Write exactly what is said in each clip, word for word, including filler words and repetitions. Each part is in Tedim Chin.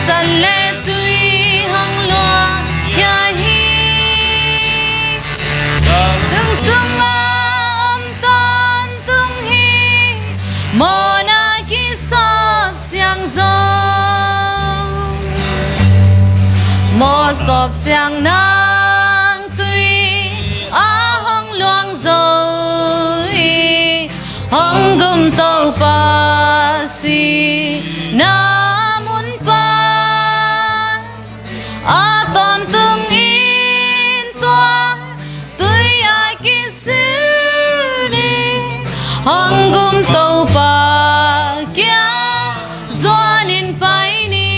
Sisan le tui hong luahkhia hi. Lungsung a om tawntung hi. Mawhna kisap siang zo, mawhsawp siang nang tui a hong luang zo hi. Hong gum Topa sihna mun pan a tawntung in tua tui a kisil ding hong gum Topa kiang zuanin pai ni.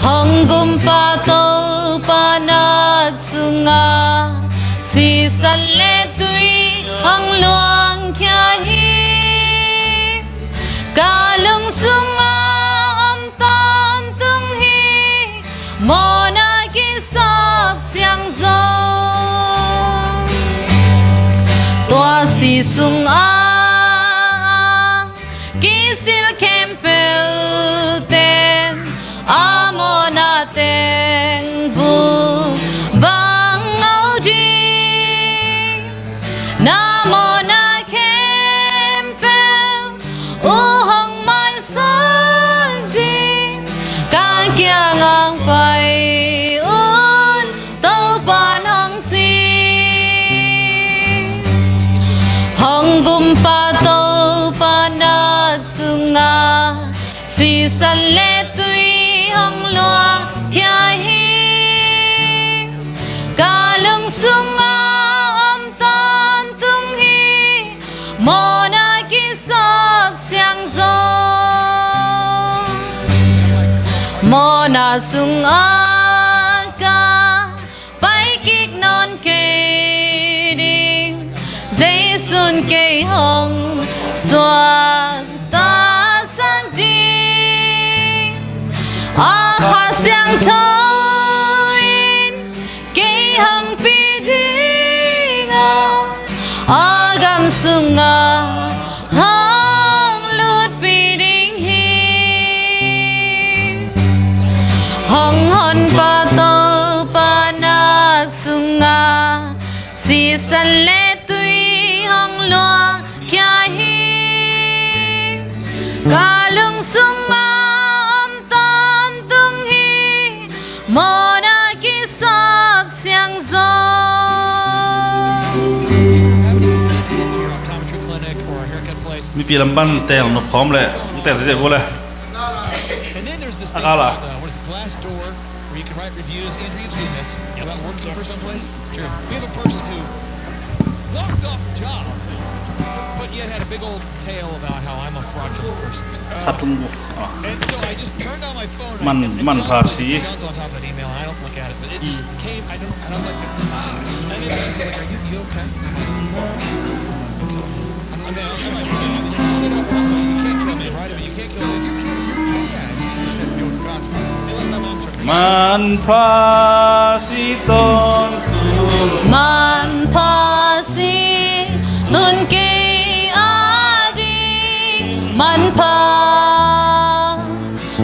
Hong gumpa Topa nak sungah sisan le tui hong luangkhia hi. Ka lungsung a om tawntung hi. Mawhna kisap siang zo, tua si sung a kisil khempeuh ten a mawhna teng vung bang ngau ding. Na mawhna khempeuh uh hong maisak ding, ka kiangah pai un, Topa'n hong ci. Hong gumpa Topa nak sungah sisan le tui hong luahkhia hi. Ka lungsung a om tawntung hi. Mawhna kisap siang zo, mawhna sungah ka pai kik nawn kei ding. Jesu'n kei hong suaktasak ding. A Kha Siangtho in kei hong pi ding a, a gam sungah hong lutpih ding hi. Hong honpa Topa nak sungah sisan le tui hong luahkhia hi. Ka lungsung a om tawntung hi. Mawhna kisap siang zo. Mipi lam pan teel nop khawm le, teel sese vua le. And then there's this thing called, uh, what is it, Glassdoor, where you can write reviews. Andrew, you've seen this, about working for someplace. It's true. We have a person who walked off the job, but yet had a big old tale about how I'm a fraudulent person. Khat tung bu. Ah. And so I just turned on my phone. Man, man pha si. John's on top of that email, and I don't look at it, but it just came. I don't, and I'm like, ah. And then he's like, "Are you, you okay?" I'm like, "I'm, I'm, I'm, I'm, you can't kill me, right? I mean, you can't kill me." Manpha si tawntung. Manpha si tun kei a ding. Manpha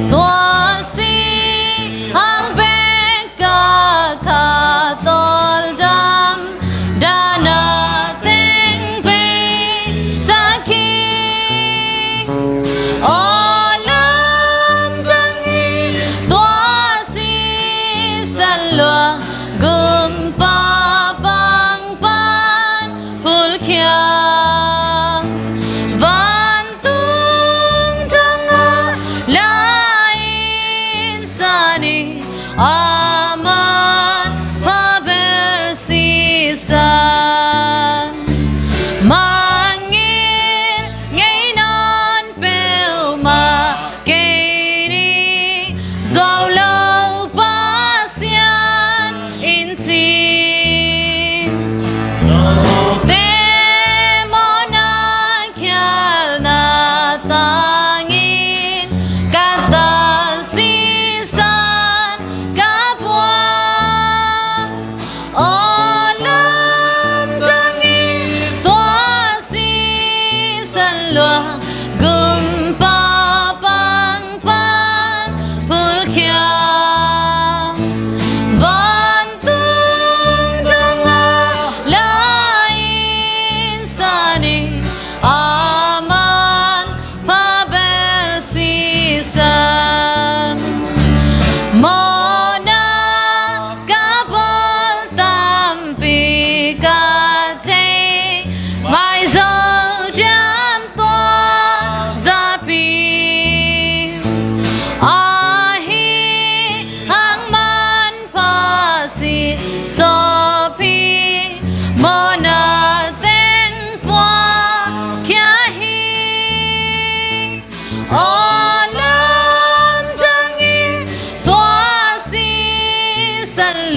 tua si hang bek ka kha tawldam. Dahna teng peisak hi. Aw lungtang hi. Tua sisan lua gumpa bang pan phulkhia. Vantung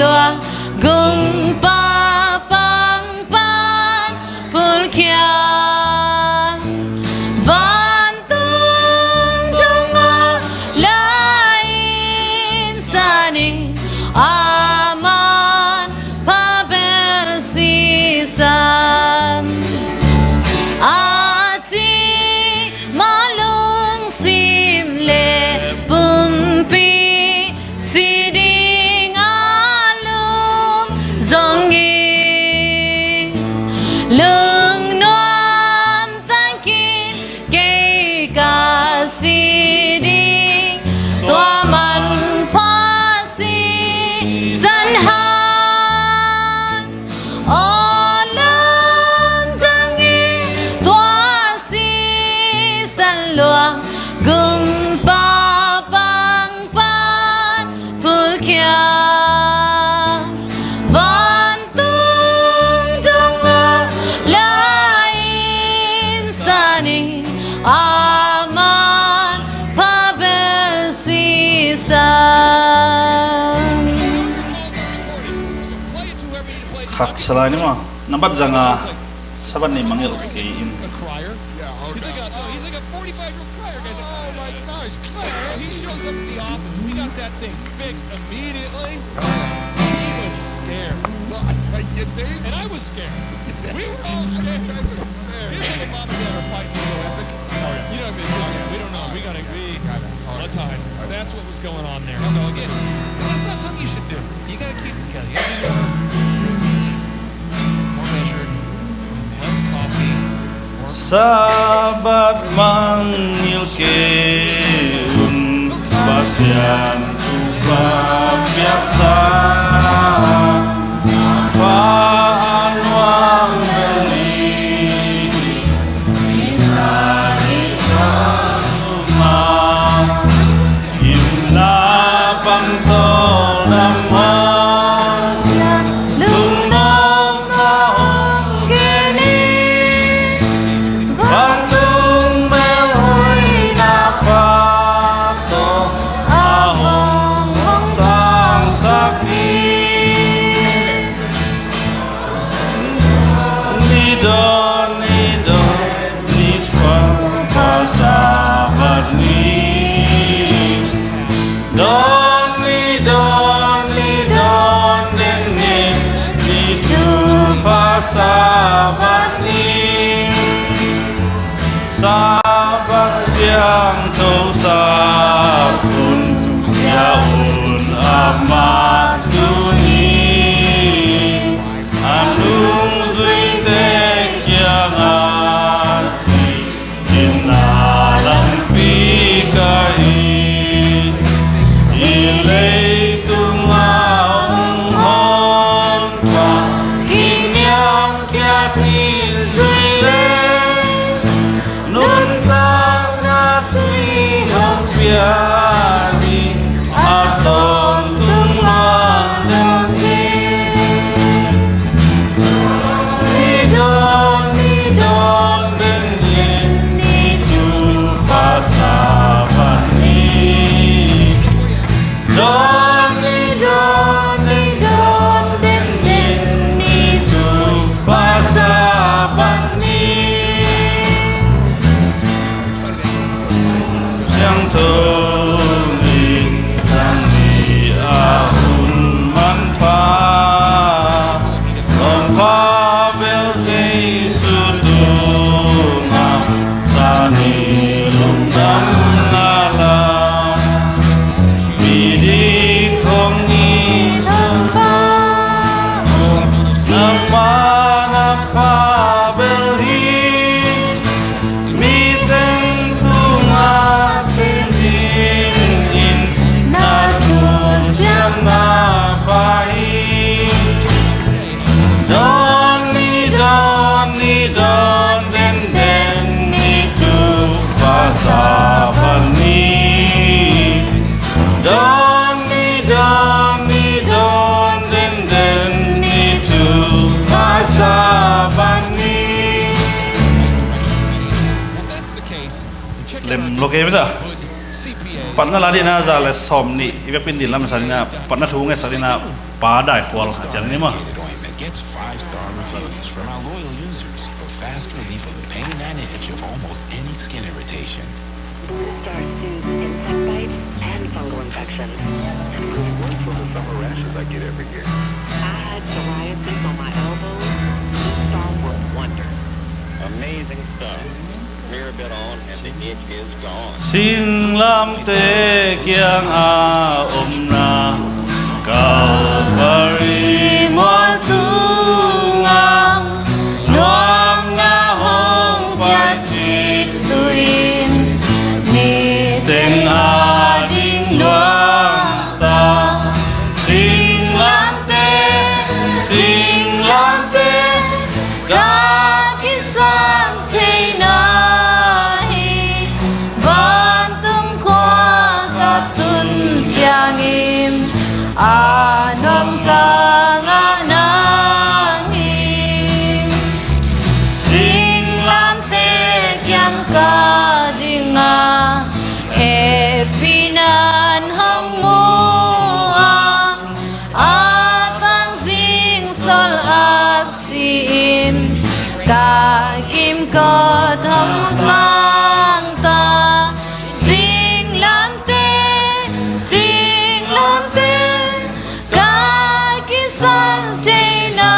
luah, gumpa pang pan pulkhia. Vantung tung a lai in sa ni, a man pha bel sisan. A ci mah lungsim le pumpi si ding a lum zong hi. Lungnuam takin kei ka si ding, tua manpha sisan hang. Aw lamdang in tua sisan luang, gumpa pang pan pulkhia. Vantung tung a lai in sa ni, a man pha bel sisan. Khak salai ni maw. Nambat zanga Sabbath ni mangngilh kei in. He's like a, he's like a forty-five year old choir guy. He's like, "Oh my gosh, Claire." He shows up at the office. We got that thing fixed immediately. He was scared. Well, you think? And I was scared. We were all scared. Everybody was scared. Here's how the mom and dad are fighting to go Epic. Oh, yeah. You know, I mean, we don't know. We gotta, we, let's hide. That's what was going on there. So again, that's not something you should do. You gotta keep it together. You gotta be more, more measured, less coffee, more Sabbath mangngilh kei un, Pasian thupha piaksa. Fa a nuam bel ni, i sa i ka suma. Gimna pang tawldam hang, lungdam ka hong gen hi. Vantung bel hoihna pha tawh a hong hong tangsak hi. Ni dawn, ni dawn, ni pha, pha Sabbath ni. Dawn ni, dawn ni, dawn den ni, ni thupha Sabbath ni. Sabbath siangtho sap un, hia un amah tuni. A nungzuite kiangah ci, gimna lampi ka hi. Hih leitung a hong honpa, kiniamkhiat in zui leng, nuntakna tui hong pia ding, a tawntung mah ding hi. Ni dawn, ni dawn den ni, ni thupha Sabbath ni. Dawn ni, dawn ni, dawn den ni, ni thupha Sabbath ni. Siangtho ni, nang ni a hun manpha, honpa bel Jesu tungah sa ni, lungdamna la. Midik hong it honpa, na ma na pa bel hi. Mite tungah teng dingin na thuciamna pia hi. Dawn ni, dawn ni, dawn den den ni, thupha Sabbath ni. Dawn ni, dawn ni, dawn den den ni, thupha Sabbath ni. Lem lo ke mita. Patna la dina za le sawm ni, i biakpin din lam sa dina, patna thu ngetsak dina, Pa dai khual kha ciang ni maw. It gets five-star reviews from our loyal users for fast relief of the pain and itch of almost any skin irritation. Blue Star soothes insect bites and fungal infections. It really works on the summer rashes I get every year. I had psoriasis on my elbows. This balm worked wonders. Amazing stuff. Smear a bit on and the itch is gone. Singlamteh kiangah omna Calvary mual tungah nuamna hong piak cih tu-in niteng ading nuamta. Singlamteh, singlamteh, ka kisang theihna hi. Vantung khua ka tun ciangin a nuam ka ngah nang hi. Singlamteh kiang ka ding a, hehpihna hong mu a, a tangzing sol aksi in ka kimkot hong tangta. Singlamteh, singlamteh, ka kisang theihna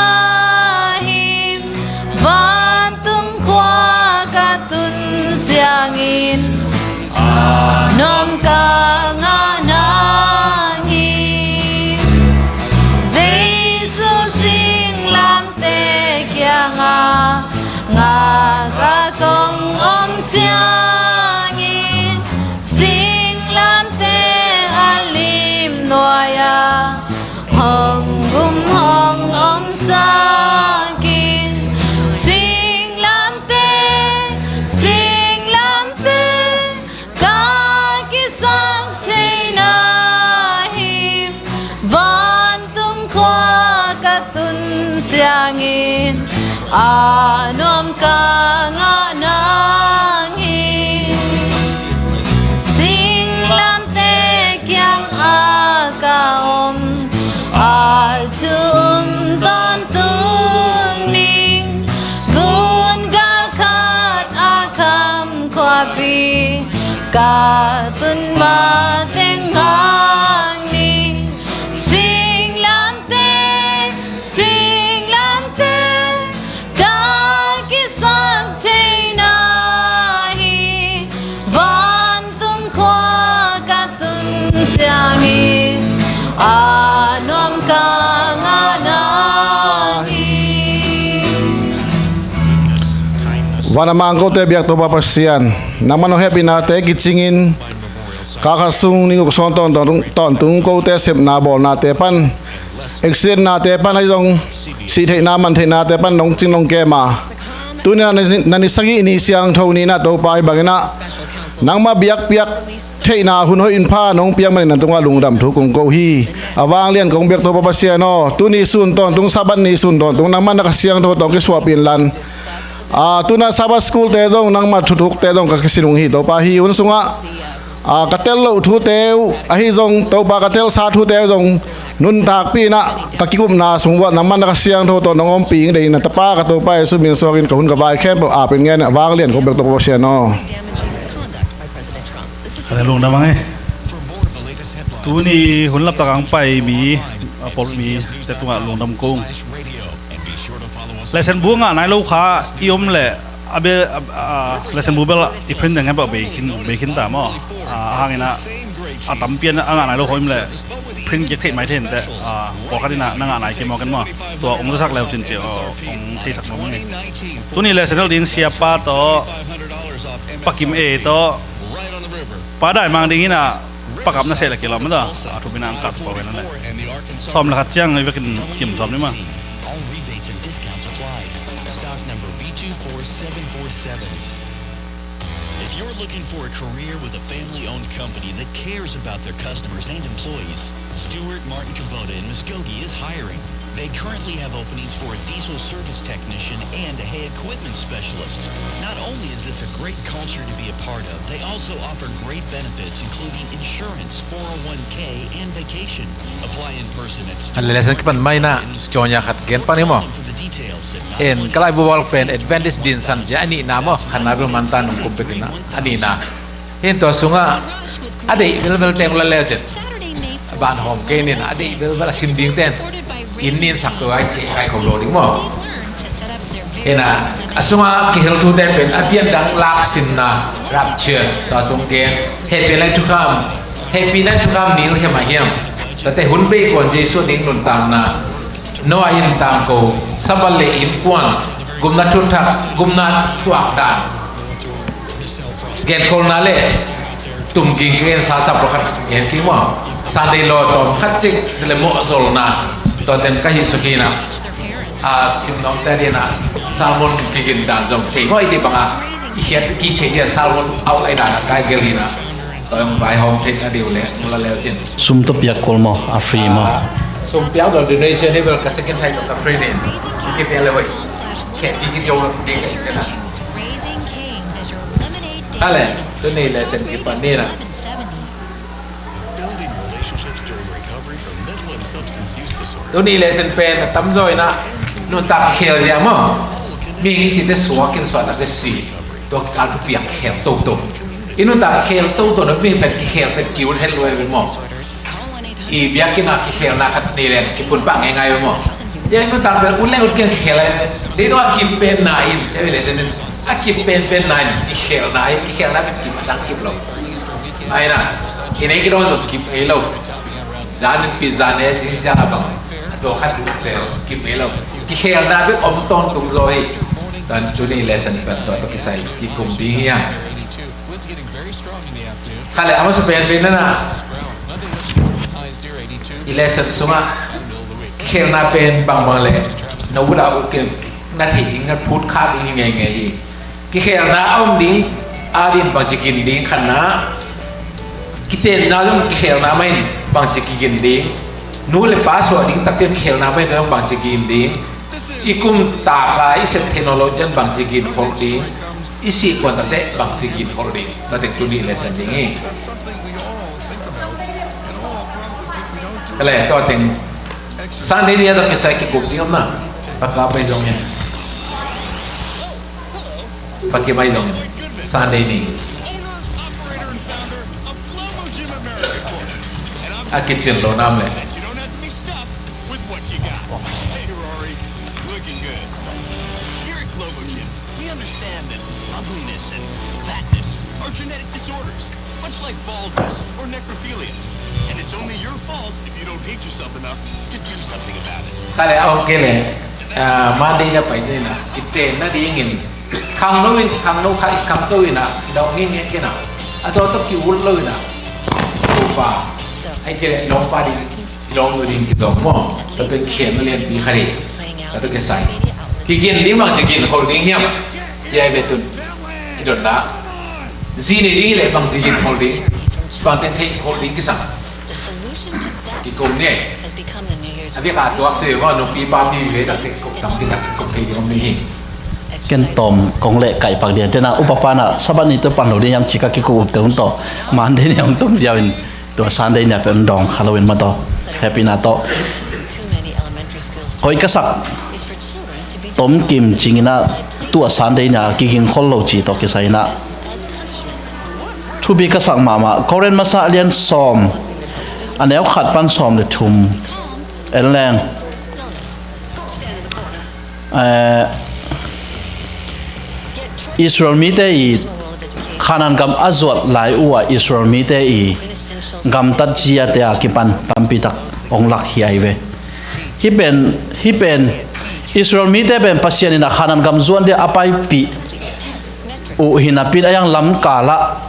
hi. Vantung khua ka tun ciangin a nuam ka ngah nang hi. Jesu singlamteh kiangah ngak a kong om ciangin singlamteh a lim nuai-ah hong um hong omsak in. Singlamteh, singlamteh, ka kisang theihna hi. Vantung khua ka tun ciangin a nuam ka ngah nang hi. Singlamteh kiangah ka om a thu um tawntung ning, gungal khat a kham khuapi ka tun mateng hang ni. Singlamteh, singlamteh, ka kisang theihna hi. Vantung khua ka tun ciangin a nuam ka ngah nang hi. Van a mang kote biak Topa Pasian, nangman hong hehpihnate kicingin kha khat sung ni guk sung tawntung, tawntung kote sepna bawlnate pan, accident nate pan ahi zong, sih theihna man theihnate pan nong cing nong kem a, tuni-in na ni, na ni sagih ni siangtho ni-in ah Topa, hih bangin ah nangmah biakpiak theihna hun hoih in pha nong piak manin na tungah lungdam thu kong ko hi. A vanglian kong biak Topa Pasian aw, tuni sun tawntung Sabbath ni sun tawntung nangmah na Kha Siangtho tawh kisuahpih inla, a, tu-in ah Sabbath school-te zong nangmah thuthukte zong ka kisin ung hi Topa. Hih hun sungah, a, ka tel loh thute uh ahi zong Topa, ka telsa thute uh zong nuntakpih in ah ka kikupna sung uah nangmah na Kha Siangtho tawh nong ompih ing deih in, na Tapa ka Topa Jesu min suakin ka hun ka vai khempeuh ap in ngen a vanglian kong biak Topa Pasian aw. Ka lungdam ang e. Tuni hun laptak ang pai mi, a, pawlpi mite tungah lungdam kong. Lesson bu ngah nai lo kha i om leh a bel, a, a, lesson bu bel i print ding hen pah bei khin, bei khin ta maw. A, a hang in ah a tampi a ngah nai lo kha i om leh print kik theih mai thei inteh. A, pawlkhat in ah na ngah nai kei mawk in maw. Tua hong zasak leu cin ci, a, hong theisak nuam ing e. Tuni lesson ding siapa tawh, Pa Kim E tawh, Pa Dai Mang ding in ah pakap na seh le kilawm mah ta. A thupina ang kap pawh ven le. Sawm le khat ciang i vekin kim sawm ni mah. All rebates and discounts apply. Stock number B two four seven four seven. If you're looking for a career with a family-owned company that cares about their customers and employees, Stewart Martin Kubota in Muskogee is hiring. They currently have openings for a diesel service technician and a hay equipment specialist. Not only is this a great culture to be a part of, they also offer great benefits, including insurance, four oh one k, and vacation. Apply in person at store. Lesson kipan mai na, Jonya khat gen pan i maw. En, ka laibu bawlak pen Adventist dinsan zia a nihna maw, khatna bel mantan nung kum pek ina a nihna. Hin tua sungah a deih velvel teng la leu cin, a ban hawm kei nina, a deih velvel a sin ding ten in nin sak tua ai kei ai ko lo ding maw. Hina a sungah kihel thu ten pen a pian dang lak sinna, rapture, tua sung gen, happy night to come, happy night to come nil hema hiam. Tate hun bei kuan Jesu ding nuntakna, Noah in tangko, Sabbath le innkuan, gumna thuthak, gumna thuak dan. Genkholna le tumging ka gensa sap lo khat gen kik maw. Sunday law tawm khat cik le mawhzolna, tua ten ka hih suk hina. A, sim nawmte dina, sermon kigin dan zong thei maw, i di banga i khiat kik thei dia sermon outline dana kai gel hina. Tua hong vaihawm theihna ding uh le, mu la leu cin. Sum tawh piak kul maw, a free maw? Ah, sum piak lo donation hi bel ka second time ka free nin. Kipia le hoih. Khe kikit yo ding ka hih cina. Ale, tuni lesson kipan nina. Building relationships during recovery from mental and substance use disorder. Tuni lesson pen a tamzaw ina nuntak khel zia maw. Mihing cite suak in suak tak si. Tua kikal thupiak khel toto. I nuntak khel toto na mihing pen kikhel pen kiun het luai ve maw. I biakinn ah kikhelna khat nei leng kiphun pah ngeingai ve maw. Dia i nuntak pen ut leng ut kiang kikhel ai ve. Dei tua kim pen na in, cia ve lesson in. A kim pen pen na in, kikhelna ai, kikhelna pen kim a dang kim lo. Aina, i nei kidong zong kip ngei lo. Zan in pi zan e zing zia a bang. A tua khat duk zel, kip ngei lo. Kikhelna bek om tawntung zaw hi. Tan tuni lesson pen tua tua kisai, kikum ding hi a. Khale, a masa pen pen na na. I lesson sungah. Kikhelna pen bangbang le. Na ut a ut ken, na thei ding, na phut kha ding hi ngei ngei hi. Kikhelna a om ding, a din bangci gin ding khatna. Kitenna zong kikhelna mahin bangci kigin ding. Nu le pa suah ding takte kikhelna mahin zong bangci gin ding. I kum taka i sep technology an bangci gin khol ding. I sih kuan takte bangci gin khol ding. Tua teng tuni lesson ding hi. Kale, tua teng Sunday ni a tua kisai kikup ding om na. Paka pai zong hi. Paki mai zong Sunday ni. A kicin lo nam le. We understand that ugliness and fatness are genetic disorders, much like baldness or necrophilia. And it's only your fault if you don't hate yourself enough to do something about it. Kale, okay le. Ah, Monday na pai ni na. Kitenna dingin khangno in, khangno kha i khangto in a, i dong ngei ngei kei na. A tua tawh ki-ut lo in a. Upa. Ai kei le, lawmpa ding, i lawmnu ding kizom maw. Tua teng khen lianpi kha ding. Tua teng kisai. Kigin ding bangci gin khol ding hiam. Ci ai ve tun. I dotna. Zi nei ding le bangci gin khol ding. Bang teng thei khol ding kisang. Kikum ni. A bia ka tuak si ve maw, nupi papi ve dak tek kop tam ki dak kop thei ding om ni hi. Ken tawm kong leh kaih pak dia. Tena upa pana Sabbath ni tawh pan lo ding hiam ci ka kikup up te hun tawh. Monday ni hong tung ziau in tua Sunday ni a pen dawng kha lo in ma tawh. Happy na tawh. Hoih ka sak. Tom Kim Cing in a tua Sunday ni a kiging khol lo ci tawh kisai in a. Thupi ka sak mahmah. Korin masa a lian sawm, a neu khat pan sawm le thum. En leng. Eh, Israel mite i Khanaan gam a zuat lai uh a Israel mite i gamtat ziate a kipan tampi tak ong lak hiai ve. Hih pen, hih pen Israel mite pen Pasian in a Khanaan gam zuan dia a paipih uh hi napi in a yang lamkal ah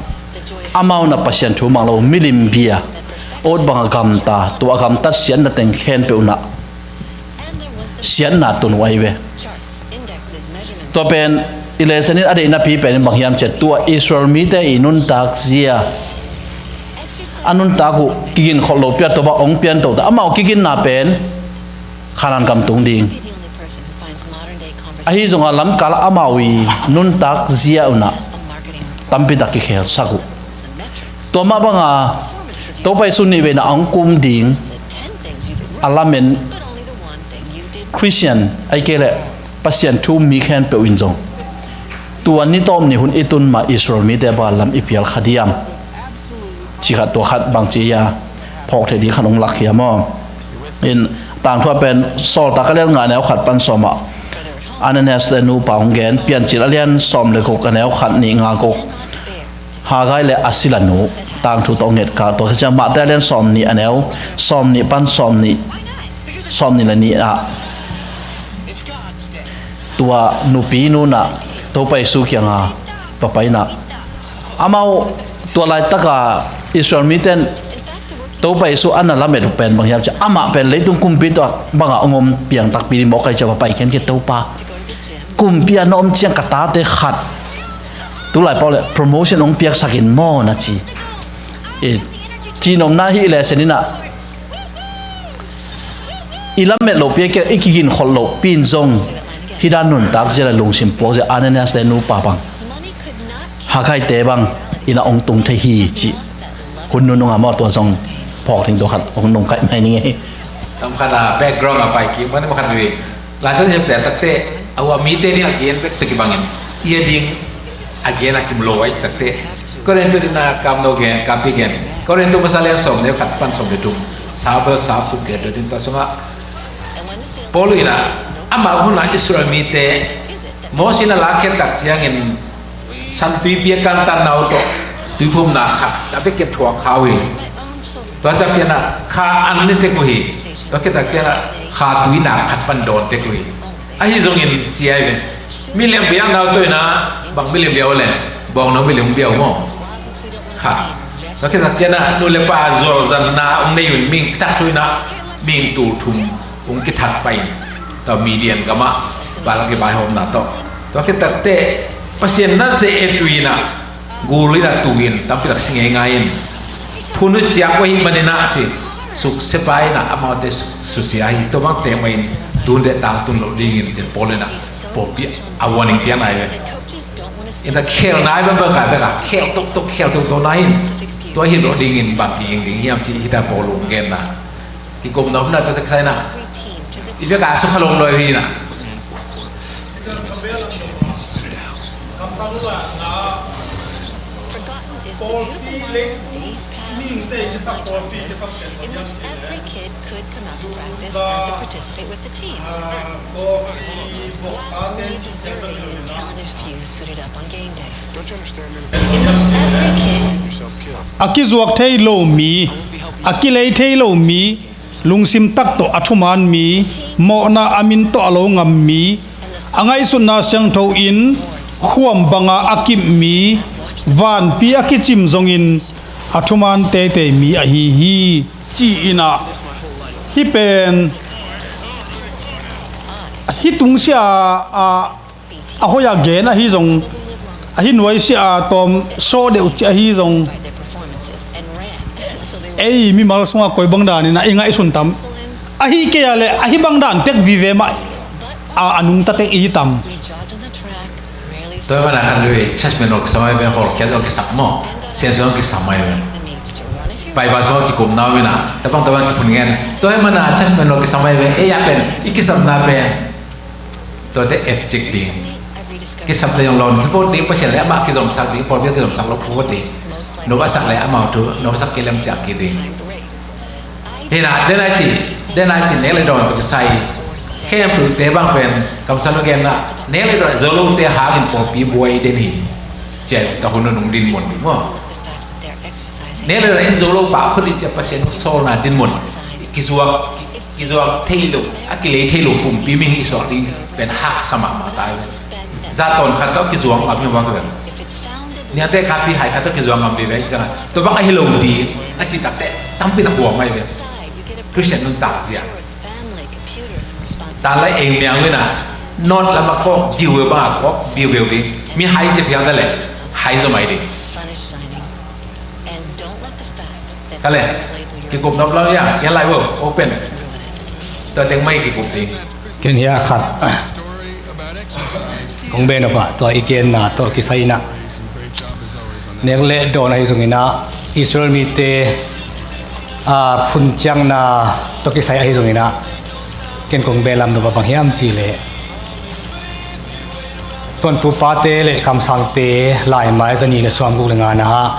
amau na Pasian thu mang lo milim bia ut bang a gamta, tua a gamtat siatna teng khempeuh na siatna tun uh ahi ve. Tua pen i lesson in a deihnapi pen in bang hiam ciat tua Israel mite i nuntak zia a nuntak uh kigin kholh lo piat tua bang ong pian to ta amau kiginna pen Khanaan gam tung ding. Ahi zongah lamkal amau i nuntak zia unah tampitak kikhelsak uh. Tua mah banga Topa Jesu nih veina a hong kum ding a lamen Christian ahi kei leh Pasian thu mi khempeuh in zong tua ni tawp ni hun i tun mah Israel mite bang lam i pial kha diam? Ci khat tua khat bang ci a phawk thei ding khat hong lak hiam aw? In Tangthu a pen Sawltak a lian nga a neu khat pan sawm ah Ananias le nupa hong gen, Piancil a lian sawm le guk a neu khat nih nga guk. Haggai le a sila nu, Tangthu tawh ngetkak tua ka ciang Mate a lian sawm nih a neu sawm nih pan sawm nih, sawm nih le nih ah tua nupi nunah Topa Jesu kianga va paina. Amau tua laitaka Israel mite in Topa Jesu a na lamet uh pen bang hiam ciah amah pen leitung kumpi tawh bangah hong om piang takpi ding mawk kai ciah va pai khian kei Topa. Kumpi a na om ciang ka tate khat tulai pau le promotion hong piaksakin maw na ci. I cihnopna hi le seninah i lamet loh pi a kia i kiginkholh loh pi in zong hih dan nuntak zia le lungsim puak zia Ananias le nupa bang Haggai te bang ina hong tung thei hi cih hun nunung a maw tua zong phawk ding tua khat hong nung kaih mai ning ei. Tam khat a background a pai kim kan ma khat ve. Lai Siangtho te takte a ua mite ding a gen bek te kibangin i a ding a gen a kim lo ai takte. Korinto ding a kam no gen, kampi gen. Korinto masa lian sawm neu khat pan sawm le thum. Sap sap suk gen ding ta sunga Paul ina ama huna Israel mite Moses in a lakkhiat tak ciangin santuipi a kantan nau tawh tuiphumna khat a bek ken thuak kha uh hi. Tua ciang pianah kha an ni tek uh hi. Tua khit tak pianah kha tuinak khat pan dawn tek uh hi. Ahi zongin ci ai ve. Miliam biak nau tawh ina bang miliam biak uh le bawng nau miliam biak uh maw? Kha. Tua khit tak cianah nu le pa zualzanna hong nei un ming thak thu ina ming tul thum hong kithak pai in tua Midian gamah Balak i vaihawmna tawh tua khitakteh Pasian na ze et uh inah gul inah tu in tampi tak si ngeingai in phun uh ciak uh ahih maninah ci suksepa inah amaute susia hi. Tua bangte mah in tun deh tangtun loh dingin ci Paul inah pawlpi a warning piakna hi ve. Inah khelna hi bang bang ka beka khel toktok khel toktok na hin tua hi loh dingin bang ki ing ding hiam ci hita Paul ung genna. Kikum nopna tua tek saina i bia ka sukha lom loi hi na. A kizuak thei lo mi, a kilei thei lo mi, lungsim tak tawh a thuman mi, mawhna a min tawh a lo ngam mi, a ngaihsutna siangtho in khuam banga a kip mi, vanpi a kicim zongin a thuman teitei mi ahi hi, ci-inah hih pen hih tungsia a a hoih a gen ahi zong, ahi nuaisia a tawm sawh deuh ci ahi zong, ei mimal sungah koi bang danin a i ngaihsun tam? Ahi kei a le ahi bang dan tek vive mah a, a nungta tek i tam. Tua hi mana kan lui church member kisam ai ve, hall kiat zong kisam maw, sian zong kisam ai ve. Bible zong kikum nau mina tabang tabang kiphun ngen. Tua hi mana church member kisam ai ve, ei a pen i kisam na pen Tuate et cik ding. Kisap le yong lon kipot ding, Pasian le amah kizomsak ding, pawlpi kizomsak lo kipot ding. Nopsak le amau thu nopsak kilem ciak ki ding. Hina denai ci, denai ci nek le dawn tuk sai. Khempeuhte bang pen kamsang lo genna nek le dawn zo lote hangin pawlpi buai den hi. Ciai ka hun nung din mon ding maw. Nek le dawn in zo lo pa khut in ciah Pasian sawlna din mon. Kizuak kizuak thei lo, a kilei thei lo pumpi mi hi suak ding pen haksa mahmah ta hi. Za tawn khat tawh kizuak ngam hi mawk hi ve. Niate khapi hai khat tawh kizuak ngam vive hi ciangin tua bang a hi lo ding a ci takte tampi tak huam ngai ve. Christian nuntak zia. Tan la eng miang wina not lama kawk diu ve bang a kawk diu ve ding mi hai ci piang ta le hai zo mai ding. Kale, kikup nop lo ya, ya lai wo, open. Tua teng mah i kikup ding. Ken hiah khat kong beh nop ah, tua i genna tawh kisai inah, nek le dawn ahi zongin ah, Israel mite, a, phunciakna tawh kisai ahi zongin ah, ken kong behlap nop ah bang hiam cih leh, Tuanpupate le Kamsangte laimai za nih le sawmguk le nga-na ah,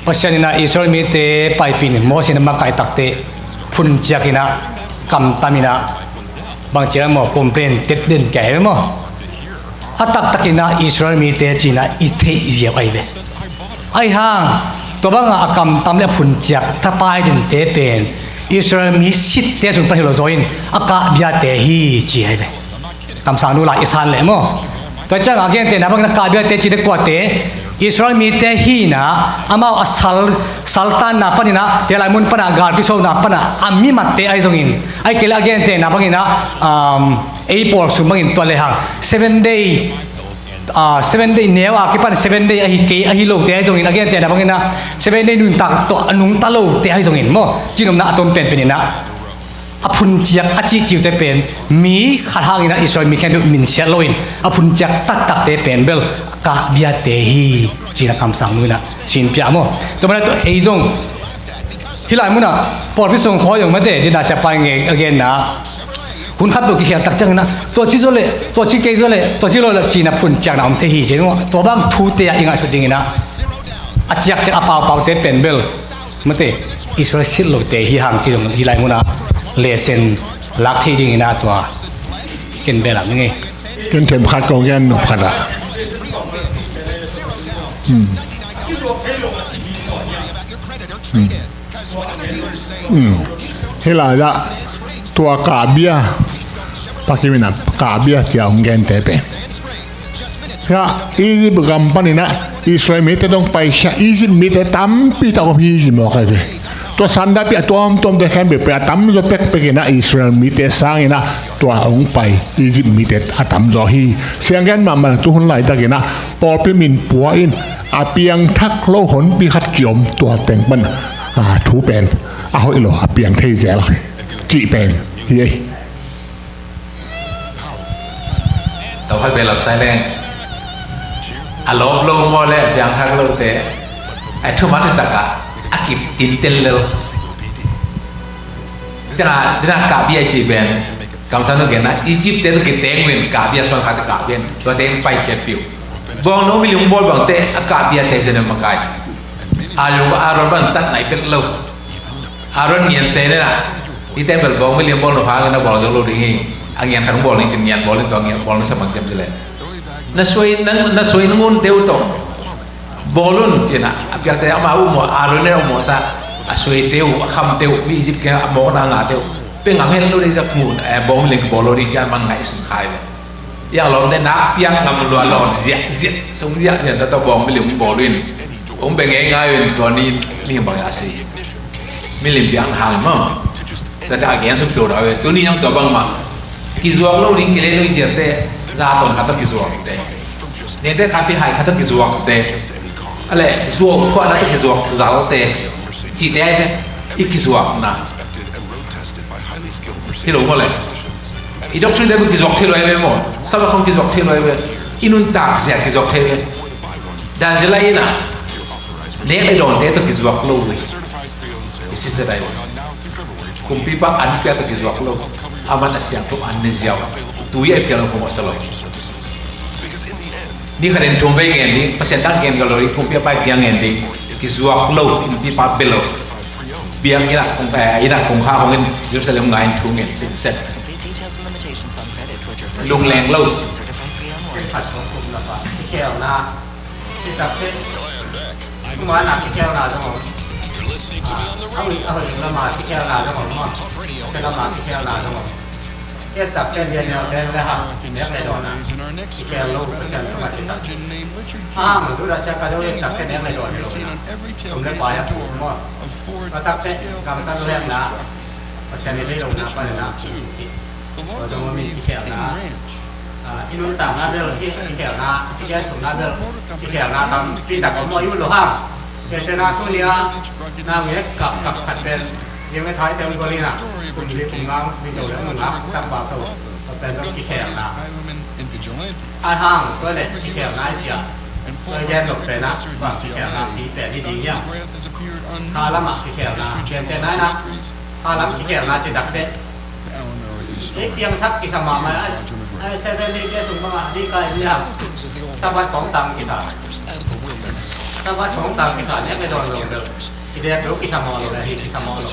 Pasian in ah Israel mite paipih in Moses in a makaih takteh phunciak in ah, kamtam in ah, bangci a maw, complain tet den kia hi ve maw. A taktak in ah Israel mite ci-in ah i theih ziau ahi ve. Ahi hang, tua bangah a kamtam le a phunciak thapai dente pen Israel mi sitte sung pan hi lo zaw in, a kahbiate hi ci ahi ve. Kamsangnu la i san leh maw. Tua ciangah a gentehna bangin a kahbiate cite kuate, Israel mite hi in ah, amau a sal, saltanna panin ah, hih lai mun panah gal kisona panah a mimatte ahi zongin, ahih kei leh a gentehna bangin ah, um, ei pawl sung bangin tua lehang seven day, ah, seven day neu a kipan seven day ahi kei, ahi lote ahi zongin, a gentehna bangin ah seven day nuntak tawh a nungta lote ahi zongin maw, cinopna a tom penpen in ah, a phunciak a cihciute pen mi khat hangin ah Israel mi khempeuh minsiat loin, a phunciak taktakte pen bel a kahbiate hi ci-in ah Kamsangnu in ah sin pia maw. Tua manin ah tua ei zong hih lai munah pawlpi sung khawi zong mate, dina siapa in a genna, hun khat peuh kikhial tak ciangin ah, tua ci zaw leh, tua ci kei zaw leh, tua ci lo leh ci-in ah phunciakna om thei hi ci maw. Tua bang thute ah i ngaihsut dingin ah, a ciakciak a paupaute pen bel mate, Israel silh lote hi hang ci dong hih lai munah lesson lak thei dingin ah tua ken behlap ning ei. Ken themkhat kong gen nop khat ah. Hmm. Hmm. Hmm. Hih lai ah tua kahbia, Pakim in ah kahbia ci-a hong gente pen, hiah Egypt gam panin ah Israel mite dong paikhia Egypt mite tampi tak om hi ci mawk ahi ve. Tua sandahpi a tuamtuamte khempeuh pen a tamzaw pekpek in ah Israel mite sangin ah tua hong pai Egypt mite a tamzaw hi. Sianggen mahmah, tuhun laitakin ah pawlpi min pua in a piangthak lo honpi khat kiom, tua teng pan, a, thu pen a hoih lo a piang thei zel cih pen hi ei. Tawh khat behlap sai leng, a lawp lo maw le a piangthak lote, a thuman takah a kip tintel lel. Tena, tena kahbia i cih pen, Kamsangnu genna, Egypt-te tawh kiteng uh in kahbia suan khat a kahbia in, tuate in paikhiatpih uh. Bawng no milim bawl bangte a kahbiate zen a makai. Aaron, Aaron bang tat nai pet lo. Aaron ngian se nena, i tempel bawng milim bawl no phang na bawl zo lo ding hi. A ngian khat bawl ning cin ngian bawl in tua ngian bawl na sa bang ciam ci le. Na suai, na, na suai na ngun deuh tawh bawl un ci-in ah, a piakte amau uh maw, Aaron in a uh mawhsa, a suaite uh, a khamte uh, mi Egypt kiang a mawkna ngate uh, pe ngam het lo ding, a ngun, eh, bawng milim bawl lo ding ci-in a man ngaihsun kha hi ve. Yang lawmte nak piak ngam lua lawn ziahziah, sung ziahziah ta tawh bawng milim bawl uh in, hong bia ngeingai uh in, tua ni, ni bang a si. Milim piakna hang maw. Tate a gen suk tua dawe. Tuni yang tua bang mah. Kizuak lo ding kile lo i ciarte. Za ton khat tawh kizuakte. Nete khat pi hai khat tawh kizuakte. A leh zuau khuahna tawh kizuak zalte. Cihte ai ve. I kizuakna. Hi lo maw le. I doctrine te bang kizuak thei lo ai ve maw. Sabbath khong kizuak thei lo ai ve. I nuntak zia kizuak thei ve. Dan zia lai ina. Nek le dawnte tawh kizuak lo ve. I sisat ai ve. Kumpipa an pia tawh kizuak lo. Aman a siangtho an ne ziau. Tui a piang lo kong a sa lo. Ni khat in thum vei ngen ding, Pasian tawh ngen ka lo ding, kumpipa i piang ngen ding. Kizuak lo, kumpipa bia lo. Biang ina kong, eh, ina kong kha kong in Jerusalem ngai in thu ngen sisat. Lungleng lo. Khat kong kum na pa. Kikhelna. Sitak te. Kumana kikhelna zong om. Ah, a hoih, a hoih lama kikhelna zong om maw? Sia lama kikhelna zong om. Etak pen lian lian pen le ha, nek le dawn a. Kikhel lo, Pasian tungah ci tak. Hang, Judas Iskariot etak pen nek le dawn lo na. Tum le pai a pu maw. A tak pen, gam tak leng na. Pasian i lei lo na, pa le na. Tua zong om in kikhelna. Ah, i nuntakna bel, i, i khelna, i gensukna bel, i khelna tampi tak om maw, i ut lo hang. Kei te na tuni a, na nge kap, kap khat pen, zing le thai te om gol ina. Kum li kum nga, mi to le kum nga, tak ba to. Tua pen tua kikhelna. A hang, tua le kikhelna i cia. Tua gen lo pen a, ba kikhelna pi pen hi ding hiam. Halam a kikhelna, gen te nai na. Halam kikhelna ci tak te. Ei piang thak kisa mahmah a. Ai seven day te sung bang a, di kai ni a. Sabat kong tang kisa. Sabat kong tang kisa, nek le dawn lo lo. Kidek lo kisa mawh lo, hi kisa mawh lo.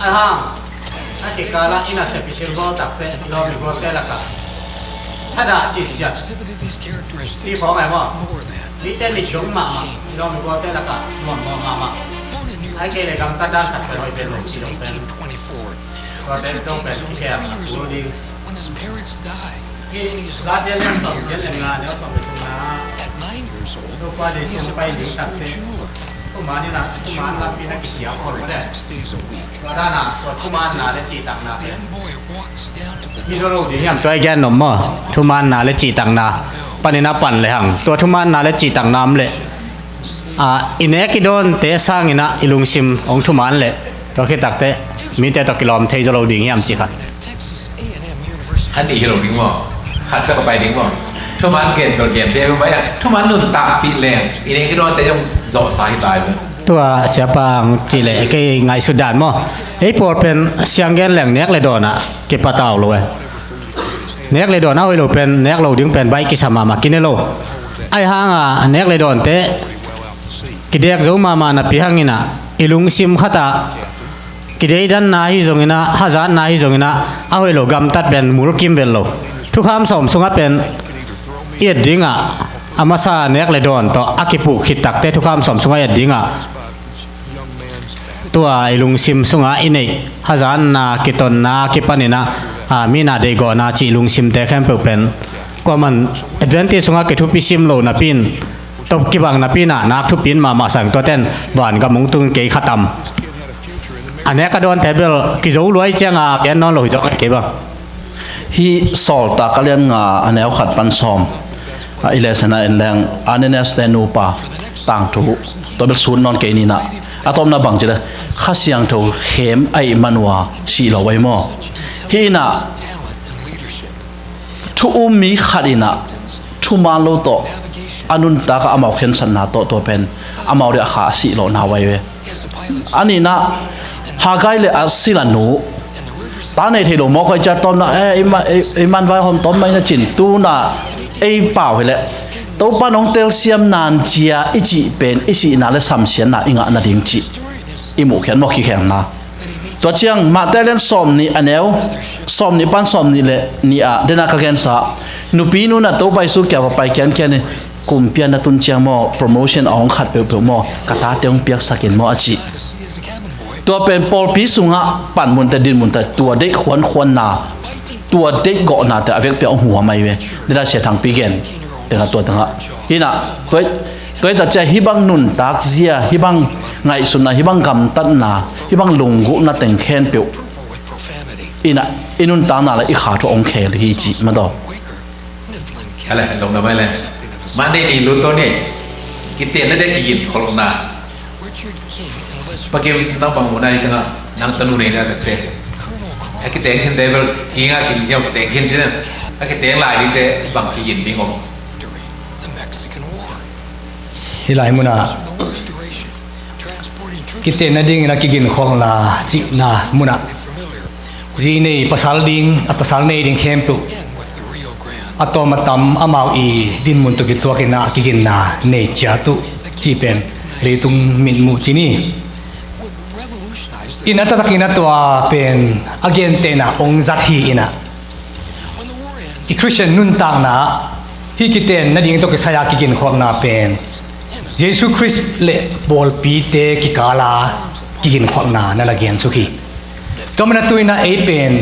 A hang, a kikala ina sepi sil bawl takte, i lawm i gualte laka. Thadah cin ciat. Ti khawng ai maw? Mite mit dong mahmah, i lawm i gualte laka, muan muan mahmah. Ai kei le gamtat dan takte hoih pen lo ci dong pen. Gualte dong pen, i khe a kul ding. Hih Galatians sawm giat le nga neu sawm le thumna, Topa Jesu hong pai ding takte, thuman in a, thuman lampi na kisiam khol mah le. Tua dan a, tua thumanna le cihtakna te. Hi zo lo ding hiam, tua i gen nop maw? Thumanna le cihtakna. Pan in a pan le hang. Tua thumanna le cihtakna om le. A, i nek i dawnte sangin a i lungsim hong thuman leh tua khit takte mite tawh kilawm thei zaw lo ding hiam cih khat. A nih hi lo ding maw? Khat pek a pai ding maw? Thuman gen tawh gen thei maw? Thuman nuntakpih leng i nek i dawnte zong zawhsa hi ta hi maw? Tua siapa hong cih leh kei ngaihsut dan maw? Ei pawl pen siang gen leng nek le dawn ah kipatau lo e. Nek le dawn a hoih lo pen, nek lo ding pen baih kisa mahmah, kine lo. Ahi hanga nek le dawnte kidek zo mahmah napi hangin ah i lungsim khatah kideidanna hi zongin ah, hazatna hi zongin ah, a hoih lo gamtat pen mulkim vel lo. Thukham sawm sungah pen i et dingah a masa nek le dawn tawh a kipuk khit takte thukham sawm sungah i et dingah tua i lungsim sungah i neih hazatna, kitonna kipanin ah, a, mi na deihgawhna cih lungsimte khempeuh pen kuaman Adventist sungah kithupi sim lo napi in, tawh kibang napi in ah nak thupi in mahmah sang, tuate in vangam hong tung kei kha tam. A nek a dawnte bel kizo luai cianga gen nawn lo hi zong kei bang. Hih Sawltak a lian nga a neu khat pan sawm, a, i lesson a en leng Ananias te nupa tangthu tua bel sut nawn kei ni in ah, a tawpna bang ci le Kha Siangtho khem ahih man uh a sih lo ahi maw? Hih in ah thu um mi khat in ah thuman lo tawh a nuntak ah amau khensatna tawh tua pen amau deuh a kha a sih lawhna uh ahi ve. A nihna, Haggai le a sila nu ta nei thei lo mawk ahi ciat tawpna, eh, ei ma-, ei, ei man vaihawm tawm mah in a cin, tuna ei pau hileh Topa in hong telsiam nan cia i cih pen i sihna le samsiatna i ngah nading cih i muhkhiat maw, kikhelna. Tua ciang Matthai lian sawm nih a neu sawm nih pan sawm nih le nih ah, dena ka gensa nupi nu in ah Topa Jesu kiang va pai kiankian in, kumpi ah na tun ciang maw, promotion a hong khat peuhpeuh maw, ka tate hong piaksak in maw a cih. Tua pen pawlpi sungah panmunte dinmunte tua deih khuankhuanna, tua deih gawhnate a vekpi ah hong huam ahi ve. Dena Sia Thangpi gen tengah tua tengah hi in ah, tua, tua hi ta ciah hih bang nuntak zia, hih bang ngaihsutna, hih bang gamtatna, hih bang lunggulhna teng khempeuh in ah i nuntakna le i kha thu hong khel hi cih mah tawh. Ale, lawm na mai le. Monday ni lut tawh ni. Kitenna ding kigin kholhna. Pakim nang bang muna hi tanga, nang tanu nei na takte. A kiteng khin te bel, kinga kin kiam kiteng khin cina. A kiteng lai dingte bang kigin ding om. Hih lai muna kitenna dingin a kiginkholhna cihna munah zi nei pasal ding, a pasal nei ding khempeuh a tawm a tam amau i dinmun tawh kituakin a kiginna nei ciat uh cih pen leitung mitmuh ci ni. In a taktakin a tua pen a gentehna hong zat hi in ah, i Khristian nuntakna ah hih kiten nading tawh kisai-a kiginkholhna pen Jesu Khrist le pawlpite kikala kiginkholhna na la gensuk hi. Tua mana tu-in ah ei pen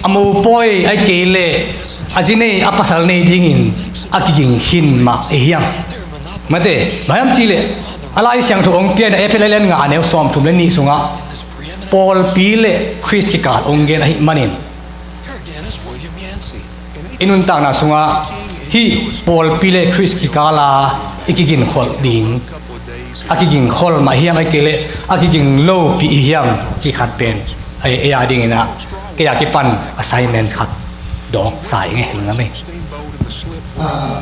a mopawi a kei le a zi nei a pasal nei dingin a kiging khin mah ei hiam? Mate, bang hiam cihleh a Lai Siangtho hong piakna Efesa lian nga a neu sawmthum le nih sungah pawlpi le Khrist kikal hong gen ahih manin, i nuntakna sungah hih pawlpi le Khrist kikala i kiginkholh ding a kiging khol mah hiam, ahih kei leh a kiging lopi i hiam, cih khat pen ei, ei a dingin ah kei a kipan assignment khat dawk sa ing e, lungdam ei. Ah,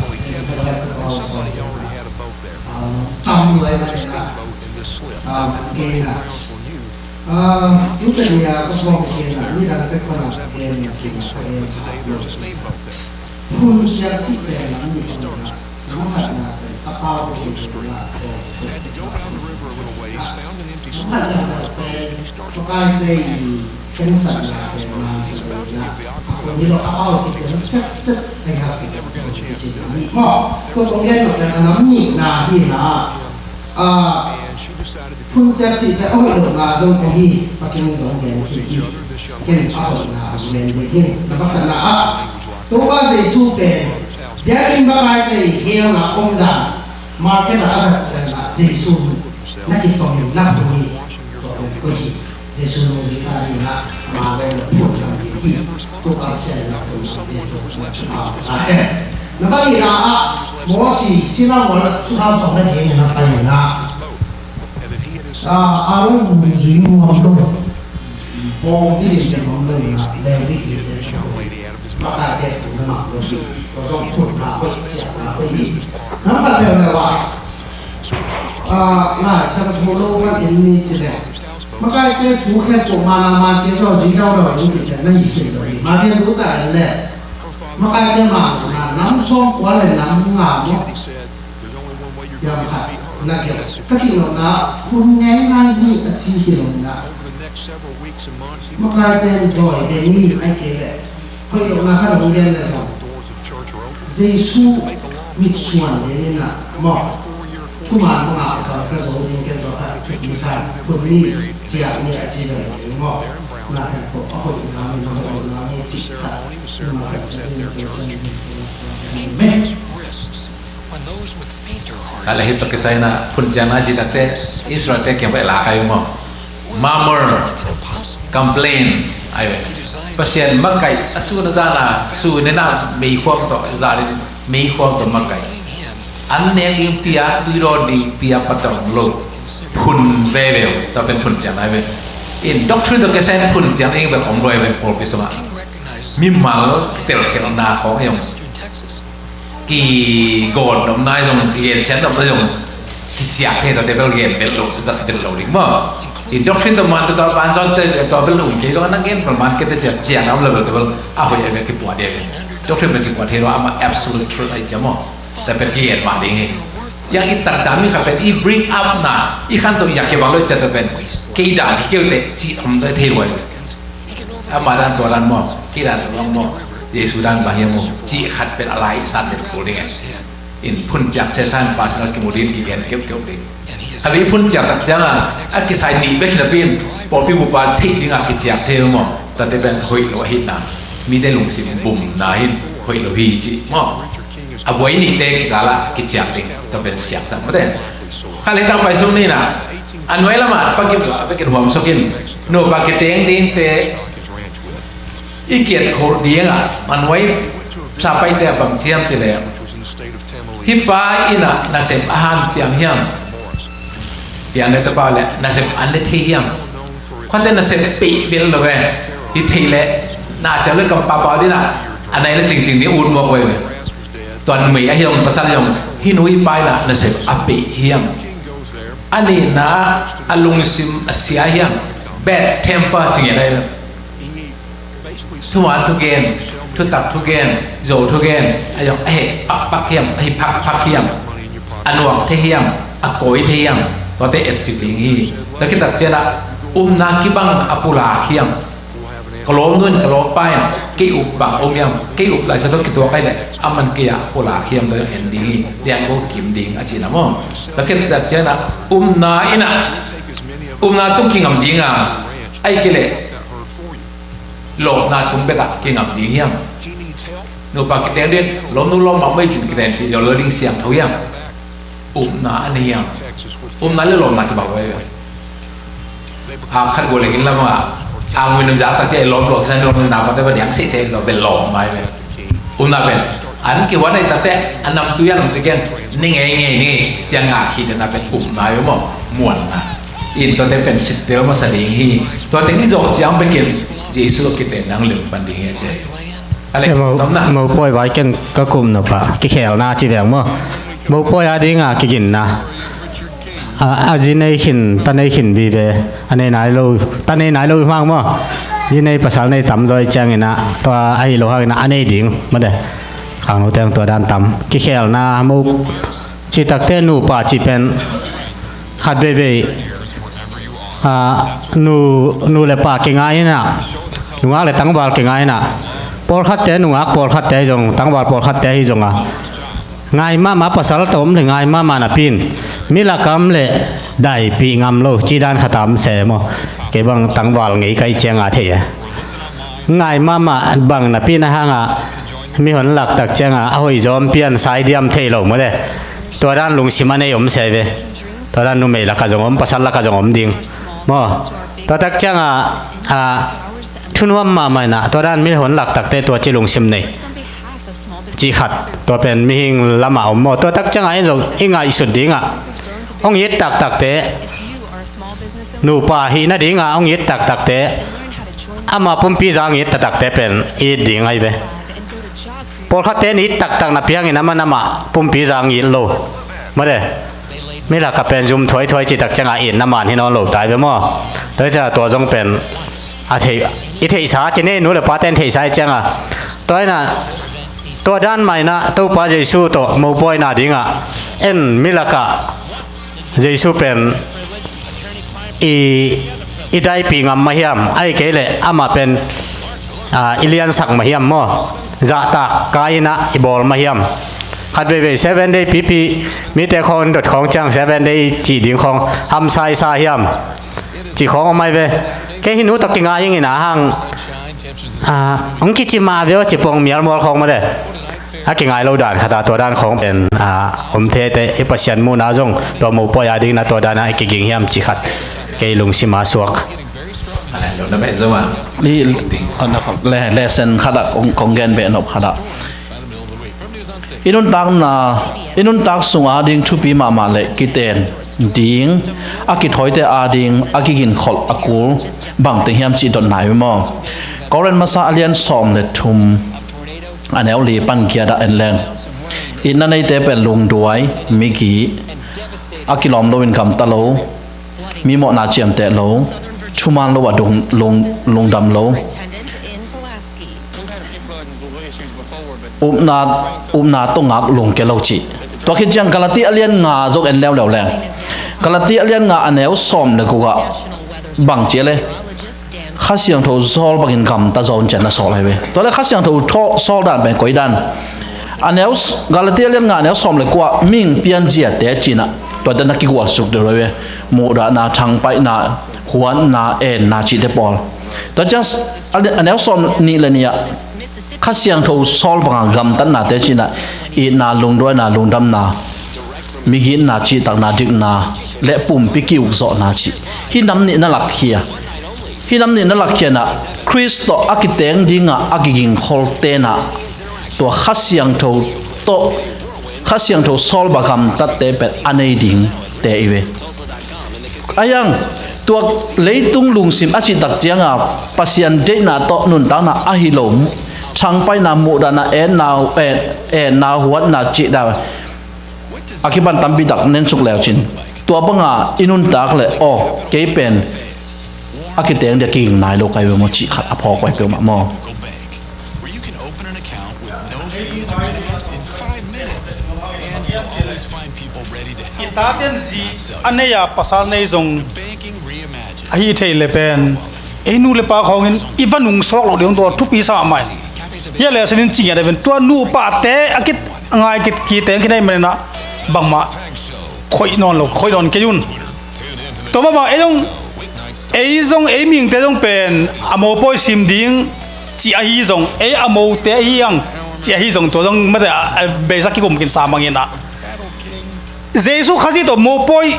ah, tam lai lai na, ah, kei na. Ah, tu te ni a ka suang kei na, ni dang te ko na kei na, kei na, kei na. Phun ciang cih pen lam nih om na, nang khatna pen a pau kei na, nang khatna pen makaite i pensatna pen mansa na, a phun ni lo a pau kei na, sep sep ai ha kei na, kei na ni. Maw, ko kong gen lo pen a lam nih na hi na, ah, phun ciang cih pen a hoih lo na zong kong hi, Pakin zong gen kei hi, ken a hoih na gen kei hi, na khatna ah. Topa Jesu pen, biakinn makaite i hell na om dan, market a a zat ciang a Jesu na kitong in na phun hi, tua pen koi hi, Jesu nungzui kha ding a, ama vel na phun lam ding hi, tua pen sel na phun lam ding, tua pen a, a, eh. Na pai na a, Mosi, sila mo na, tu ham song na ding na pai na. Ah, Aaron nungzui nuam dong. Bawng ding in nuam dong na, leu ding in nuam dong. Makaite thu na mak dong. Ko zong phun na hoih, siang na hoih. Nampak leu leu ah. Ah, na, sa thu lo man in ni ci leh. Makaite thu khempeuh man a man te zong zui dau dau in ci leh, na hi ci leh. Ma te lu ta in leh. Makaite man na, nam sawm kua leh nam nga maw. Yam khat na gelh ka cih lo na, hun ngai ngai hi a ci hi lo na. Makaite in dawi ding hi a ci leh, hoih lo na khat hong gen leh zong, Jesu mitsuan ding hi na maw. Thuman mah a ka zo ding ken tawh khat thupi sa, hun ni ciang ni a ci lo ding maw. Na khat ko a hoih na mi, na hoih na mi cih khat. Thuman khat ci ding ken sa ding ken. Ka le hih tawh kisai na phun ciang na cih takte Israel te kiang pai la kai maw. Murmur, complain, ai ve. Pasian makaih a sun a zan a sun in a meikhuam tawh zan in meikhuam tawh makaih. An nek ding pia, tui dawn ding pia patang lo. Phun veve, tua pen phun ciang na ai ve. In doctrine tawh kisai phun ciang ing bek om lo ai ve, pawlpi sungah. Mimal telkhialhna khawng ing. Kigawn nopna zong, kigensiat nopna zong, kiciak thei tawh te bel gen bel lo, zat bel lo ding maw. I doctrine tawh man tawh banzon te tawh bel um kei zong a na gen bel man kei te ciak ciak a om lo bel te bel a hoih a bel kipuah ding. Doctrine bel kipuah thei lo, amah absolute truth ai cia maw. Te bel kigen mah ding hi. Yang i tak dam i kha pen i bring up na, i khan tawh i a kibang lo i cia te pen. Kei dan kikeu te ci om te thei lo ai. Ama dan tua dan maw, kei dan tua dan maw, Jesu dan bang hiam maw, cih khat pen a lai sat pen kul ding e. In phun ciak sesan personal kimu ding kigen keuhkeuh ding. Khat vei phun ciak tak ciang a, a kisai nih bek hi napi in, pawlpi bupa theih ding a kiciak thei maw, tate pen hoih lo ahih na, mite lungsim bumna hin hoih lo hi cih maw. A buai nihte kikal ah kiciak ding, tua pen siangsak mate. Khat le tang pai sung ni na, a nuai lamah pakim lo a bekin huam suk in, nupa kiteng dingte i kiat khol ding a, a nuai sa paite a bang thiam ci le. Hih pa in a nasep a han ciam hiam? Piang le tapa le nasep an le thei hiam? Khuate nasep peih vel lo ve. Hih theih le nasep le kam pau pau ding a, a nai le cingcing ding ut mawk ve ve. Tuan mei a hiam pasal hiam, hih nu hih pa in a nasep a peih hiam? A nihna a lungsim a sia hiam? Bad temper ci ngen a hiam? Thuman thugen, thutak thugen, zo thugen, a zong a heh pakpak hiam, a hi phakphak hiam, a nuak thei hiam, a kawi thei hiam, tuate et cik ding hi. Tua khit tak ciangin a umna kibang a pulak hiam? Ka lawmnu in ka lawmpa in kei up bang om hiam, kei up laisa tawh kituak ai leh a man kei a pulak hiam, tua en ding hi. Lian ko kim ding a cihna maw. Tua khit tak ciangin a umna in a, umna tung kingam ding a, ai kei leh lawpna tung bekah kingam ding hiam? Nupa kiteng ding, lawmnu lawmmah mei cin kiteng ding, zo lo ding siangtho hiam? Upna a nei hiam? Upna le lawmna kibang lo hi ve. A khat gua leng inn lamah a ngui nung zak tak ciah i lawm lawm sa lawm na pate va diang seh seh lo bel lawm mai ve. Upna pen An kihuan ai tate a namtui a lungte kiang ni ngei ngei ni ciang ngah khit na pen upna i maw, muanna. In tuate pen sittel masa ding hi. Tuate i zawh ciang bekin Jesu a kite nang lim pan ding hi a ci. A le, Mo, nomna. Mopawi vai ken ka kum nop a kikhelna ci veng maw. Mopawi a dinga kiginna. A, a zi nei khin, ta nei khin vive, a nei nai lo, ta nei nai lo hmang maw. Zi nei pasal nei tam zaw i ciangin ah, tua ahi lo hangin ah, a nei ding, mate. Khangno teng tua dan tam. Kikhelna mo, ci takte nupa ci pen, khat veivei, a, nu, nu le pa kingai in ah, nungak le tangval kingai in ah, pawlkhatte nungak, pawlkhatte hi zong, tangval pawlkhatte hi zong a, ngai mahmah pasal tawh om le ngai mahmah napi in, mi lakam le daipih ngam lo, ci dan khat a om se maw. Kei bang tangval ngei kai cianga thei e. Ngai mahmah bang napi in a hanga, mihon laktak cianga, a hoih zawm pian sai diam thei lo maw le. Tua dan lungsim a nei om se ve. Tua dan numei laka zong om, pasal laka zong om ding. Maw, tua tak cianga, a, thunuam mahmah in ah, tua dan mihon laktakte tua ci lungsim nei. Ci khat, tua pen mihing lamah om maw. Tua tak ciangah in zong i ngaihsut dingah, hong it taktakte, nupa hih nadingah hong it taktakte, ama pumpi zang it taktakte pen it ding ahi ve. Pawlkhatte in it taktak napi hangin amah amah pumpi zang it lo. Mate, mi laka pen zum thuaithuai ci tak ciangah itna man hi nawn lo tai ve maw. Tua hi ciangah tua zong pen a thei, i theihsa ci nei, nu le pate in theihsa i cianga. Tua inah, tua dan mah inah Topa Jesu tawh mopawina dingah en mi lakah Jesu pen i, i daipih ngam mah hiam, ahi kei leh amah pen, a, i liansak mah hiam maw? Zahtak kai inah i bawl mah hiam? Khat veivei Seven Day pipi mite khawng in dot khawng ciang Seven Day cih ding khawng hamsa i sa hiam? Cih khawng om ahi ve. Kei hih nu tawh kingai ing inah hang, a, hong kici mah ve aw ci pong mialmual khawng mate. A kingai lo dan khata tua dan khawng pen, a, om thei te, i Pasian muhna zong tua mopawi a dingna tua dana i kiging hiam ci khat kei lungsima suak. Ni, a, na khawm le, lesson khat ah kong, kong gen beh nop khat ah. I nuntakna, i nuntak sung a ding thupi mahmah le kiten ding, a kithawite a ding a kiginkholh a kul bangteng hiam cih dotna i maw? Korin masa a lian sawm le thum, a neu li pan giat ah en leng. Itna neite pen lungduai, migi, a kilawm loin gamta lo, mi mawhna ciamteh lo, thuman lo a dung, lung, lungdam lo, upna, upna tawh ngak lungke lo cih. Tua khit ciang Galati a lian nga zong en leuleu leng. Galati a lian nga a neu sawm le guk ah bang ci a le, Kha Siangtho sawl bangin gamta zaw un ci-in na sawl ahi ve. Tua le Kha Siangtho thaw sawl dan pen koi dan? A neu s-, Galati a lian nga a neu sawm le kua, mihing pianziate ci-in ah, tuate na kigualsuk deuh lo ahi ve. Muhdahna, thangpaihna, huatna, enna cihte pawl. Tua ciang s-, a li-, a neu sawm nih le nih ah, Kha Siangtho sawl banga gamtatnate ci-in ah, itna, lungduaina, lungdamna, migitna, cihtakna, dikna, le pumpi ki-ukzawhna cih. Hih nam nih na lakkhia. Hih nam nih na lakkhia in ah, Khrist tawh a kiteng dingah a kigingkholten ah, tua Kha Siangtho tawh, Kha Siangtho sawl bang gamtatte pen a nei dingte i ve. Ahi hang, tua leitung lungsim a cihtak cianga Pasian deihna tawh nuntakna ahi lo, thangpaihna, muhdahna, enna, en, enna, huatna cihna a kipan tampi tak nensuk leucin, tua banga i nuntak le, aw, kei pen a kiteng dia kiging nai lo kai ve maw cih khat a phawk huai peuhmah maw? I taten zi a nei a pasal nei zong ahi thei le pen, ei nu le pa khawngin i va nungsawk loh ding tua thupi sa mahmah. Hia le a sinin ci ngiat a ven tua nupate a kit a ngai kit kiteng kinaih maninah bangmah khoih nawn lo, khoih nawn kei un. Tua mahmah ei zong, ei zong, ei mihingte zong pen a mopawi sim ding cih ahi zong, ei a mote ahi ang cih ahi zong, tua zong mate a, a beisa kikum kinsa manginah Jesu Khazih tawh mopawi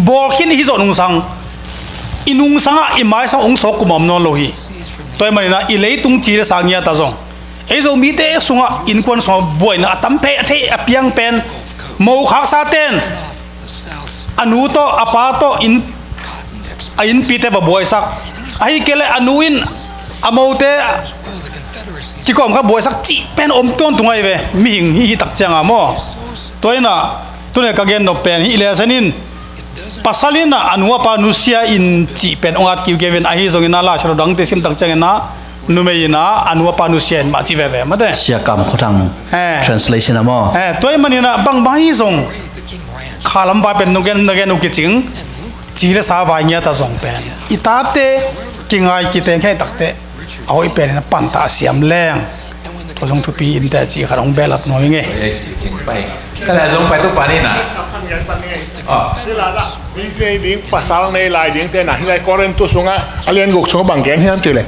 bawl khin i hi zawh nungsang, i nungsangah i maisang hong sawk kum a om nawn lo hi. Tua ahih maninah i leitung ci le sa ngiata zong Ei Zomite sungah innkuan sungah buaina a tam phei a theih a piang pen mo khaksa ten a nu tawh a pa tawh inn a innpite va buaisak, ahi kei leh a nu in a mote kikawm kha buaisak cih pen om tuantung ahi ve. Mihing hi hi tak cianga maw? Tua inah tune ka gen nop pen hih lesen in pasal inah a nu a pa nusia in cih pen ong at kiu kei ven. Ahi zongin a Lai Siangtho dangte sim tak ciangin ah numei inah a nu a pa nusia in mah ci veve mate. Siakam Khuathang. He. Translation ah maw? He, tua ih maninah bangbang hi zong khalam vai pen nugen nagen uh kicing. Ci le sa vai ngiat a zong pen i tate kingai kiteng khei takte a hoih pen in a pantah a siam leng. Tua zong thupi in teh ci khat hong behlap nuam ing e. Ei, i cing pai. Ka leh zong pai tuk pa ni na. Ah. Zi nei ding, pasal nei lai ding te na, hih lai Korintu sungah a lian guk sungah bang gen hiam cih leh,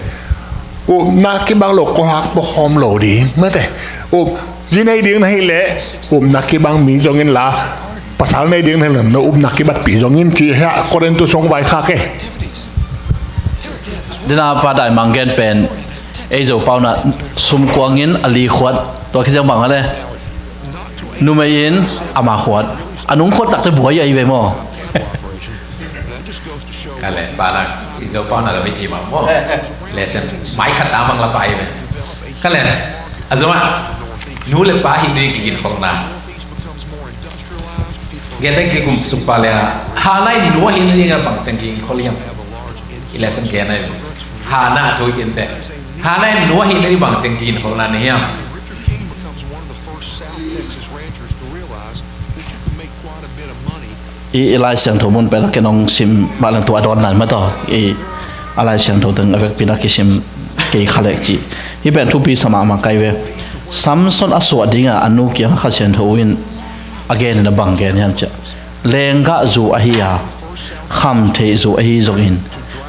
upna kibang lo kawlhak pawkhawm lo ding mate. Up, zi nei ding na hih leh upna kibang mi zong in la, pasal nei ding na hih leh na upna kibatpih zong in ci hiah Korintu sung vaikhak e. Dina pa dai mang gen pen ei Zo pau na sum kuangin a li khuat, tua khisiang bang a le numei in ama khuat, a nung khuat takte buai ahi ve maw? Ka le pa na i Zo pau na lo i ti ma maw? Lesen mai khat ta mang la pai ve. Ka le a Zo ma nu le pa hi ni kikin khong na. Gen teng kikum suk pa le a ha nai nu hi ni bang teng kikin khong liang. I lesen gen ai ha na thu kin te. Ha nai nu hi ni bang teng kikin khong na ni hiam? I, i Lai Siangtho mun pen a ken ong sim mah leng tua a dawn nai mah tawh i a Lai Siangtho teng a vekpi na kisim kei kha lek ci. Hi pen thupi sa mahmah kai ve. Samson a suah dingah a nu kiang Kha Siangtho in a gen in a bang gen hiam ciah, lenggah zu ahi a, khamtheih zu ahi zongin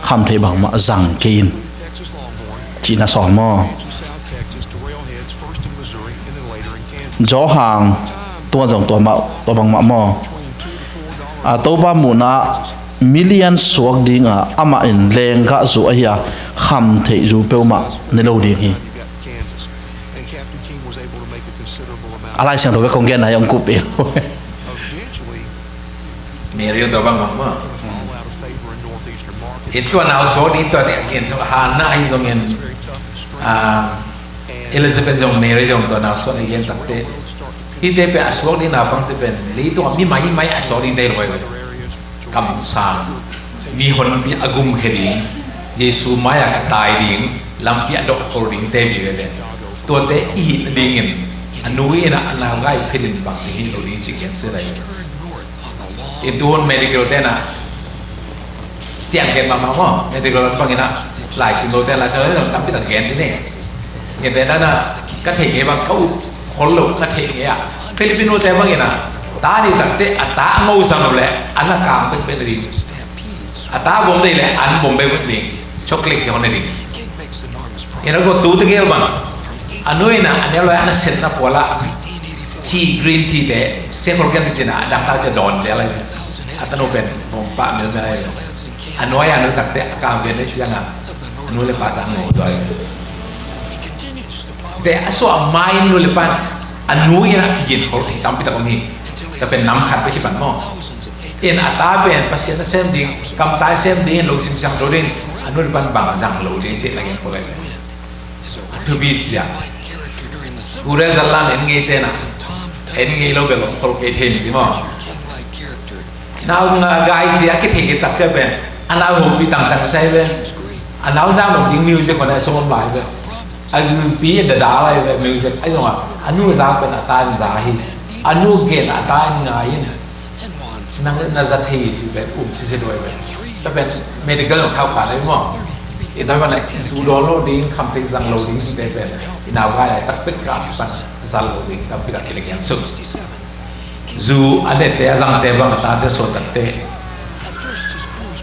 khamtheih bangmah zang kei in. Cihna sawn maw? Johan tua zong tua mah, tua bangmah maw? A Topa muhna million suak dingah amah in lenggah zu ahi a, khamtheih zu peuhmah ne lo ding hi. A Lai Siangtho bek kong genna hi ong kup i lo. Mary tua bang bang maw? I tua nau suak ding tua ding a gen tua Hannah ahi zongin, ah, Elizabeth zong Mary zong tua nau suak ding gen takte. Hite pen a suak ding naupangte pen leitung a mi maimai a suak dingte hi lo hi. Kamsang, mi honpi a gumkhia ding, Jesu mai-ah ka tai ding, lampi a dawhkhol dingte vive pen. Tuate i hih nadingin a nu in a nau gai philin bang ding hi lo ding ci gen si lai. In tuhun medical te na ciang gen mahmah maw, medical bangin a lai sim lo te, lai sim lo te tampi tak gen ti ne. Nge te na na ka thei nge bang ka up khol lo ka thei nge a. Filipino te bangin a ta ni takte a ta a ngo sam lo le an a kang pek pek ding. A ta bom dei le an bom pek pek ding. Chocolate ci hon ding. Ina ko tu te gel bang. A nu ina a ne lo an a set na pola. Tea, green tea te se khol ken ti na dang ta te don te lai. A ta no pen bom pa mel mel lai. A nuai a nu takte a kang ven le ciang a. A nu le pa sa ngo doi. Te a suah mai nu le pan a nu in a kigen khol thei tampi tak om hi. Ta pen nam khat pe hi pan maw. In a ta pen Pasian a sem ding, kam ta sem ding, lo sim siang do ding, a nu le pan bang zang lo ding ci na gen khol lai. A thu bit sia. Kure zalan en ngei te na. En ngei lo bel om khol kei thei ni maw. Nau nga gai cia kithei kitak cia pen a nau humpi tangtang sai pen a nau zang dong ding music hon a sawm lai pen a gulpi a dada lai pen music a zong a a nu zang pen a ta in za hi a nu gen a ta in ngai in nang na za thei si pen um si si duai pen ta pen medical nong thau kha lai maw i ta pen a i su dawn lo ding kham thei zang lo ding si te pen i nau gai lai tak pek ka pan zal lo ding tam pi tak ki le gen suk. Zu a nete a zangte bang a tate suahtakte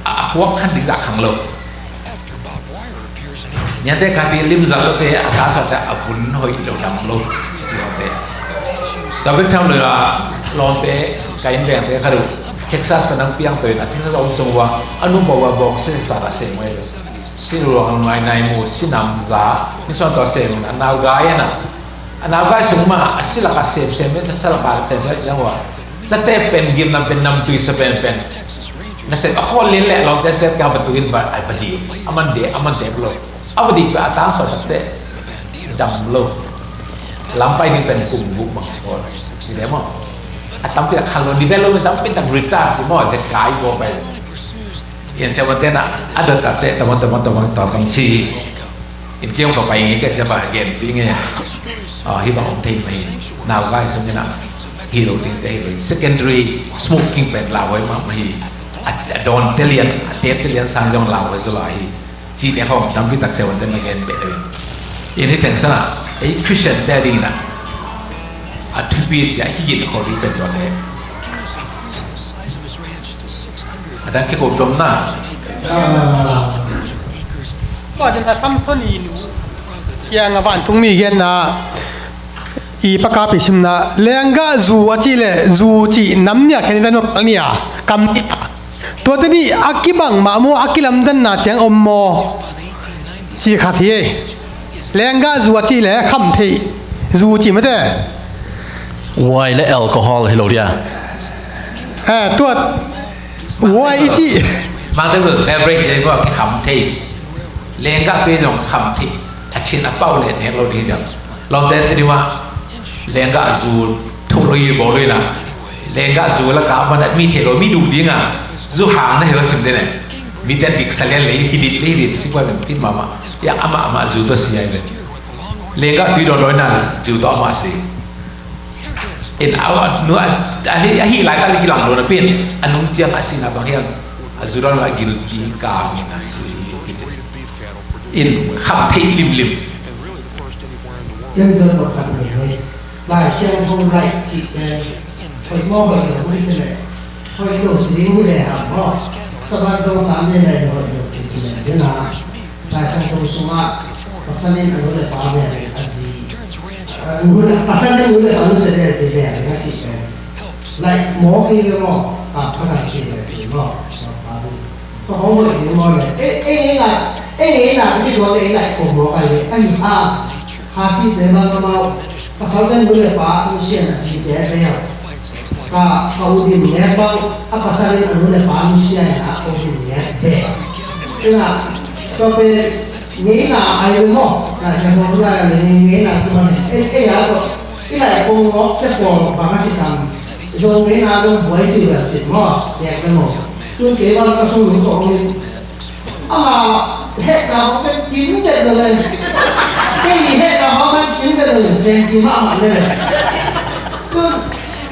a kuak khan ding zah khang lo. Niate kati lim zah lote a ta suahte a vun hoih lo dam lo. Ci hote. Tua bek tham lo a lawmte ka inn vengte kha lo. Texas pen ang piang peuh na Texas a om sung ua a nu pau a bawk sesa a seng mai lo. Si luang ngai nai mu, si nam za, ni suan tua sem, a nau gai na. A nau gai sung ma, a si laka sem sem, sa laka sem sem, yang wa. Sa te pen gim nam pen nam tui sa pen pen. Na sem a khol lin le long test ka ba tuin ba, ai ba di, a man de, a man de lo. A ba di ba a tang so te, dam lo. Lampai ni pen kum bu mang si ko. Si de mo. A tam pi a khalo development tam pi tam retard si mo, je kai bo pai. Yan sia wan tena, a dot tate, tamang, tamang, tamang, tamang, si. In kiong ka pai nge, ka jaba gen pi nge. Ah, hi bang om thei mai. Nau gai sung ina. Hi lo ding te, hi lo. Secondary smoking pen la hoi ma, ma hi. A, a don te lian, a te te lian sang jong la hoi zo la hi. Ci ne hong, dam pi tak sia wan tena gen pe. In hi teng sana, ei Christian te ding na. A thupi ci, a kigin ko ding pen tua te. A dang kiko dom na. Ko ding na Samson i nu. Kiang a vantungmi gen na. I pakapi simna. Lenggah zu a ci le, zu ci nam nia khen ven ma pal nia. Kam nia. Tua te ni a kibang mah maw, a kilamdanna ciang om maw. Ci khat hi. Lenggah zu a ci le, kham theih. Zu ci mate. Wai le alcohol hi lo dia. Eh, tua wai i ci. Mang te bel beverage le bua kham thei. Lenggah pe zong kham thei. A chin a pau le nek lo di zang. Lo te te di ma. Lenggah zu thu lo yi bo lo na. Lenggah zu la ka man mi thei lo mi du di nga. Zu hang na he lo sim de ne. Mi te dik sa len le hi di le hi di si bua le pin mama. Ya ama ama zu to si ai le. Lenggah tui do do na zu to ama si. In a, a, nu, a, a, hi, a hi lai ta li kilang lo na pin. A nung ciang a sina bang hiang. A zu do na gil pi ka ngi na si. In kham thei lim lim. Ken don bak khat ni hoi. Lai Siangtho lai ci pen. Hoi mo hoi lo hoi se le. Hoi lo ci ding ni le ha mo. Sabat zong sam ni le hoi lo ci ci le. Ken ha. Lai Siangtho sungah pasal in a nu le pa bel a zi. A nu le, pasal in nu le pa nusia bel a zi bel a ci bel. Lai mawk hi bel maw, a pa kan ci bel ci maw, pa bu. Ka hong mawk hi maw le. E, e, e nga, e nga na, e nga na, e nga ko mawk a le, a hi a. Ha si te ma ma ma. Pasal kan bu le pa, nusia na si te bel. Ka, ka u din ne pa, a pasal in a nu le pa nusia na, ka u din ne pe. Ina, to pe, ngeina ai le mo, na sia mo na ngeina tu ma ne. E, e ya to, ina e kong mo, te ko, ba ka si tam. Zo ngeina zo buai si la si mo, ya ke mo. Tun ke ba ka su lu ko ni. Ama het na hong pen kim det lo le. Kei het na hong pen kim det lo le, seng kim ama le.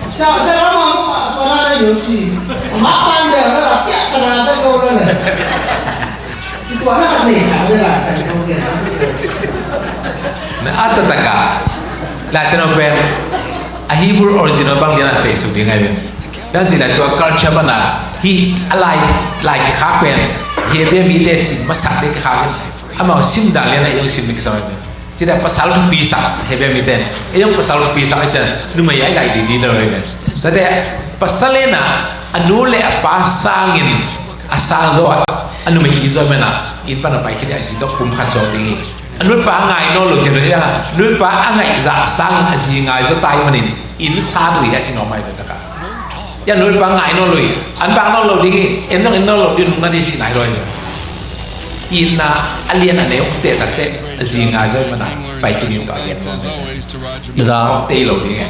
Sa, sa ama hong a, pa na le yo si. Ama pan le la, ya ka na det lo le. Tua na ka nei sa le la, sa ko ke. Na ata taka. La sa no pen. A Hebrew original bang dia na te su ding ai pen. Dan ci lai tua culture bana hi a lai, lai kikhak pen hi a bia mite sin masak te kikhak pen. Amau sin dan lian a iong sin mi kisam pen. Ci lai pasal thupi sak hi a bia mite. Iong pasal thupi sak a can numei ai lai di di da roi pen. Tate pasal ena a nu le a pa sangin a sang zo a numei i zo mena in pana pai kini a ci dok pum khat zo ding i. A nupa a ngai nawn lo ciang, a nupa a ngaih zah sangin a zi ngai zaw ta ahih manin inn sa dui a ci nuam ahi ve taka. A nupa a ngai nawn lo hi, an bang nawn lo ding hi, en zong en nawn lo ding nung na ding ci nai lo hi. Inn na a lian a neu te tak te a zi ngai zaw mana pai ki ning ka gen nawn lo. Dada, tei lo ding hi.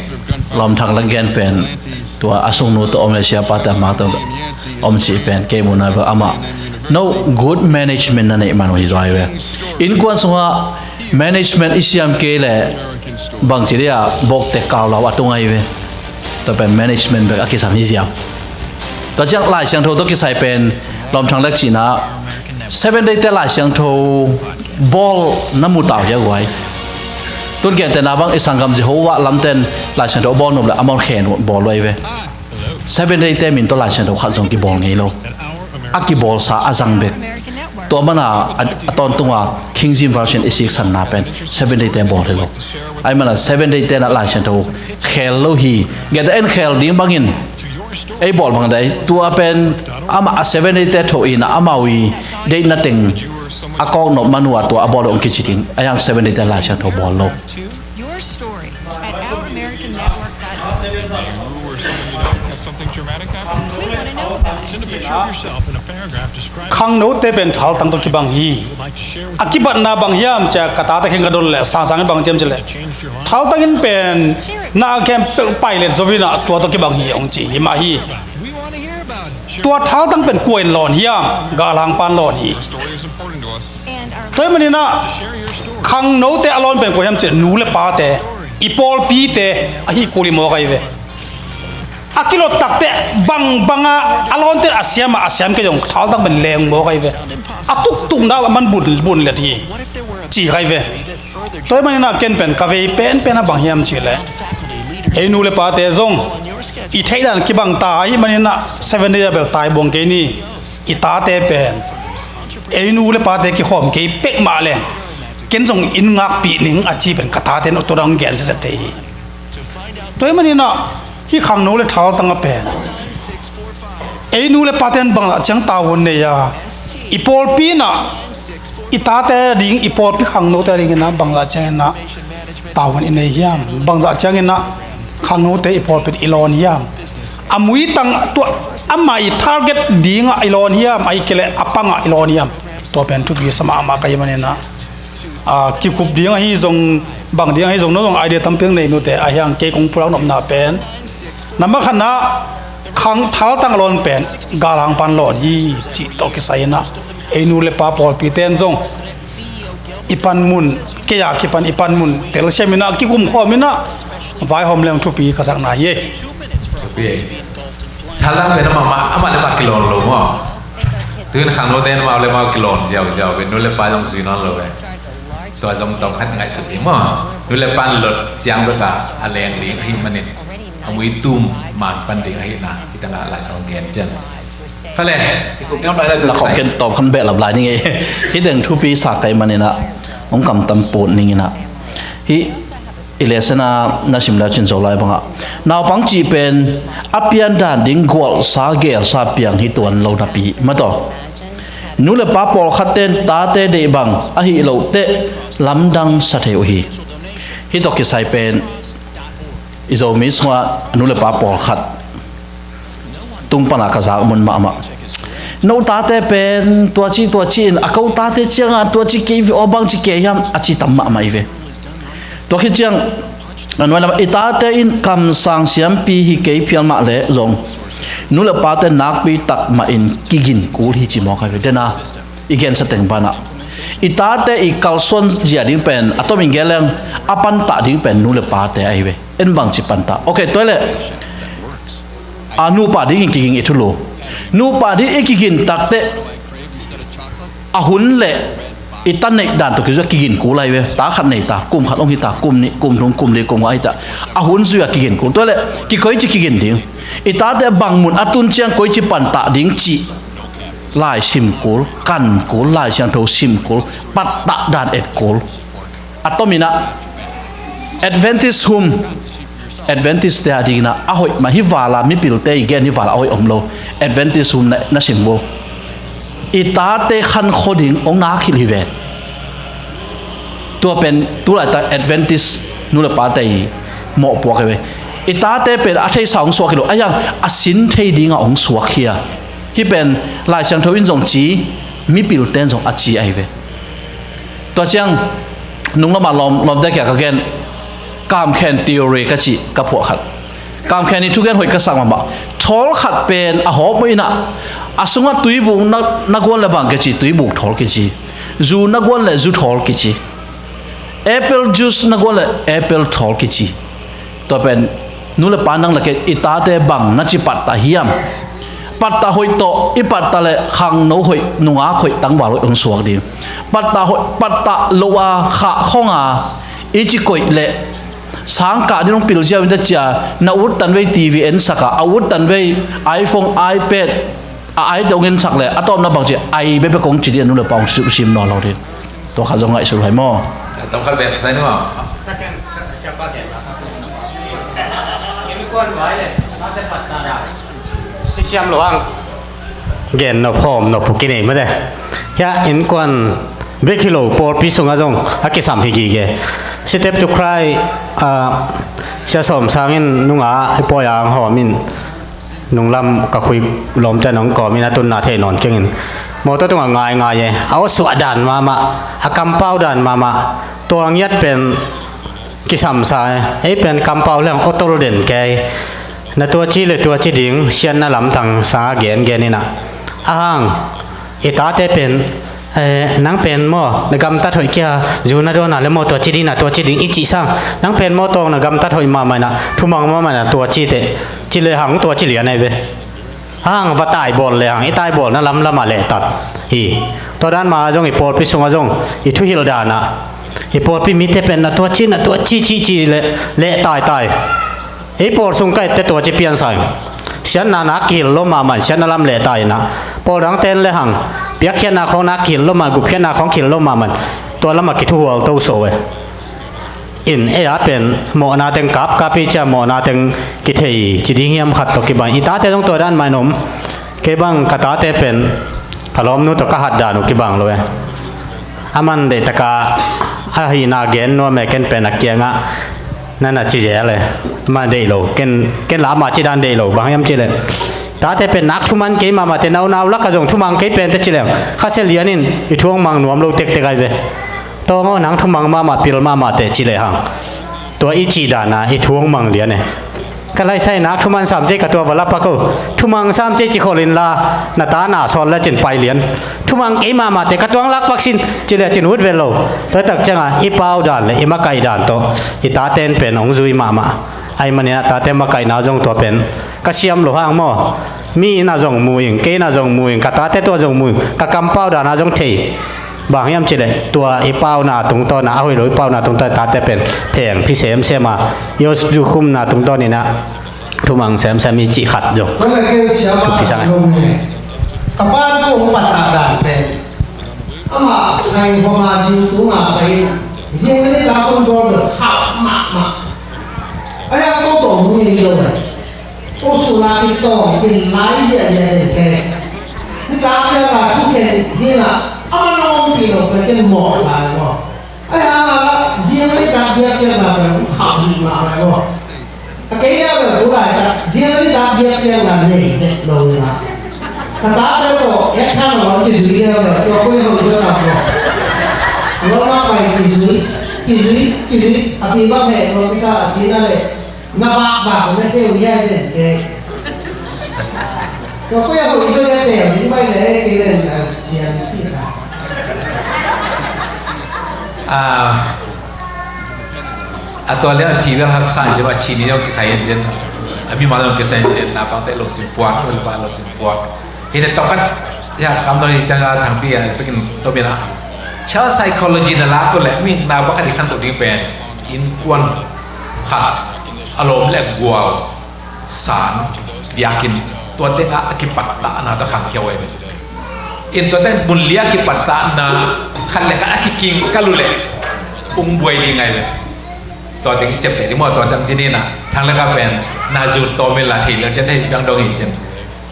Lawm thak la gen pen tua a sungnu tawh om le siapa te amah tawh om cih pen kei muhna bel amah no good management na neih man uh hi zaw hi ve. Innkuan sungah management i siam kei leh bangci dia bawkte kau lau a tung ahi ve. Tua pen management bek a kisam hi ziam. Tua ciang Lai Siangtho tawh kisai pen lawm thang lek cihna Seven Day te Lai Siangtho bawl na mu tau hia guai. Tun gentehna bang i sanggam Jehovah lamten Lai Siangtho bawl nop le amau khen bawl luai ve. Seven Day te min tawh Lai Siangtho khat zong kibawl ngei lo. A kibawlsa a zang bek. Tua mana a, a tawntunga King James Version i siksanna pen Seven Day te bawl hi lo. Ai mana Seven Day te na Lai Siangtho khel lo hi. Gentehna en khel ding bangin ei bawl bang dai tua pen ama a Seven Day te tho ina amau i deihna teng a kawknop man uh a tua a bawl hong kici ding a, hiang Seventh Day te Lai Siangtho bawl lo. Khangnote pen thaltang tawh kibang hi. A kibatna bang hiam cia ka tate kheng ka dot leh sangsang in bang ciam cileh, thaltang in pen na khempeuh pailet zo inah tua tawh kibang hi hong ci hi mah hi. Tua thaltang pen kua in lawn hiam? Galhang pan lawn hi. Tua hi maninah khangnote a lawn pen kua hiam cih nu le pate, i pawlpite ahi kul hi mawk ahi ve. A kilot takte bangbanga a lawnte a siam a, a siam kei zong thaltang pen leng mawk ahi ve. A tuktukna man bun, bun let hi ci ahi ve. Tua hi maninah ken pen ka vei penpen a bang hiam cihleh, ei nu le pate zong i theihdan kibang ta ahi maninah Seventh Day a bel tai buang kei ni. I tate pen ei nu le pate kikhawm kei pek mah leng ken zong in ngakpih ning a ci pen ka tate in tua dang gen siaset thei hi. Tua hi maninah hih khangno le thaltang a pen ei nu le pate in bangzah ciang tavuan nei a, i pawlpi inah i tate ding, i pawlpi khangnote dinginah bangzah cianginah tavuan i nei hiam? Bangzah cianginah khangnote i pawlpi i lawn hiam? A muitang tua amah i target dingah i lawn hiam, ahi kei leh a pangah i lawn hiam? Tua pen thupi sa mahmah ka hi maninah, a, kikhup ding ahi zong, bang ding ahi zong, no zong idea tampi nei nute, ahi hang kei kong pulak nopna pen na makhatna khang thaltang a lawn pen galhang pan lawn hi cih tawh kisai inah ei nu le pa pawlpite in zong i panmun, kei a kipan i panmun telsiam inah kikum khawm inah vaihawm leng thupi ka sakna hi. Thupi. Thaltang pen amah, amah le mah kilawn lo maw? Tuin khangnote in amah le mah kilawn ziauziau ve, nu le pa zong zui nawn lo ve. Tua zong tawm khat ngaihsut hi maw? Nu le pa in lot ciang bek a a leng ding ahi manin a muitum man pan ding ahihna hih tangah Lai Siangtho gen cian. Khale, i kup niam lai la khawk ken tawm khan behlap lai ning ei. Hih teng thupi sa kai maninah hong kamtam put ninginah hih i lesson a na sim le cin zo lai bangah naupang cih pen a piandan ding gualsa gelsa piang hi tuan lo napi mataw. Nu le pa pawlkhatte in tate deih bang ahi lohteh lamdang sa thei uh hi. Hih tawh kisai pen i Zomi sungah nu le pa pawlkhat tung pana ka zak mun mahmah. No tate pen tuaci tuaci in a ko tate ciangah tuaci kei ve aw, bangci kei hiam a ci tam mahmah i ve. Tua khit ciang a nuai lamah i tate in kamsang siampi hi kei phial mah leh zong nu le pate nakpi tak mahin kigin kul hi ci mawk ahi ve. Dena i gensa teng banah i tate i kalsuan zia ding pen a tomin gen leng a pantah ding pen nu le pate ahi ve. En bangci pantah? Ok, tua leh a nupa ding i kiging i thulu. Nupa ding i kigin takteh a hun le i ta neih dan tawh kizua kigin kul ahi ve. Ta khat nei ta, kum khat hong hi ta, kum nih, kum thum, kum li, kum nga hi ta. A hun zui a kigin kul. Tua leh kikoici kigin ding? I tate bang mun a tun ciang koici pantah ding cih lai sim kul, kan kul, Lai Siangtho sim kul, pattah dan et kul. A tominah Adventist hum, Adventist te a dinginah a hoih mah hi vala, mipilte i gen hi vala a hoih om lo. Adventist hum na, na sim vo. I tate khankho ding hong nak hilh hi ve. Tua pen tulaitak Adventist nu le pate i mawhpuak hi ve. I tate pen a theisa hong suak hi lo, a hiang a sin thei dingah hong suak hi a. Hih pen Lai Siangtho in zong ci, mipilte in zong a ci ahi ve. Tua ciang nung lamah lawm, lawmte kia ka gen, kamkhen theory ka cih ka phuah khat. Kamkhen i thugen hoih ka sak mahmah. Thawl khat pen a hawm uh inah a sungah tuibuk na, na guan le bang kici, tuibuk thawl kici. Zu na guan le zu thawl kici. Apple juice na guan le apple thawl kici. Tua pen nu le pa nang le kei i tate bang na ci pattah hiam? Pattah hoih tawh i pattah le khangno hoih, nungak hoih, tangval hoih hong suak ding. Pattah hoih, pattah lo a khah khong a i ci koih le sangkah ding hong pilziau in ta cia, na ut tanvei T V ensaka, a ut tanvei iPhone, iPad, a aite hong ensak le a tawpna bangci ai bekbek kong ci dih a nu le pa hong sim nawn lo ding. Tua khat zong ngaihsut hai maw? Tawm khat bek sai ni maw? Siam lo ang. Gen nop hawm nop pu kinei mate. Sia innkuan bek hi lo pawlpi sungah zong a kisam hi gige. Step to Cry, ah, Sia Sawm Sang in nunga i pawi ang hawm in nunglam ka khui lawmte nong kawm in a tunna thei nawn keng in mawtaw tungah ngaingai e. A awsuah dan mahmah, a kampau dan mahmah, tua ngiat pen kisamsa e. Ei pen kampau leng awtol den kei. Na tuaci le tuaci ding siatna lamtang sanga gengen inah. Ahang i tate pen, eh, nang pen maw na gamtat hoih kia, zu na dawn a le maw tuaci ding na tuaci ding i cih sang, nang pen maw tawng na gamtat hoih mahmah inah, thumang mahmah inah tuaci teh, ci le hang tuaci lian ei ve. Hang va taibawl le hang i taibawlna lamlamah lehtat hi. Tua dan ma zong i pawlpi sungah zong i thuhilh danah i pawlpi mite pen na tuaci na tuaci cihcih le leh taitai. Ei pawl sung ka ette tuaci piansa in siatna na kihilh lo mahmah in siatna lam lehtai inah, pawl dangten le hang piakkhiatna khawng na kihilh lo mah, gupkhiatna khawng kihilh lo mahmah in tua lamah kithuhual to so e. In ei a pen mawhna teng kapkap i cia mawhna teng kithei ci ding hiam khat tawh kibang i tate zong tua dan mah in om. Kei bang ka tate pen ka lawmnu tawh ka hat dan uh kibang lo e. A man deihtaka a hihna gen nuam e, ken pen a kiangah na na ci zel e. Ma deih lo, ken, ken la ama ci dan deih lo, bang hiam ci le tate pen nak thuman kei mahmah te, naunau laka zong thumang kei pen te ci leng khasia lian in i thuang mang nuam lo tektek ai ve. Tawng aw nang thumang mahmah pil mahmah teh ci lehang tua i cih dana i thuang mang lian e. Ka laisai nak thuman sam cei ka tua va lapak o. Thumang sam cei ci kholin la na ta na sawl le cin pai lian. Thumang kei mahmah teh ka tuang lakpak sin ci le cin ut vet lo. Tua tak cianga i pau dan le i makaih dan tawh i taten pen hong zui mahmah. Ai manina tate makaihna zong tua pen ka siam lo hang maw? Mi ina zong mu ing, kei ina zong mu ing, ka tate tua zong mu ing, ka kampau dana zong thei. Bang hiam cileh tua i pauna tungtawna a hoih lo i pauna tungtawn tate pen pheng phi semsem a, i zu khumna tungtawn ina thumang semsem i cih khat zong. Tua le ken siapa thupi sang a. Ka pan ko hong patak dan pen ama sai homa zing tunga pai in zing ni ka kun dol hap mahmah. Aya ko tong ni lo. Ko suna ki tawng kin lai ziahziah den te. Nitak cianga thukhen hinah a man a ompih lo pen ken mawhsa maw? Ai hanga la ziang nitak biakpiakna pen hong khauh hih mahmah maw? A kei a vel tu laitak ziang nitak biakpiakna nei tek lo hinah. Ka tate tawh et thang lo kizui leuleu tua koi hoih zaw tak maw? Lawmah pai kizui, kizui, kizui a pi bang heh lo kisa a cina le. Na vak vak na teu hiai ven ke. Tua pia hoih zaw na teu ding bai le kei ven a siam si ka. A tua le a pi vel hak san je ba chi ni yong kisai yen jen. A mi ma yong kisai yen jen na pang te lo sim puak, lo ba lo sim puak. Kei ne tokat ya kam lo ni ta thang pi a pekin to bina. Child psychology na la ko le mi na ba ka di khan to ding pen innkuan khat a lawm le gual san biakinn tua tengah a kipattahna tawh khangkhia uh ahi ve. In tua teng mun lia kipattahna khat le khat a kiking ka lu leh ung buai ding ahi ve. Tua teng i cep leh ding maw tua teng ci ni na thang le ka pen na zu tawm in la thei lel cian thei piang dong in cin.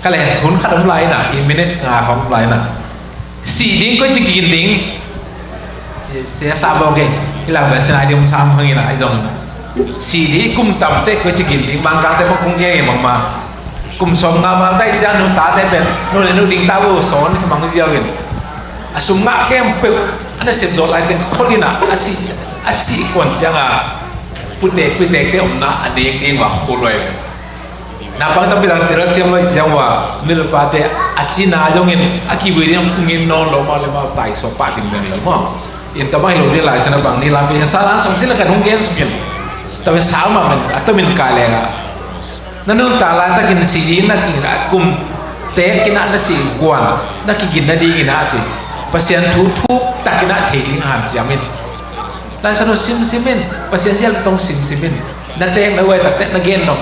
Ka le hun khat om lai na i minute nga khawng om lai na. Sih ding koi ci kigin ding. Sia sa bawk e. I lak bel sinai ding om sam hang ina i zong. Sih ding kum tamte koi ci kigin ding bang kangte bang kung ge mangma. Kum sawm nga mal tai ciang nu tate pen nu le nu ding ta bu sawn i thumang ziau in. A sum ngah khempeuh a na sep dawh lai teng khol ina a sih a sih kuan cianga putek pitekte omna a ding ding wa khol luai. Naupang tampi tak tira siam lo i ciang ua, nilpate a cina zongin a kivui ding ngin nawn lo maw le maw tai suak pah ding beng lo maw. In tamai lo ding lai sana bang ni lampi sa lan song sila kan hong gen sukin. Tawi sau ma men a tomin kai lenga. Na nun ta lai takin si ding na kin a kum tek kin a na si guan na kigin na ding ina ci. Pasian thu thuk takin a thei ding han ciamin. Lai sana simsimin Pasian zial tong simsimin. Na tek na uai takte na gen nop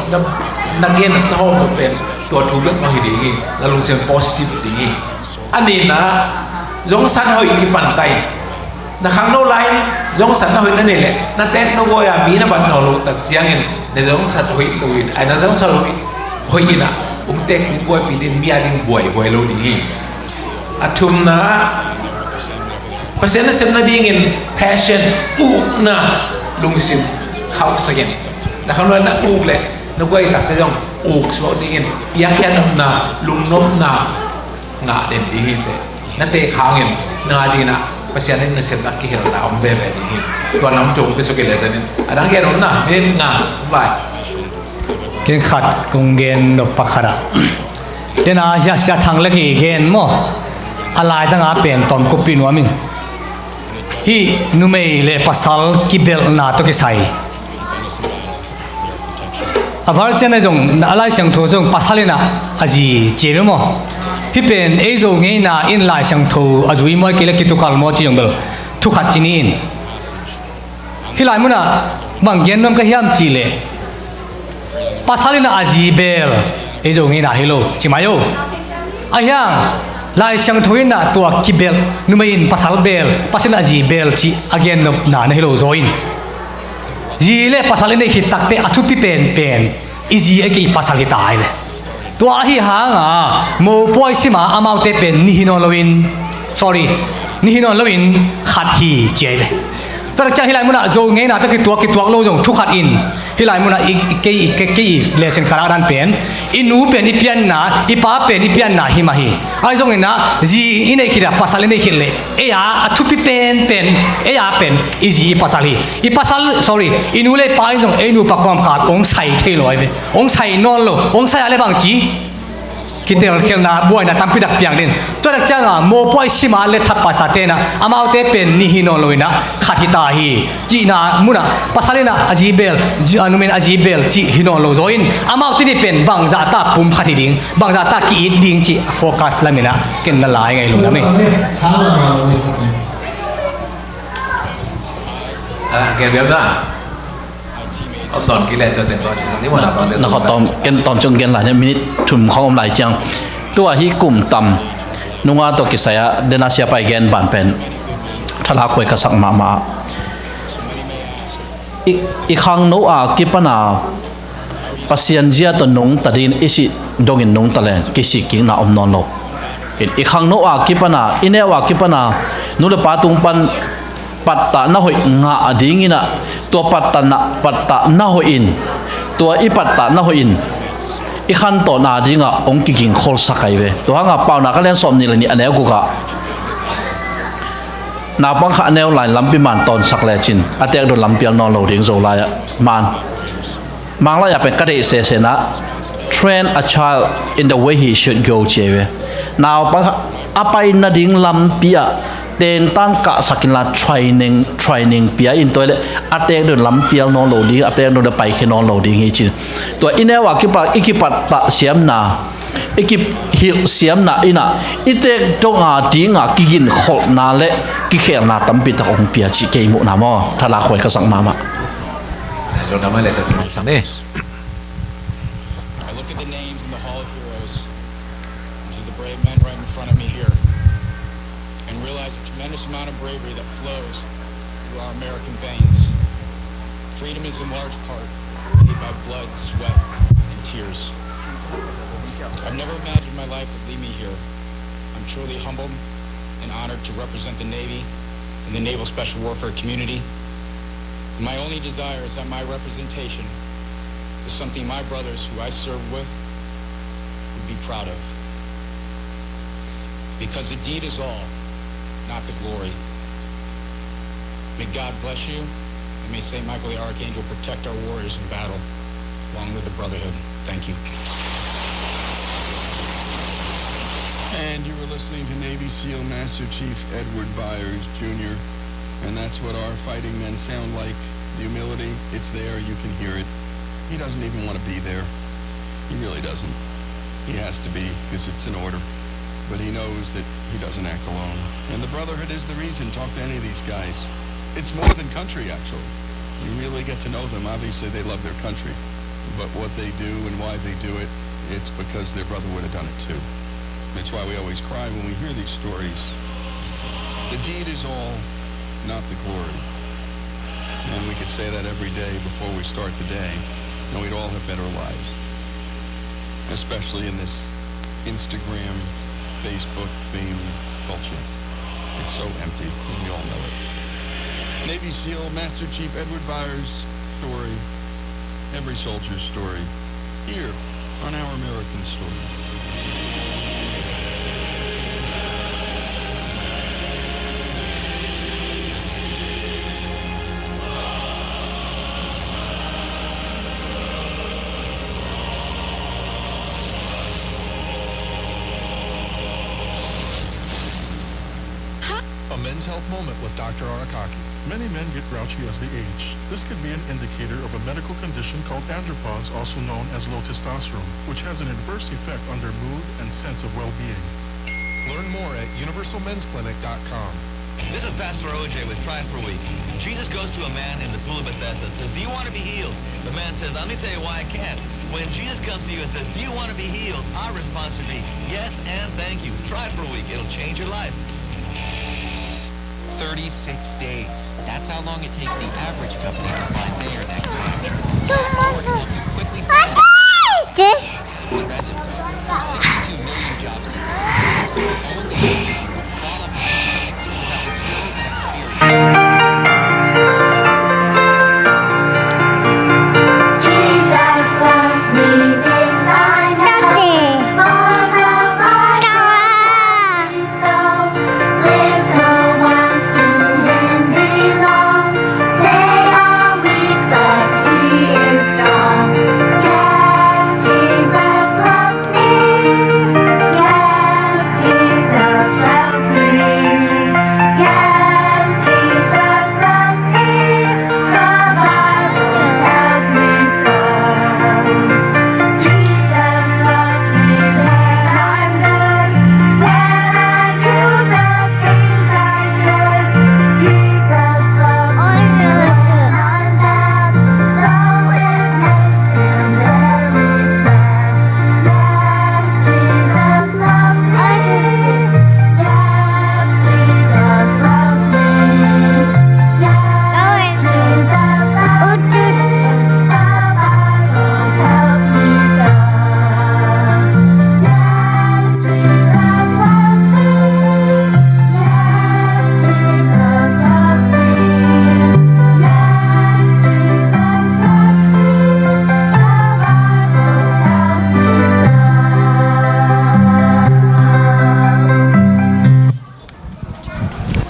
na gen nop na hawm nop pen tua thu bek mah hi ding hi. Na lungsim positive ding hi. A nihna zongsan hoih kipan tai. Na khangno lai-in zongsan na hoih na nei leh na tek na uai a mi na bat nawn loh tak ciangin na zongsan hoih lo in ai na zongsan hoih hoih in a um tek mi buaipi ding mi a ding buaihuai lo ding hi. A thumna Pasian nasep nadingin passion, ukna, lungsim khauhsak in. Na khamluai na uk leh na guai takte zong uk suak dingin, biakpiak nopna, lungnopna ngah den ding hi teh. Na teh khangin na dinah Pasian in nasepna kihelna om veve ding hi. Tua nam tung pe suk i le zanin a dang gen om na minute nga vai. Ken khat kong gen nop pakhat ah, tena Sia, Sia Thang le kigen maw, a laizang a pen tawm kuppih nuam ing. Hih numei le pasal kibelhna tawh kisai a version ah zong, a Lai Siangtho zong pasal in ah a zi ci ve maw. Hih pen ei Zo ngeina in Lai Siangtho a zui maw, kei le kitukal maw ci zong bel thu khat ci ni in. Hih lai munah bang gen nuam ka hiam cih leh, pasal in ah a zi bel, ei Zo ngeina hi lo ci mai o. Ahi hang Lai Siangtho in ah tua kibelh, numei in pasal bel, pasal in ah a zi bel cih a gen nopna na hi lo zaw in. Zi le pasal i neih khit takte a thupi penpen i zi a kei pasal hi ta hi le. Tua ahi hanga mopawi sima amaute pen nih hi nawn loin, sorry, nih hi nawn loin khat hi ci ahi ve. Tua tak ciang hih lai munah Zo ngeina tawh kituak, kituak lo zong thu khat in, hih lai munah i, i, kei, i, kei, kei i lesson khat a dan pen, i nu pen i pianna, i pa pen i pianna hi mah hi. Ahi zongin ah zi i neih khit ah, pasal i neih khit leh ei a, a thupi penpen, ei a pen i zi i pasal hi. I pasal, sorry, i nu le i pa in zong ei nupa kawmkal hong sai thei lo ahi ve. Hong sai nawn lo, hong sai a le bang ci, kitelkhialhna, buaina tampi tak piang ding. Tua tak cianga mopawi sima le that pasal tenah amaute pen nih hi nawn loinah khat hi ta hi. Cihna munah pasal in ah a zi bel, zi, a numei in a zi bel cih hi nawn lo zaw in, amaute nih pen bangzah ta pum khat hi ding, bangzah ta ki-it ding cih a focus lamin ah ken na lai ngai lungdam hi. Ah, gen biam na. Om ton ki le to ten to ci sa ni mo na ton ten. Na kho tom, ken tom chung gen la ne minute thum khong om lai ciang. Tua hi kum tam nunga to kisai a, dena sia pai gen ban pen thalak khuai ka sak mahmah. I, i khangno a kipana Pasian zia tawh nungta dingin i sih dongin nungta leng kisik kikna om nawn lo. I, i khangno a kipana, i neu a kipana, nu le pa tung pan pattah na hoih ngah dinginah, tua pattah na, pattah na hoih in, tua i pattah na hoih in i khantawn a dingah hong kiging kholsak ahi ve. Tua hangah Paunak a lian sawm nih le nih a neu gukah naupang khat a neu lai lampi man tawnsak lecin a tekdon lampial nawn lo ding, Zolai ah man. Manglai ah pen ka deih sesena, "Train a child in the way he should go," ci ahi ve. Naupang khat a pai nading lampi ah tentang kahsak inla training, training pia in, tua le a tekdon lampial nawn lo ding, a tekdon le paikhia nawn lo ding hi ci. Tua i neu a kipat, i kipattah siamna, i kihilh siamna inah i tek dong a dinga kiginkholhna le kikhelna tampi tak hong pia cih kei muhna maw, thalak huai ka sak mahmah. I look at the names in the Hall of Heroes, and to the brave men right in front of me here, and realize the tremendous amount of bravery that flows through our American veins. Freedom is in large part paid by blood, sweat, and tears. I've never imagined my life would lead me here. I'm truly humbled and honored to represent the Navy and the Naval Special Warfare community. My only desire is that my representation is something my brothers who I served with would be proud of. Because the deed is all, not the glory. May God bless you, and may Saint Michael the Archangel protect our warriors in battle, along with the Brotherhood. Thank you. And you were listening to Navy SEAL Master Chief Edward Byers Junior, and that's what our fighting men sound like. The humility, it's there, you can hear it. He doesn't even want to be there. He really doesn't. He has to be, 'cause it's an order. But he knows that he doesn't act alone. And the Brotherhood is the reason. Talk to any of these guys. It's more than country, actually. You really get to know them. Obviously, they love their country. But what they do and why they do it, it's because their brother would have done it too. That's why we always cry when we hear these stories. The deed is all, not the glory. And we could say that every day before we start the day, and we'd all have better lives. Especially in this Instagram, Facebook fame culture. It's so empty, and we all know it. Navy SEAL Master Chief Edward Byers' story, every soldier's story, here on Our American Story. A men's health moment with Doctor Arakaki. Many men get grouchy as they age. This could be an indicator of a medical condition called andropause, also known as low testosterone, which has an adverse effect on their mood and sense of well-being. Learn more at universal men's clinic dot com. This is Pastor O J with Try It for a Week. Jesus goes to a man in the pool of Bethesda and says, "Do you want to be healed?" The man says, "Let me tell you why I can't." When Jesus comes to you and says, "Do you want to be healed?" our response should be, "Yes, and thank you. Try it for a week. It'll change your life." Thirty-six days. That's how long it takes the average company to find their next hire. Solar can help you quickly find residents. Sixty-two million job seekers. Only those who qualify have the skills and experience.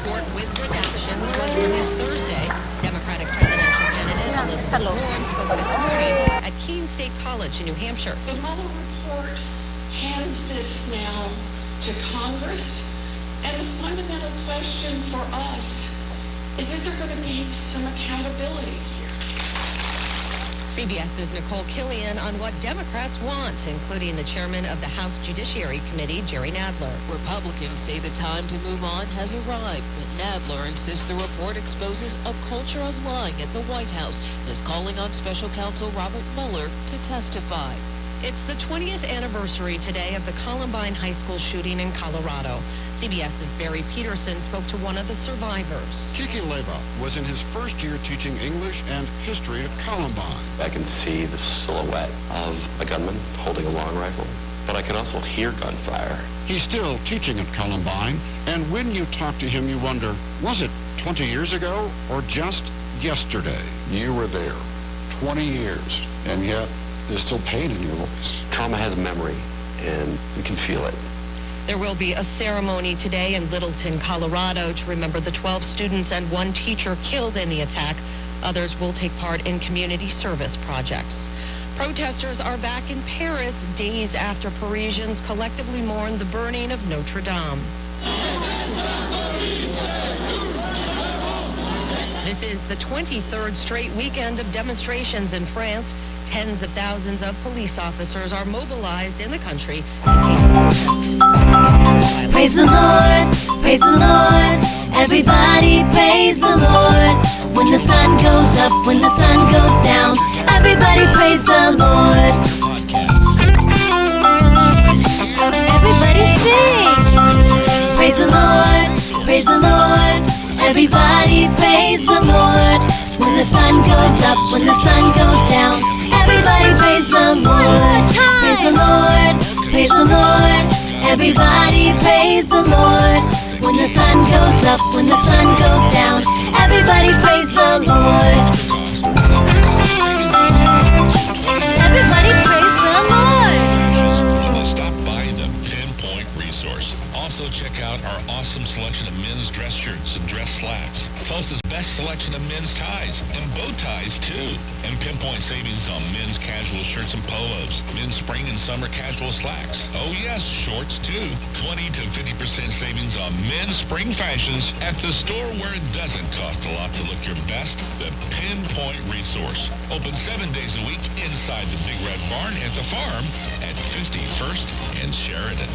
Fort Wynn Productions was released Thursday. Democratic presidential candidate Elizabeth Warren spoke this morning at Keene State College in New Hampshire. The Mueller report hands this now to Congress, and the fundamental question for us is, is there going to be some accountability here? CBS's Nicole Killion on what Democrats want, including the chairman of the House Judiciary Committee, Jerry Nadler. Republicans say the time to move on has arrived, but Nadler insists the report exposes a culture of lying at the White House and is calling on special counsel Robert Mueller to testify. It's the twentieth anniversary today of the Columbine High School shooting in Colorado. CBS's Barry Peterson spoke to one of the survivors. Kiki Leyva was in his first year teaching English and history at Columbine. I can see the silhouette of a gunman holding a long rifle, but I can also hear gunfire. He's still teaching at Columbine, and when you talk to him, you wonder, was it twenty years ago or just yesterday? You were there twenty years, and yet there's still pain in your voice. Trauma has memory, and we can feel it. There will be a ceremony today in Littleton, Colorado, to remember the twelve students and one teacher killed in the attack. Others will take part in community service projects. Protesters are back in Paris days after Parisians collectively mourn the burning of Notre Dame. This is the twenty-third straight weekend of demonstrations in France. Tens of thousands of police officers are mobilized in the country to keep protest. Praise the Lord, praise the Lord. Everybody praise the Lord. When the sun goes up, when the sun goes down, everybody praise the Lord. Everybody sing. Praise the Lord, praise the Lord. Everybody praise the Lord. When the sun goes up, when the sun goes down, everybody praise the Lord. Praise the Lord, praise the Lord. Everybody praise the Lord. When the sun goes up, when the sun goes down, everybody praise the Lord. Everybody praise the Lord. Stop by the Pinpoint Resource. Also check out our awesome selection of men's dress shirts and dress slacks. Tulsa's best selection of men's ties and bow ties, too. And pinpoint savings on men's casual shirts and polos, men's spring and summer casual slacks. Oh yes, shorts too. Twenty to fifty percent savings on men's spring fashions at the store where it doesn't cost a lot to look your best, the Pinpoint Resource. Open seven days a week inside the Big Red Barn at the farm at fifty-first and Sheridan.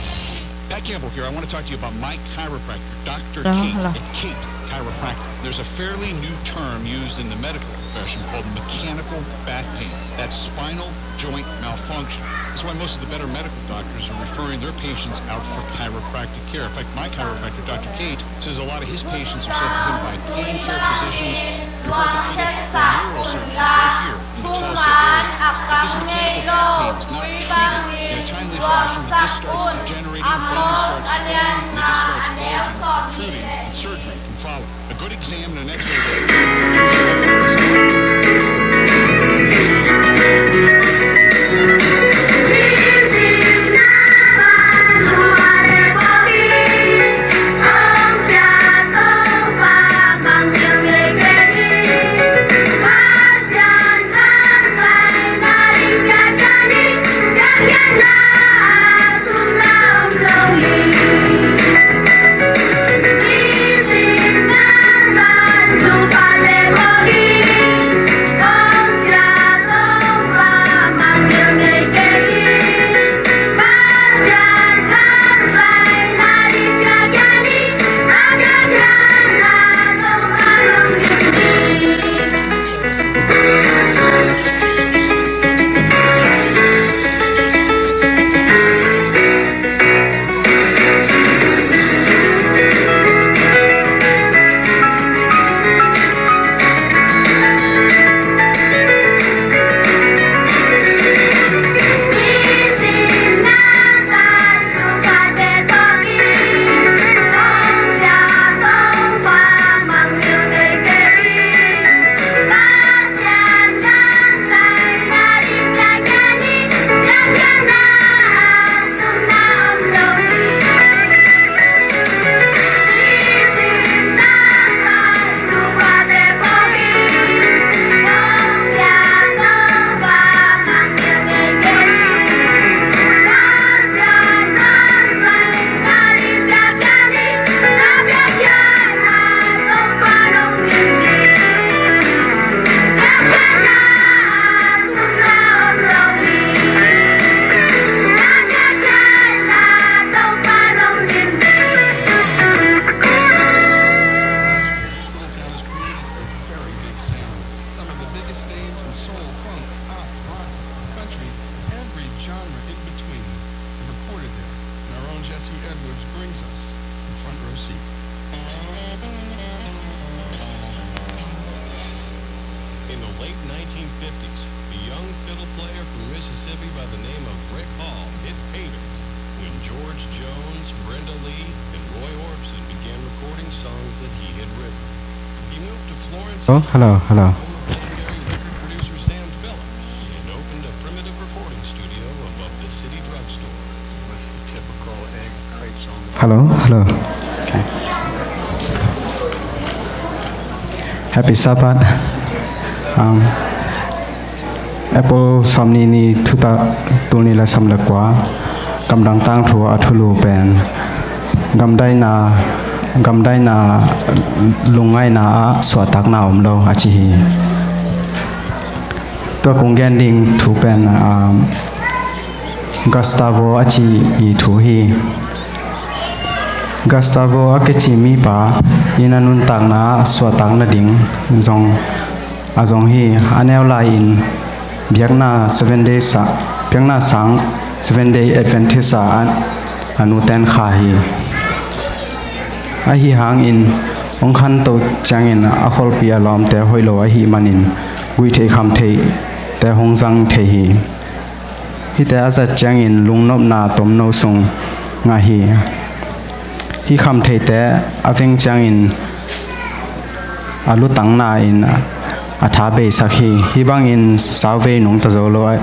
Pat Campbell here. I want to talk to you about my chiropractor, Doctor Kate at Kate Chiropractic. There's a fairly new term used in the medical profession called mechanical back pain. That's spinal joint malfunction. That's why most of the better medical doctors are referring their patients out for chiropractic care. In fact, my chiropractor, Doctor Kate, says a lot of his patients are sent to him by pain care physicians, orthopedic or neurosurgeons right here in the Tulsa area. But this mechanical back pain is not treated in a timely fashion. The disc starts degenerating, bone starts swelling, the disc starts bulging, protruding, and surgery can follow. A good exam and an x-ray. Some of the biggest names in soul, funk, pop, rock, country, every genre in between, recorded there. And our own Jesse Edwards brings us the front row seat. In the late nineteen fifties, a young fiddle player from Mississippi by the name of Rick Hall hit pay dirt when George Jones, Brenda Lee, and Roy Orbison began recording songs that he had written. He moved to Florence. Oh, hello, hello. Home of legendary record producer Sam Phillips, and opened a primitive recording studio above the city drugstore. Hello, hello. Okay. Happy Sabbath. Um, April sawmnih ni, thu ta, tul nih le sawm le kua, Gamdang Tangthu a thulu pen gamdaina, gamdaina lungngaihna ah suahtakna om lo a ci hi. Tua kong gen ding thu pen, um, Gustavo a ci i thu hi. Gustavo a kici mipa in a nuntakna ah suahtak nading zong a zong hi. A neu lai-in biakna Seven Day sa, biakna sang Seven Day Adventist ah a, a nu ten kha hi. Ahi hangin hong khanto ciangin a khualpi a lawmte hoih lo ahih manin guihtheih khamtheihte hong zang thei hi. Hihte a zat ciangin lungnopna tomno sung ngah hi. Hih khamtheite a veng ciangin a lutangna in a tha beisak hi. Hih bangin sauvei nungta zo lo a,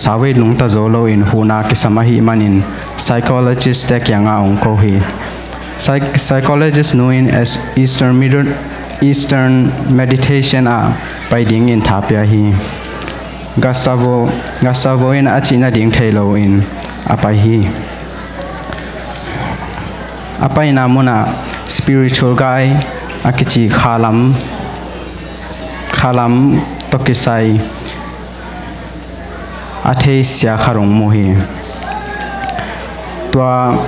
sauvei nungta zo loin huhna kisam ahih manin psychologist te kiangah hong ko hi. Psych-, psychologist nu in es-, Eastern Middle, Eastern meditation ah pai dingin tha pia hi. Gustavo, Gustavo in a cih nading thei loin a pai hi. A paina munah spiritual guide a kici khalam, khalam tawh kisai a theisia khat hong mu hi. Tua,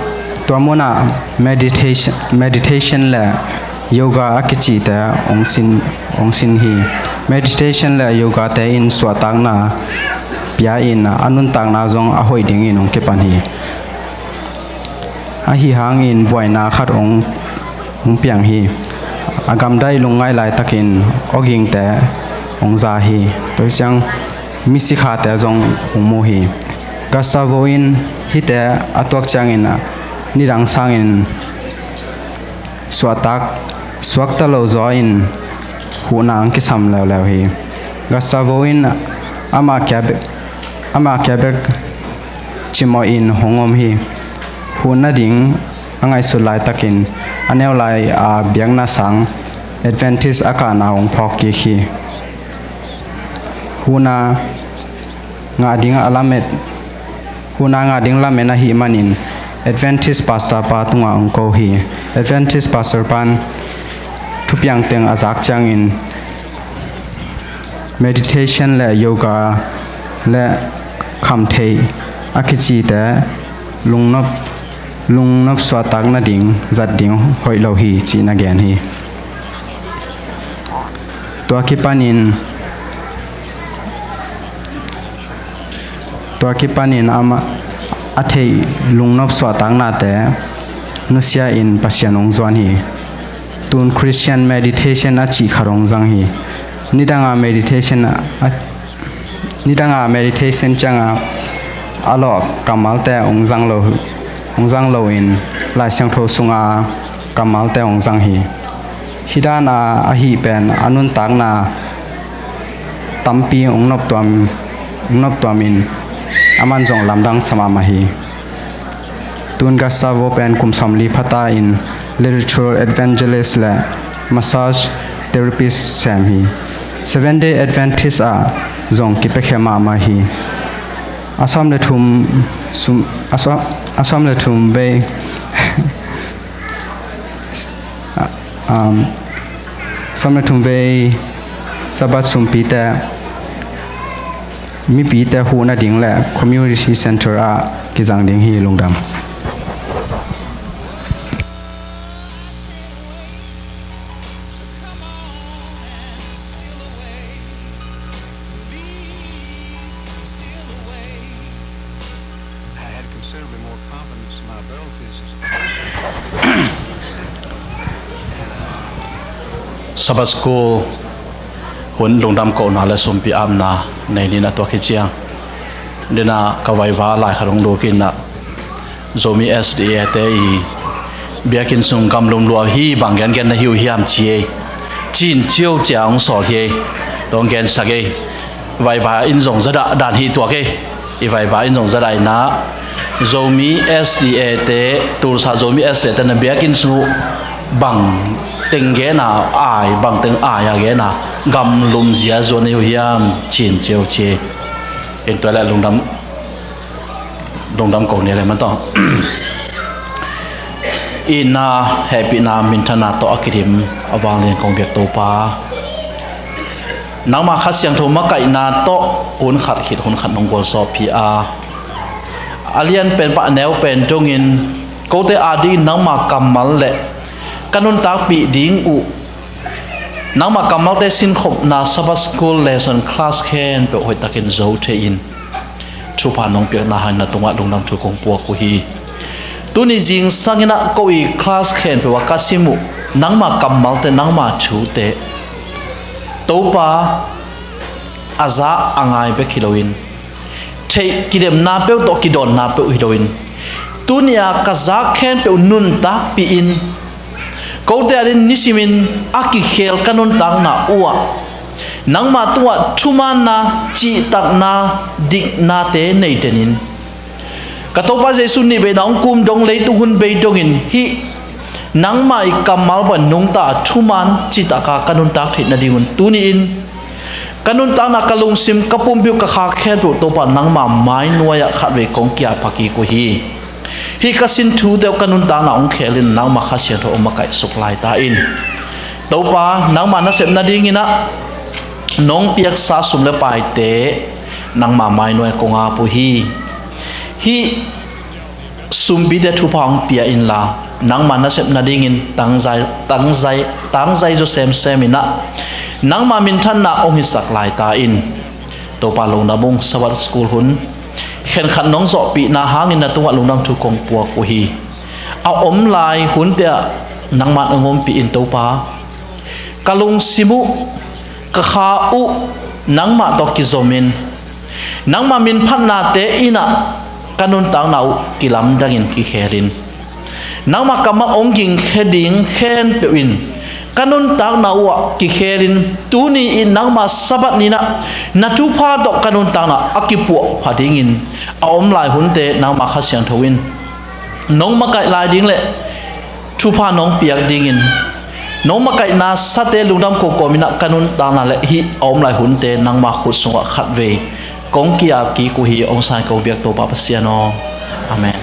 tua munah meditation, meditation le yoga a kicite hong sin, hong sin hi. Meditation le yoga te in suahtakna pia in a nuntakna zong a hoih dingin hong kipan hi. Ahi hangin buaina khat hong, hong piang hi. A gamdai lungngaih laitakin awgingte hong za hi. Tua hi ciang misikhate zong hong mu hi. Gustavo in hihte a tuak ciangin nidang sangin suahtak, suakta lo zaw in huhna hong kisam leuleu hi. Gustavo in amah kia bek, amah kia bek cimawh in hong om hi. Huhna ding a ngaihsut laitakin a neu lai a biakna sang Adventist a kahna hong phawk kik hi. Huhna ngah ding a lamet, huhna ngah ding lamen ahih manin Adventist pastor pa tungah hong ko hi. Adventist pastor pan thupiang teng a zak ciangin meditation le yoga le khamtheih a kicite lungnop, lungnop suahtak nading zat ding hoih lo hi ci-in a gen hi. Tua kipanin, tua kipanin amah a theih lungnop suahtaknate nusia in Pasian hong zuan hi. Tun Christian meditation a cih khat hong zang hi. Nidanga meditation a, nidanga meditation cianga a lawh kammalte hong zang lo, hong zang loin Lai Siangtho sunga kammalte hong zang hi. Hih dana ahih pen a nuntakna tampi hong noptuam, hong noptuamin aman zong lamdang sa mahmah hi. Tun Gustavo pen kum sawmli phata in literature evangelist le massage therapist sem hi. Seven Day Adventist ah zong kipiakhia mahmah hi. A sawm le thum sum, a sawm, a sawm le thum vei, um, sawm le thum vei Sabbath sumpite mipite huh nading le community center ah kizang ding hi. Lungdam. Sabbath School hun lungdam kohna le sumpi apna nei ni na tuak hi ciang dena ka vaiva lai khat hong lukin na Zomi S D A te i biakinn sung gamlum lua hi bang gengen na hi uh hiam ci ei. Cin ciau cia hong sawl hi ei. Tong gensak ei. Vaiva in zong zadah dan hi tuak ei. I vaiva in zong zadah ina Zomi S D A te, Tulsa Zomi S D A te na biakinn sung uh bang teng gena ai, bang teng ai a gena gamlum zia zuan hi uh hiam cin ciau ci ei. In tua le lungdam lungdam ko ni le man tawh. Itna, hehpihna, minthana tawh a kidim a vanglian kong biak Topa, nangma Kha Siangtho makaihna tawh hun khat khit hun khat nong gualzawhpih a, a lian pen pah neu pen dongin kote adingin nangma kammal le ka nuntakpih ding uh nangma kammalte sinkhopna Sabbath School lesson class khempeuh hoihtakin zo thei in thupha nong piakna hangin na tungah lungdam thu kong puak uh hi. Tuni zingsangin ah ko i class khempeuh ah ka sim uh nangma kammalte, nangma thute Topa a za a ngai bek hi loin theih kidemna peuh tawh kidawnna peuh hi loin tuni-a ka zak khempeuh nuntakpih in, kote adingin nisimin a kikhel ka nuntakna uhah nangma tungah thumaanna, cihtakna, diknate nei den in. Ka Topa Jesu nihveina hong kum dong, leitung hun bei dongin hih nangma i kammal bang nungta a thuman cihtak a ka nuntak theih nadingun tuni-in ka nuntakna, ka lungsim, ka pumpi uh, ka kha khempeuh Topa nangma mainuai-ah khatvei kong ki-ap kik uh hi. Hih ka sin thute uh ka nuntakna hong khelin nangma Kha Siangtho hong makaihsuk lai ta in. Topa nangma nasep nadingin ah nong piaksa sum le paite nangma mainuai kong ap uh hi. Hih sumpite thupha hong pia inla nangma nasep nadingin tangzai, tangzai, tangzai zaw semsem in ah nangma minthanna hong hisak lai ta in. Topa lungdam ung, Sabbath school hun khenkhat nong zawhpihna hangin na tungah lungdam thu kong puak uh hi. A om lai hunte ah nangman hong ompih in Topa, ka lungsim uh, ka kha uh nangmah tawh kizomin nangma minphatnate in ah ka nuntakna uh kilamdangin kikhel in. Nangma kammal hong gingkhia ding khempeuh in ka nuntakna uhah kikhelin tuni in nangma Sabbath ni-in ah na thupha tawh ka nuntakna a kipuahpha dingin a om lai hunte nangma Kha Siangtho in nong makaih lai ding le thupha nong piak dingin nong makaihna sate lungdam kawmkawm in ah ka nuntakna le hih a om lai hunte nangma khut sungah khatvei kong ki-ap kik uh hi. Hong san kong biak Topa Pasian aw. Amen.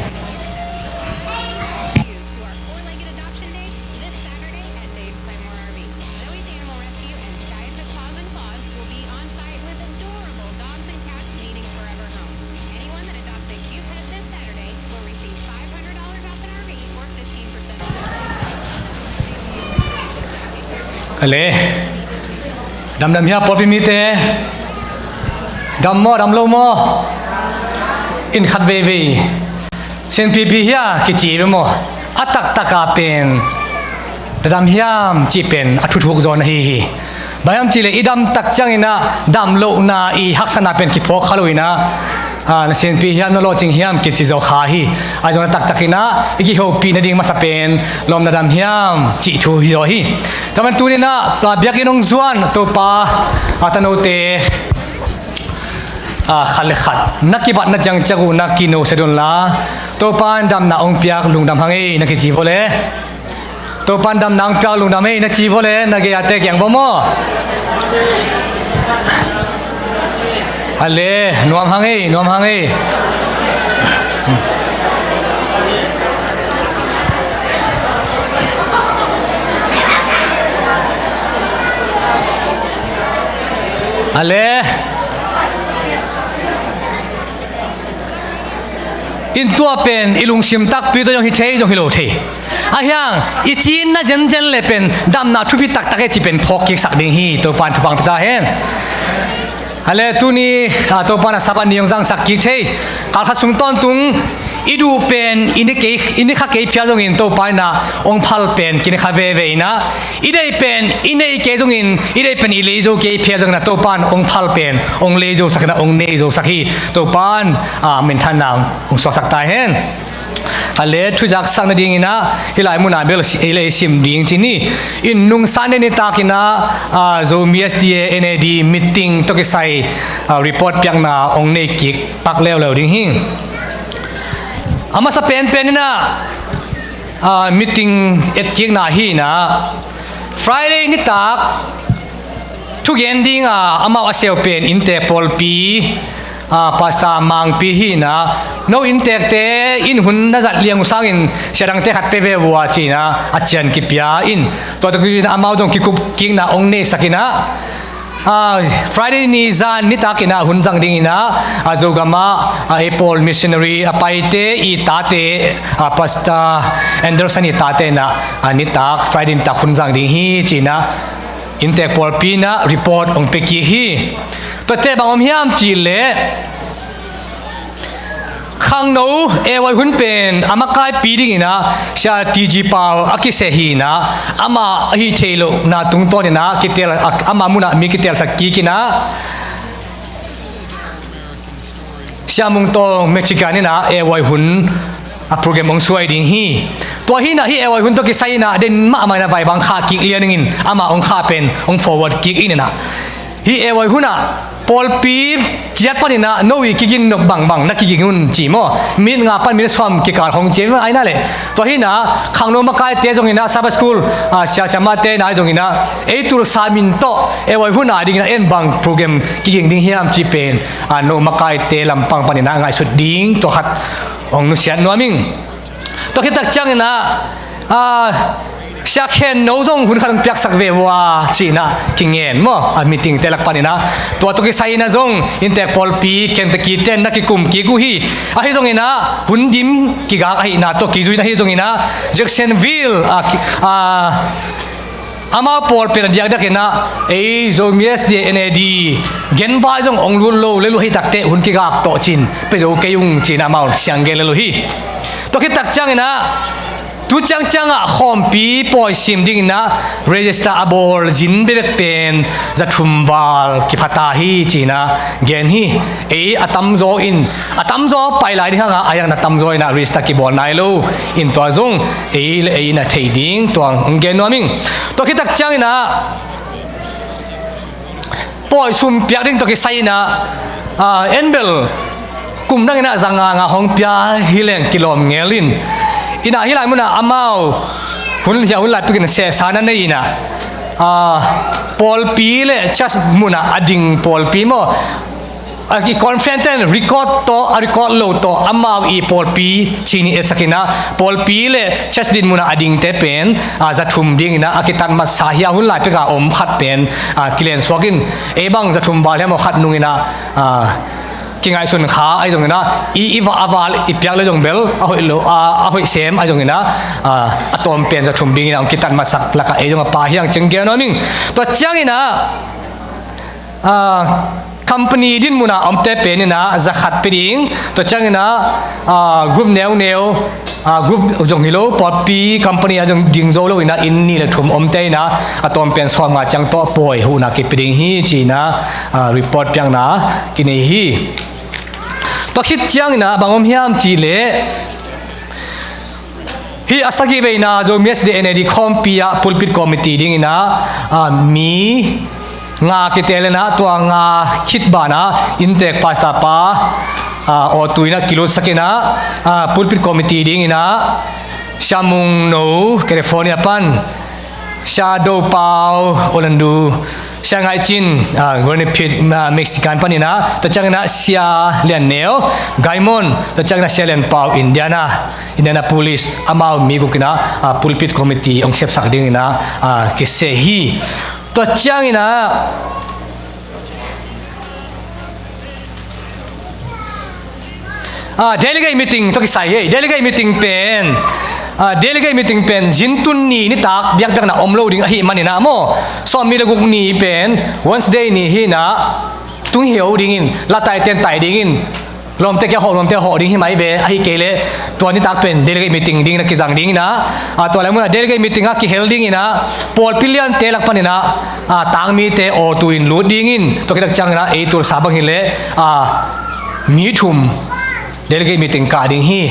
Ale, damdam hia pawlpi mite? Dam maw, dam lo maw? In khat veivei. Sianpipi hia kici ve maw? A taktaka pen na dam hiam cih pen a thuthuk zaw na hi hi. Bang hiam cihleh i damtak ciangin ah damlohna i haksatna pen kiphawk kha lo in ah, a, na sianpi hiam, na lawhcing hiam kici zaw kha hi. Ahi zongin a taktakin ah i kihopih nading masa pen lawm, na dam hiam cih thu hi zaw hi. Tua man tuni-in ah, a, biakinn hong zuan Topa, a, tanote, a, khat le khat na kibatna ciangciang uh na kinosia unla, Topa in damna hong piak, lungdam hang ei na kici vua le. Topa in damna hong piak, lungdam ei na ci vua le, na gei-ate kiang vua maw? Ale, nuam hang ei, nuam hang ei. Ale. In tua pen i lungsim takpi tawh zong hi thei, zong hi lo thei. Ahi hang i cinna zenzen le pen damna thupi taktak e ci pen phawk kiksak ding hi. Topa in thupha hong pia ta hen. Ale, tuni, a, Topa in a Sabbath ni hong zangsak kik thei. Kalkhat sung tawntung i duh pen i ne kei, i ne kha kei phial zongin Topa in ah hong phal pen kine kha veve in ah, i deih pen i nei kei zongin, i deih pen i lei zo kei phial zongin ah Topa in hong phal pen hong lei zosak in ah hong nei zosak hi. Topa in, a, minthanna hong suaksak ta hen. Ale, thuzaksakna dingin ah hih lai munah bel ei le ei sim ding ci ni. In nungsa ni nitak in ah, a, Zomi S D A N A D meeting tawh kisai, a, report piakna hong nei kik pak leuleu ding hi. A masa penpen in ah, a, meeting etkikna hi in ah, Friday nitak thugen dinga amau a seu pen inntek pawlpi, a, Pastor Mangpi hi in ah, no inntekte in hun na zat liang uh sangin sia dangte khat pia ve vua ci in ah a cian kipia in, tua tawh kizui in ah amau zong kikup kikna hong neisak in ah, a, Friday ni zan nitak in ah hun zang ding in ah, a, Zogam ah, a, ei pawl missionary a paite i tate, a, Pastor Anderson i tate in ah, a, nitak Friday nitak hun zang ding hi ci in ah inntek pawlpi in ah report hong pia kik hi. Tuate bang om hiam cihleh, khangno A Y hun pen a makaipi dingin ah Sia T G Pau a kiseh hi in ah, amah ahih theih lohna tungtawn in ah kitel, a, amah munah mi kitelsak kik in ah, Sia Mung Tawng Michigan in ah A Y hun a program hong suai ding hi. Tua hi inah hih A Y hun tawh kisai inah den mahmah inah vai bang khah kik lian dingin amah hong khah pen hong forward kik in inah hih A Y hun ah pawlpi ciat pan inah no i kiging nop bangbang na kiging un ci maw? Minit nga pan minit sawm kikal hong ci a inah leh tua hi inah khangno makaite zong inah Sabbath school, ah, siasiamahte nai zong inah ei Tulsa min tawh A Y hun a ding inah en bang program kiging ding hiam ci pen, ah, no makaite lampang pan inah ngaihsut ding tua khat hong nusiat nuam ing. Tua khit tak ciang inah, ah, Sia Khen No zong hun khat hong piaksak ve vua ci inah kingen maw? A meeting te lak pan inah tua tawh kisai inah zong inntek pawlpi Kentucky ten na kikum kik uh hi. Ahi zong inah hun dim kigak ahihna tawh kizui in ahi zong inah Jacksonville, ah, ki-, ah, amau pawl pen a diakdiak inah ei Zomi S D A N A D genvai zong hong lut lo lel uh hi takteh hun kigak tawh cin pe zo kei ung ci inah amau siang gen lel uh hi. Tua khit tak ciang inah tu ciangciang ah khawmpi pawi sim ding inah register a bawl zin bekbek pen za thum val kipha ta hi ci inah gen hi. Ei a tamzaw in a tamzaw pai lai ding hang a, a hiang na tamzaw inah register kibawl nai lo in tua zong ei le ei inah thei ding tua hong gen nuam ing. Tua khit tak ciang inah pawi sum piak ding tawh kisai inah, ah, en bel kum dang inah za nga nga hong pia hi leng kilawm ngel in inah hih lai munah amau hun hia hun lai pikin sehsa na nei inah, ah, pawlpi le church munah a ding pawlpi maw? A ki conference ten record tawh a record lo tawh amau i pawlpi cini etsak inah pawlpi le church din munah a dingte pen, ah, za thum ding inah a kitat matsa hi a hun lai pek a om khat pen, ah, kilen suak in ei bang za thum val hiam aw khat nung inah, ah, kingaihsun kha ahi zong inah i, i va, a val i piak le zong bel a hoih lo, ah, a hoih sem ahi zong inah, ah, a tawm pen za thum ding inah hong kitat matsak lakah ei zong a pa hiang ciang gen nuam ing. Tua ciang inah, ah, company din munah omte pen inah za khat pe ding. Tua ciang inah, ah, group neuneu, ah, group zong hi lo pawlpi company a zong ding zo lo inah inn nih le thum omte inah a tawm pen sawm nga ciang tawh pawi huhna kipe ding hi ci inah, ah, report piakna kinei hi. Tua khit ciang inah bang om hiam cih leh hih a sagih veina Zomi S D A N A D khawmpi ah pulpit committee ding inah, ah, mi nga kitel inah tua nga khit banah inntek pastor pa, ah, awtu inah kilutsak inah, ah, pulpit committee ding inah Sia Mung No California pan, Sia Do Pau Orlando, Sia Ngaih Cin, ah, Granite Pit, ah, Mexican pan inah, tua ciang inah Sia Lian Neu Gaimon, tua ciang inah Sia Lian Pau Indiana, Indianapolis, amau mi guk inah, ah, pulpit committee hong sepsak ding inah, ah, kiseh hi. Tua ciang inah, ah, delegate meeting tawh kisai hi. Delegate meeting pen, ah, delegate meeting pen zintun ni nitak biakbiakna om lo ding ahih man inah maw? Sawm ni le guk ni pen Wednesday ni hi inah tung hiau dingin, la taiten tai dingin, lawmte kia hawh, lawmte hawh ding hi mai ve, ahi kei leh tua nitak pen delegate meeting ding na kizang ding inah, ah, tua lai munah delegate meeting ah kihel ding inah pawlpi liante lak pan inah, ah, tangmite awtu in lut dingin, tua khit tak ciang inah ei Tulsa bang hi leh, ah, mi thum delegate meeting kah ding hi.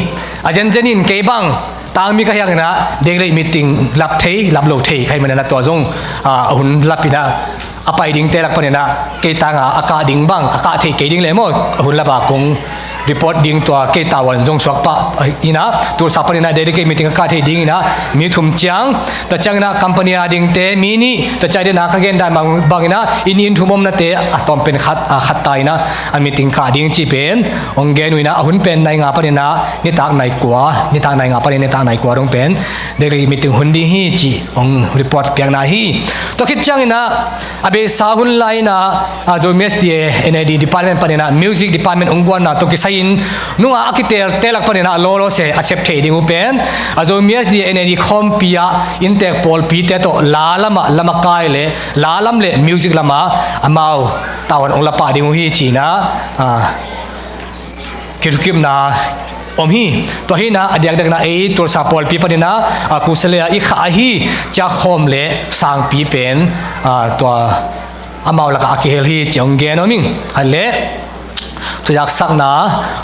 A zenzen in kei bang tangmi ka hiang inah delegate meeting lap thei, lap lo thei ka hih man inah tua zong, ah, a hun lap inah a pai dingte lak pan inah kei tanga a kah ding bang ka kah thei kei ding leh maw, a hun lap a kong report ding tua kei tavuan zong suak pah inah Tulsa pan inah delegate meeting a kah thei ding inah mi thum ciang, tua ciang inah company a dingte mi nih, tua ciang inah ka gen dan bang, bang inah inn, inn thum omnate a tawm pen khat, ah, khat ta inah a meeting kah ding cih pen hong gen uh inah a hun pen nai nga pan inah nitak nai kua, nitak nai nga pan inah nitak nai kua dong pen delegate meeting hun ding hi cih hong report piakna hi. Tua khit ciang inah a beisa hun lai inah, ah, Zomi S D A N A D department pan inah music department hong guanna tawh kisai in nungah a kitelte lak pan inah lawlaw se a sep theih ding uh pen, ah, Zomi S D A N A D khawmpi ah inntek pawlpite tawh la lamah lamakai le la lam le music lamah amau tavuan hong la pah ding uh hi ci inah, ah, kithukimna om hi. Tua hi inah a diakdiakna ei Tulsa pawlpi pan inah, ah, Kusalea i khah ahi ciakkhawm le sangpi pen, ah, tua amau lakah a kihel hi ci hong gen om ing. A leh Thuzaksakna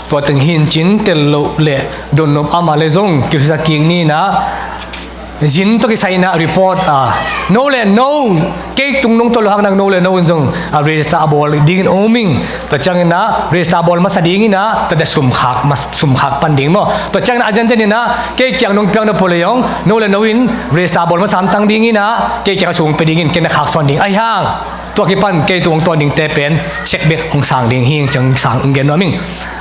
tua teng hi in cin tel loh le donnop amah le zong kilhuzak kik ni in ah, zin tawh kisai in ah report a, no le no, kei tung nong tawh lo hang nang no le no in zong a register a bawl dingin om ing. Tua ciangin ah register a bawl masa dingin ah tua teh sum khak, sum khak pan ding maw. Tua ciangin ah a zenzen in ah kei kiang nong piak nop uh le zong no le no in register a bawl masa hamtang dingin ah kei kiang a sum pia dingin ken na khak sawn ding. Ahi hang tua kipan kei tung hong tawn dingte pen cheque bek hong sang ding hi ing ciang sang hong gen nuam ing.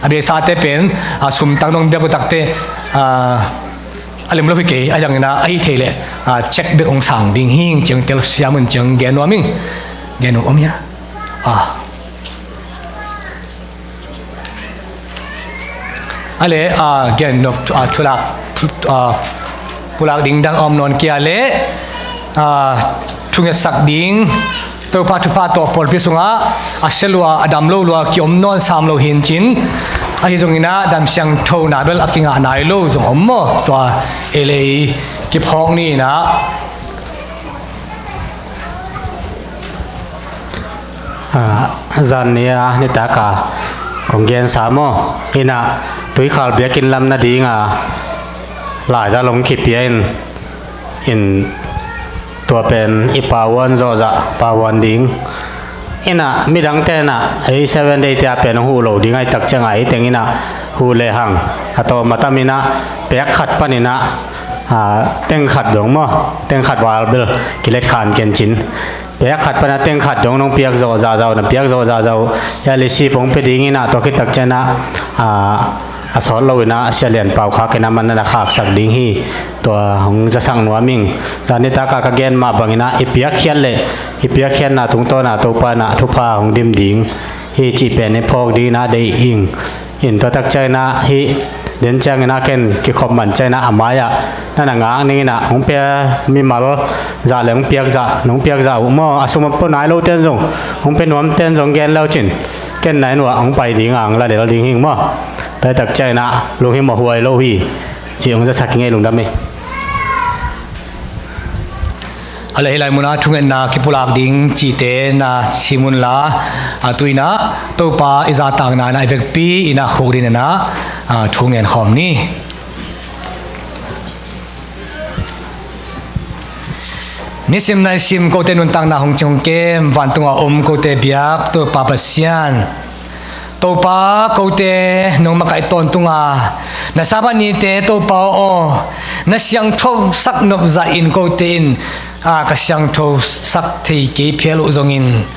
A biasate pen a sum tang nong biak uh takteh a lem lo hi kei, a zangin ah ahi thei leh a cheque bek hong sang ding hi ing ciang tel siam un ciang gen nuam ing. Gen nuam om hia? A A le, a, gen nop, a, thulak, thu-, a, pulak ding dang a om nawn kei a le, a, thungetsak ding, Topa thupha tawh pawlpi sungah a sia lua, a dam lo lua ki om nawn sam lo hi in cin, ahi zongin ah dam siangthona bel a kingah nai lo zong om maw? Tua ei le ei kiphawk ni in ah. A, zan ni a nitak a kong gensa maw? In ah Tuikhal biakinn lam nading a laidal hong kipia in, in tua pen i pauan zawhzah pauan ding. In ah midangte in ah ei Seven Day te a pen hong huh lo ding ahih tak ciangah ei teng in ah huh lehang a tawm a tam in ah pek khat pan in ah, a, teng khat dong maw, teng khat val bel kilet khan ken cin. Pek khat pan a teng khat dong nong piak zawh zahzah uh, na piak zawh zahzah uh, ya lisi pong pia ding in ah tua khit tak ciang ah, a, a sawt lo in ah Sia Lian Pau khak in ah man na na khaksak ding hi. Tua hong zasak nuam ing. Zan nitak a ka gen mah bangin ah i piakkhiat le i piakkhiatna tungtawn ah Topa in ah thupha hong dim ding hi cih pen i phawk ding in ah deih ing. In tua tak ciang in ah hih den ciangin ah ken kikhop man ciangin ah a mai-ah na na ngak ning in ah hong pia mimal zah le hong piak zah, nong piak zah uh maw, a sum a pua nai lo ten zong hong pia nuam ten zong gen le uh cin ken nai nuah hong pai ding a hong la lel ding hi ing maw? Tua tak ciangin ah lunghimawh huai lo hi. Cih hong zasak ing ei, lungdam ei. A le hih lai munah thungetna kipulak ding cihte na sim unla, a tu in ah Topa i zahtakna in ah i vekpi in ah khukdin in ah, a, thungen khawm ni. Nisim naisim kote nuntakna hong cing hong kem, vantungah om kote biak Topa Pasian. Topa, kote nong makaih tawntunga na Sabbath nite Topa aw, na siangthosak nop zahin kote in, a, ka siangthosak thei kei phial uh zongin,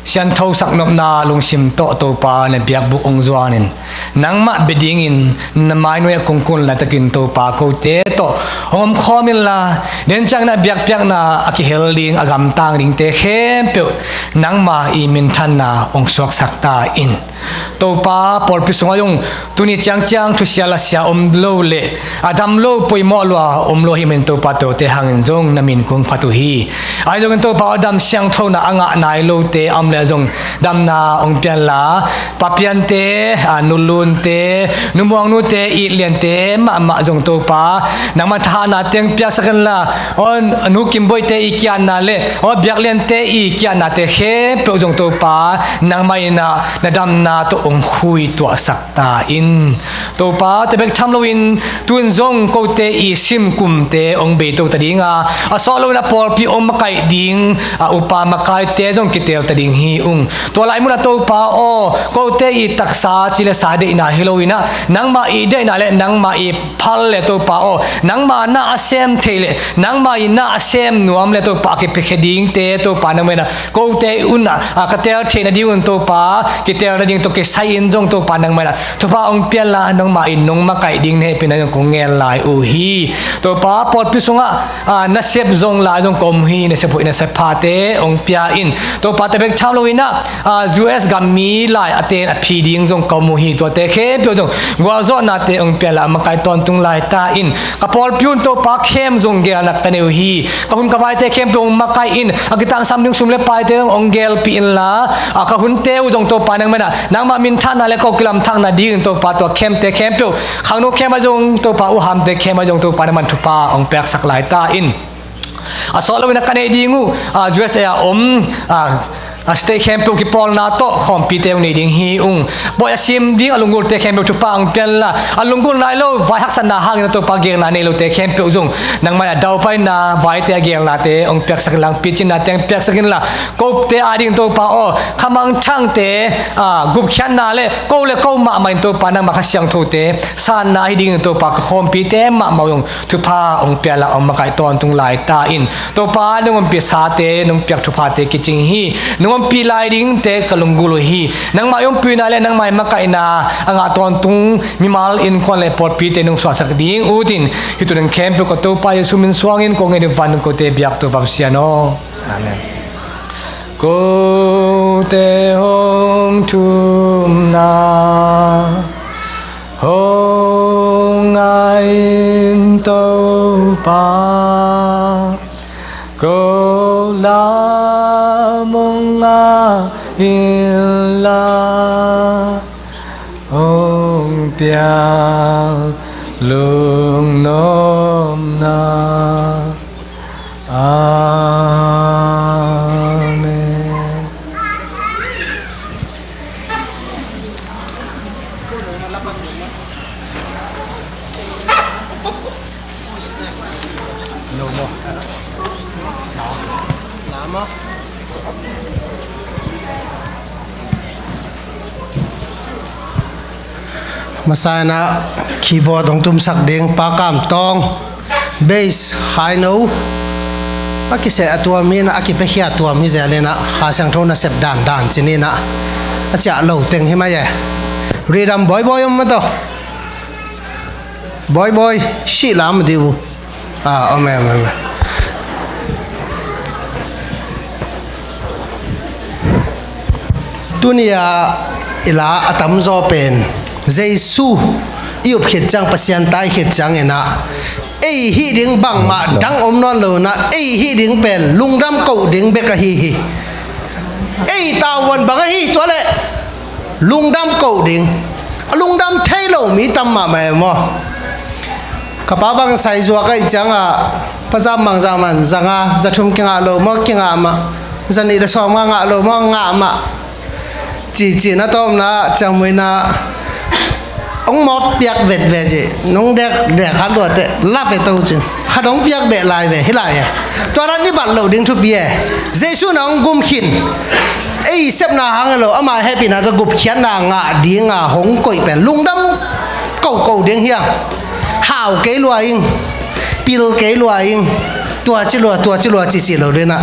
siangthosak nopna lungsim tawh Topa na biakbuk hong zuanin nangmah bia dingin na mainuai a kungkun laitakin Topa kote tawh hong omkhawm inla, den ciangin ah biakpiakna a kihel ding, a gamtang dingte khempeuh nangma i minthanna hong suaksak ta in. Topa, pawlpi sungah zong tuni ciangciang thusia lasia om lo le a dam lo, poimawh lua om lo ahih manin Topa, tuate hangin zong na min kong phat uh hi. Ahi zongin Topa aw, dam siangthona a ngah nai lote a om le zong damna hong pia inla, Papiante, a, Nulunte, Numuangnute, Itliante mahmah zong Topa nangma thahatna teng piaksak inla, aw, Nu Kimboihte i kiatna le, aw, Biakliante i kiatnate khempeuh zong Topa nangmah in ah na damna tawh hong khui tuahsak ta in. Topa, tua bek tham loin tu-in zong kote i simkumte hong beito ta ding a, a sawt loin a pawlpi hong makaih ding, a, upa makaite zong kiteel ta ding hi ung. Tua lai munah Topa aw, kote i taksa ci le sa deihna hi loin ah nangmah i deihna le nangmah i phal le Topa aw, nangma na a sem thei le nangma i na a sem nuam le Topa a kipiakhia dingte Topa nangmah in ah kote un ah, a, ka teel theih nadingun Topa, kiteel nading tawh kisai-in zong Topa nangmah in ah thupha hong pia inla, nangmah in nong makaih ding na hehpihna zong kong ngen lai uh hi. Topa, pawlpi sungah, a, nasep zong lai zong ka om uh hi, nasep hoih nasep phate hong pia in. Topa, tua bek tham loin ah, a, U S gam mi lai a ten a phi ding zong ka om uh hi. Tuate khempeuh zong gualzawhnate hong pia inla, a makaih tawntung lai ta in. Ka pawlpi un Topa, khem zong geelna ka nei uh hi. Ka hun ka vaite khempeuh hong makaih in, a kitangsam ding sum le paite zong hong geelpih inla, a, ka hunte uh zong Topa nangmah in ah nangmah minthanna le ko kilamthakna dingin Topa tua khemte khempeuh, khangno khem ah zong Topa, uhamte khem ah zong Topa nangmah in thupha hong piaksak lai ta in. A sawt loin ah ka neih ding uh, a, U S A a om, a, a state khempeuh kipawlna tawh khawmpite hong nei ding hi ung. Bawi a sim ding a lunggulte khempeuh thupha hong pianla, a lunggulh nai lo vai haksatna hangin a Topa geelna nei lote khempeuh zong nangmah in a daupaina vaite a geelnate hong piaksak inla, hong picinnate hong piaksak inla, kote a ding Topa aw, khamangthangte, a, gupkhiatna le ko le ko mahmah in Topa nangmah Kha Siangthote sanna ahi dingin Topa ka khawmpite mahmah zong thupha hong pianla hong makaih tawntung lai ta in. Topa nong ompih sate, nong piak thuphate kicing hi. Nong ompih lai dingte ka lunggulh uh hi. Nangmah i ompuina le nangmah i makaihna a ngah tawntung mimal innkuan le pawlpite nong suahsak ding utin hih thu dang khempeuh ka Topa Jesu min suangin kong ngen hi. Van kote biak Topa Pasian aw. Amen. Kote hong thumna hong ngah in Topa, ko lam hong ngah inla, hong piak lungnopna. Amen. Masa in ah keyboard hong tumsak ding Pa Kam Tawng, bass Khai No. A kiseh a tuam hi in ah, a kipiakhia a tuam hi zel in ah, Kha Siangtho nasep dandan ci ni in ah, a ciah lo teng hi mai e. Rhythm bawibawi om mah tawh. Bawibawi, sih lam dih uh. Ah, amen, amen, amen. Tuni-a i la a tamzaw pen Jesu i up khit ciang, Pasian ta i khit ciangin ah, ei hih ding bangmah dang om nawn lo in ah, ei hih ding pen lungdam koh ding bek ahi hi. Ei tavuan bang ahi, tua leh lungdam koh ding. A lungdam thei lo mi tam mahmah e maw. Ka pa bang saizuak ahih ciangah, Pa Zam Mang Zam an za nga za thum kingah lo maw, kingah mah, za nih le sawm nga ngah lo maw, ngah mah, cici na tawpna ciang muina hong mawk piak vetvet ci. Nong dek dek khat luateh la ve to cin, khat hong piak beh lai ve, hi lai e. Tua dan i bat loh ding thupi e. Jesu na hong gum khin. Ei sepna hang lo, ama hehpihna tawh gupkhiatna ngah dinga hong koih pen lungdam koko ding hiam? Hau kei lua ing, pil kei lua ing, tua ci lua, tua ci lua, cici lo ding ah,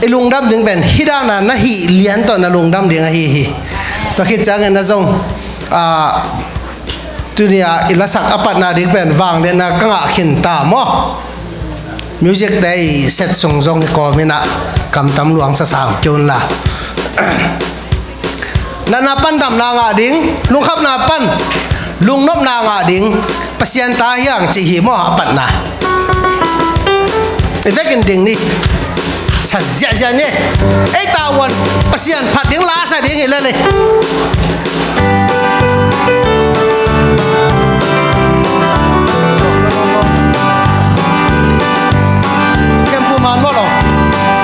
i lungdam ding pen hih dana na hih lian tawh na lungdam ding ahi hi. Tua khit ciangin na zong, ah, tuni-a i lasak a patna ding pen Vangliatna Ka Ngah Khin Ta maw. Music te i set sung zong i kawm in ah kamtam luang sasa kei un la. Natna pan damna ngah ding, lungkhamna pan lungnopna ngah ding, Pasian ta hiang cih hi maw a patna. I vekin ding ni. Sa ziahziah ni. Ei tavuan Pasian phat ding la sa ding hi le le. Kempu man maw lo.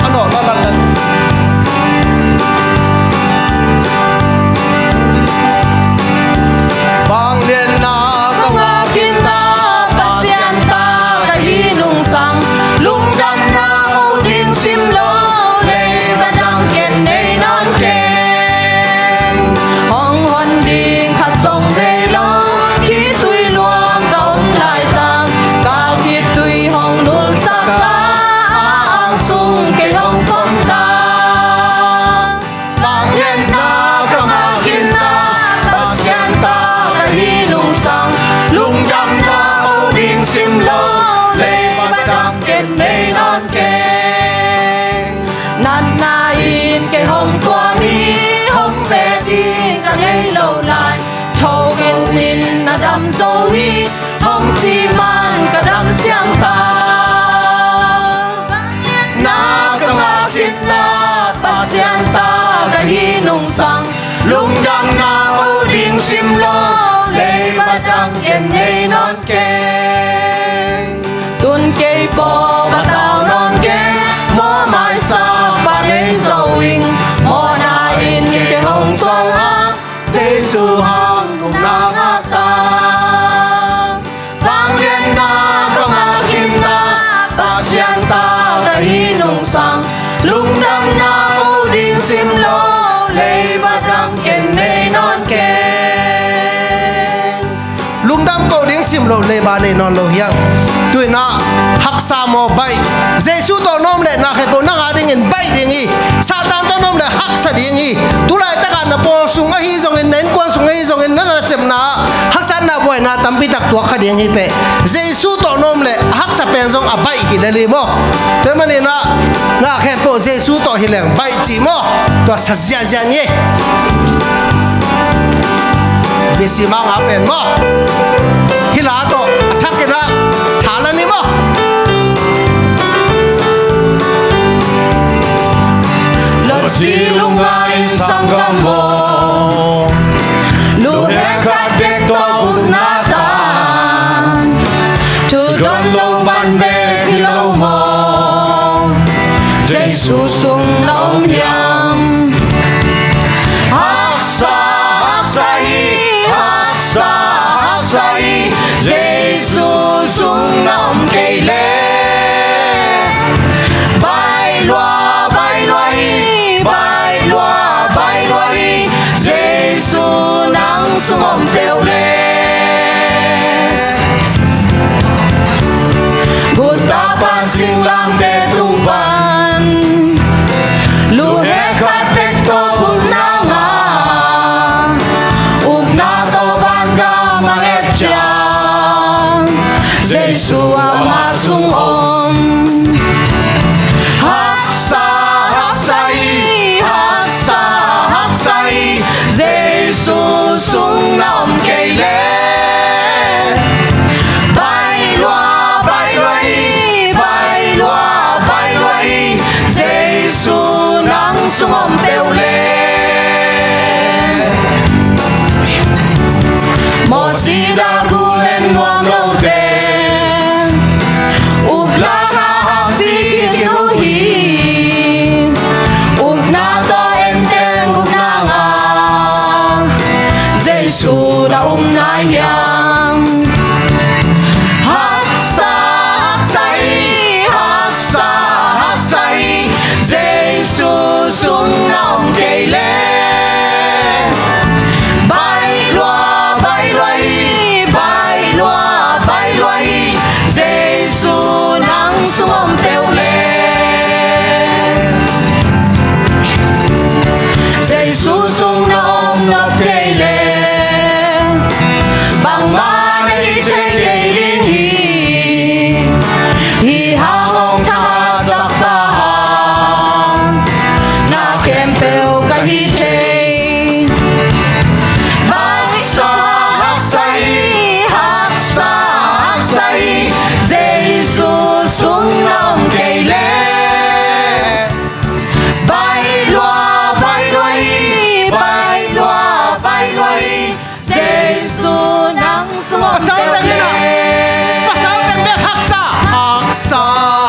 A nawh la la la. Vangliatna ka ngah khin ta, Pasian ta ka hih nungsang, lungdamna ko ding sim lo, leiba dang ken nei nawn keng. Hong hon ding khat zong nei lo, khitui luang ka om laitak, ka khitui hong nulsak ta, a ang sung kei hong pom ta. Vangliatna ka ngah khin ta, Pasian ta ka hih nungsang, lungdamna ko ding sim lo, leiba dang ken nei nawn keng. Natna in kei hong tuam hi, hong vet ding ka nei lo lai, tho kei un in na dam zo hi, hong ci man ka dam siang ta. Na ka ngah khin ta, Pasian ta ka hih nungsang, lungdamna ko ding sim lo, leiba dang ken nei nawn keng. Tun kei paw ka tau nawn keng, maw maisak pa nei zo ing, maw Simloh leiba dang ken nei nawn keng. Lungdam koh ding simloh leiba nei nawn lo hiang. Tu-in ah haksa maw, baih. Jesu tawh na om leh na khempeuh nang a dingin baih ding hi. Satan tawh na om leh haksa ding hi. Tulaitak ah na pawl sung ahi zongin, na innkuan sung ahi zongin, na nasepna ah haksatna buaina tampi tak tuak kha ding hi teh. Jesu tawh na om leh haksa pen zong a baih hi lel hi maw. Tua ahih manin ah na khempeuh Jesu tawh hi leng baih cih maw. Tua sa ziahziah ni. Visi manga pen maw. Hih la tawh a thak in ah tha la ni maw. Lawhci lungngai sanggam aw, luhek khat bek tawh upna tan, thu dawn lo man bek hi lo maw? Jesu sung na om hiam? Haksa, haksa hi, haksa, haksa hi. Jesu sung na om kei leh baih lua, baih lua hi, baih lua, baih lua hi. Jesu nang sung om peuh leh, Buddha pan singlangte tung pan, luhek khat bek tawh upna ngah, upna tawh vangam a et ciang, Jesu ama sung om. Haksa, haksa hi, haksa, haksa hi. Jesu sung na om kei leh baih lua, baih lua hi, baih lua, baih lua hi. Jesu nang sung om peuh leh, mawsi dagu en nuam lote, upla kha haksi khin uh hi. Upna tawh en teng upna ngah, Jesu na om nai hiam? Haksa, haksa hi, haksa, haksa hi. Jesu sung na om kei leh baih lua, baih lua hi, baih lua, baih lua hi. Jesu nang sung om peuh leh, Jesu sung na om nop kei leh, bangmah na hi thei kei ding hi. Hih hang hong thangsak pa, na khempeuh ka hi thei. Haksa, haksa hi, haksa, haksa hi. Jesu sung na om kei leh baih lua, baih lua hi, baih lua, baih lua hi. Jesu nang sung om peuh leh. Pasal teng bek haksa, haksa,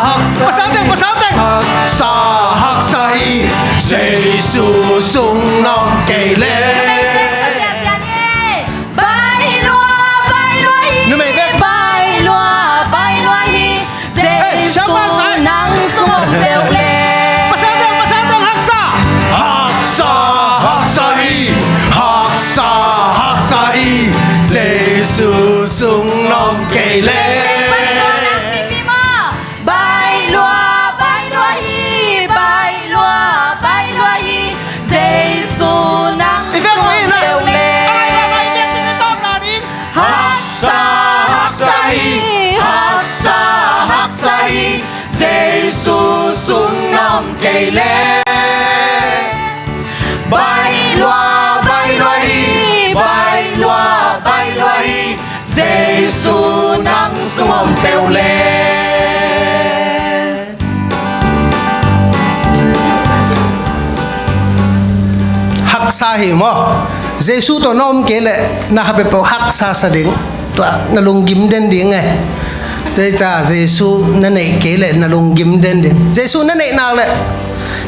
haksa. Pasal teng, pasal teng. Haksa, haksa hi. Jesu sung na om kei leh. Baih lua, baih lua hi. Numei bek. Baih lua, baih lua hi. Jesu nang sung om peuh leh. Pasal teng, pasal teng, haksa. Haksa, haksa hi. Haksa, haksa hi. Jesu sung na om kei leh. Baih lua, baih lua hi, baih lua, baih lua hi. Jesu nang sung om peuh leh. Haksa, haksa hi, haksa, haksa hi. Jesu sung na om kei leh. Baih lua, baih lua hi, baih lua, baih lua hi. Jesu nang sung om peuh leh. Haksa hi maw. Jesu tawh na om kei leh na kha peuhpeuh haksa sa ding. Tua na lunggim den ding e. Tua hi ca Jesu na neih kei leh na lunggim den ding. Jesu na neih nak leh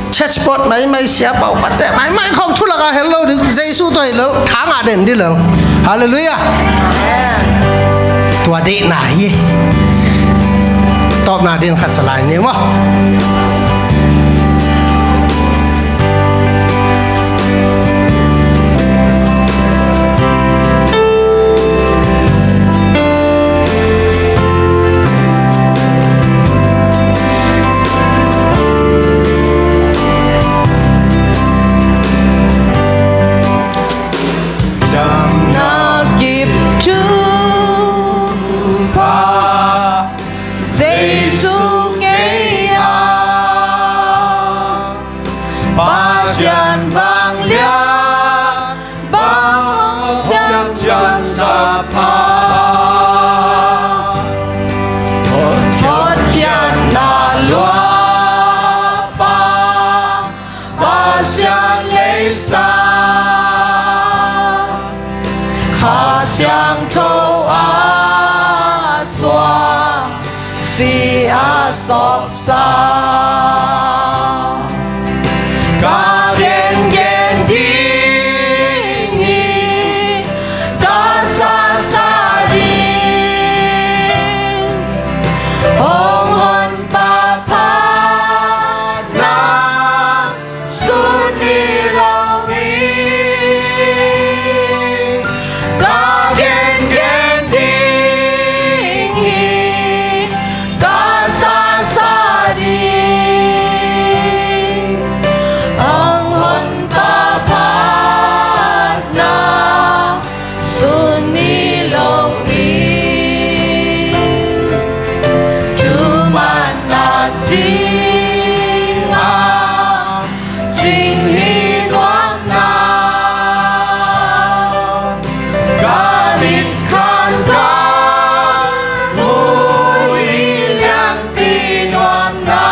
church board maimai, sia pau pate maimai khawng thu lakah hel lo ding. Jesu tawh hi lo, thangah den ding lo. Halleluiah. Tua deihna hi. Tawpna din khat sa lai ni maw. Jesu ngei a, Pasian vanglian bang ciangciang sa pha, hotkhiatna luapa Pasian leisa, Kha Siangtho a suak, si a sawpsa, ka gengen ding hi, ka sasa ding, hong honpa phatna sut ni lo hi, ka gengen ding hi, ka sasa ding, hong honpa phatna sut ni lo hi. Thumanna cing a cing hi nuam na, ka mit khan ka mu hi lianpi nuam na,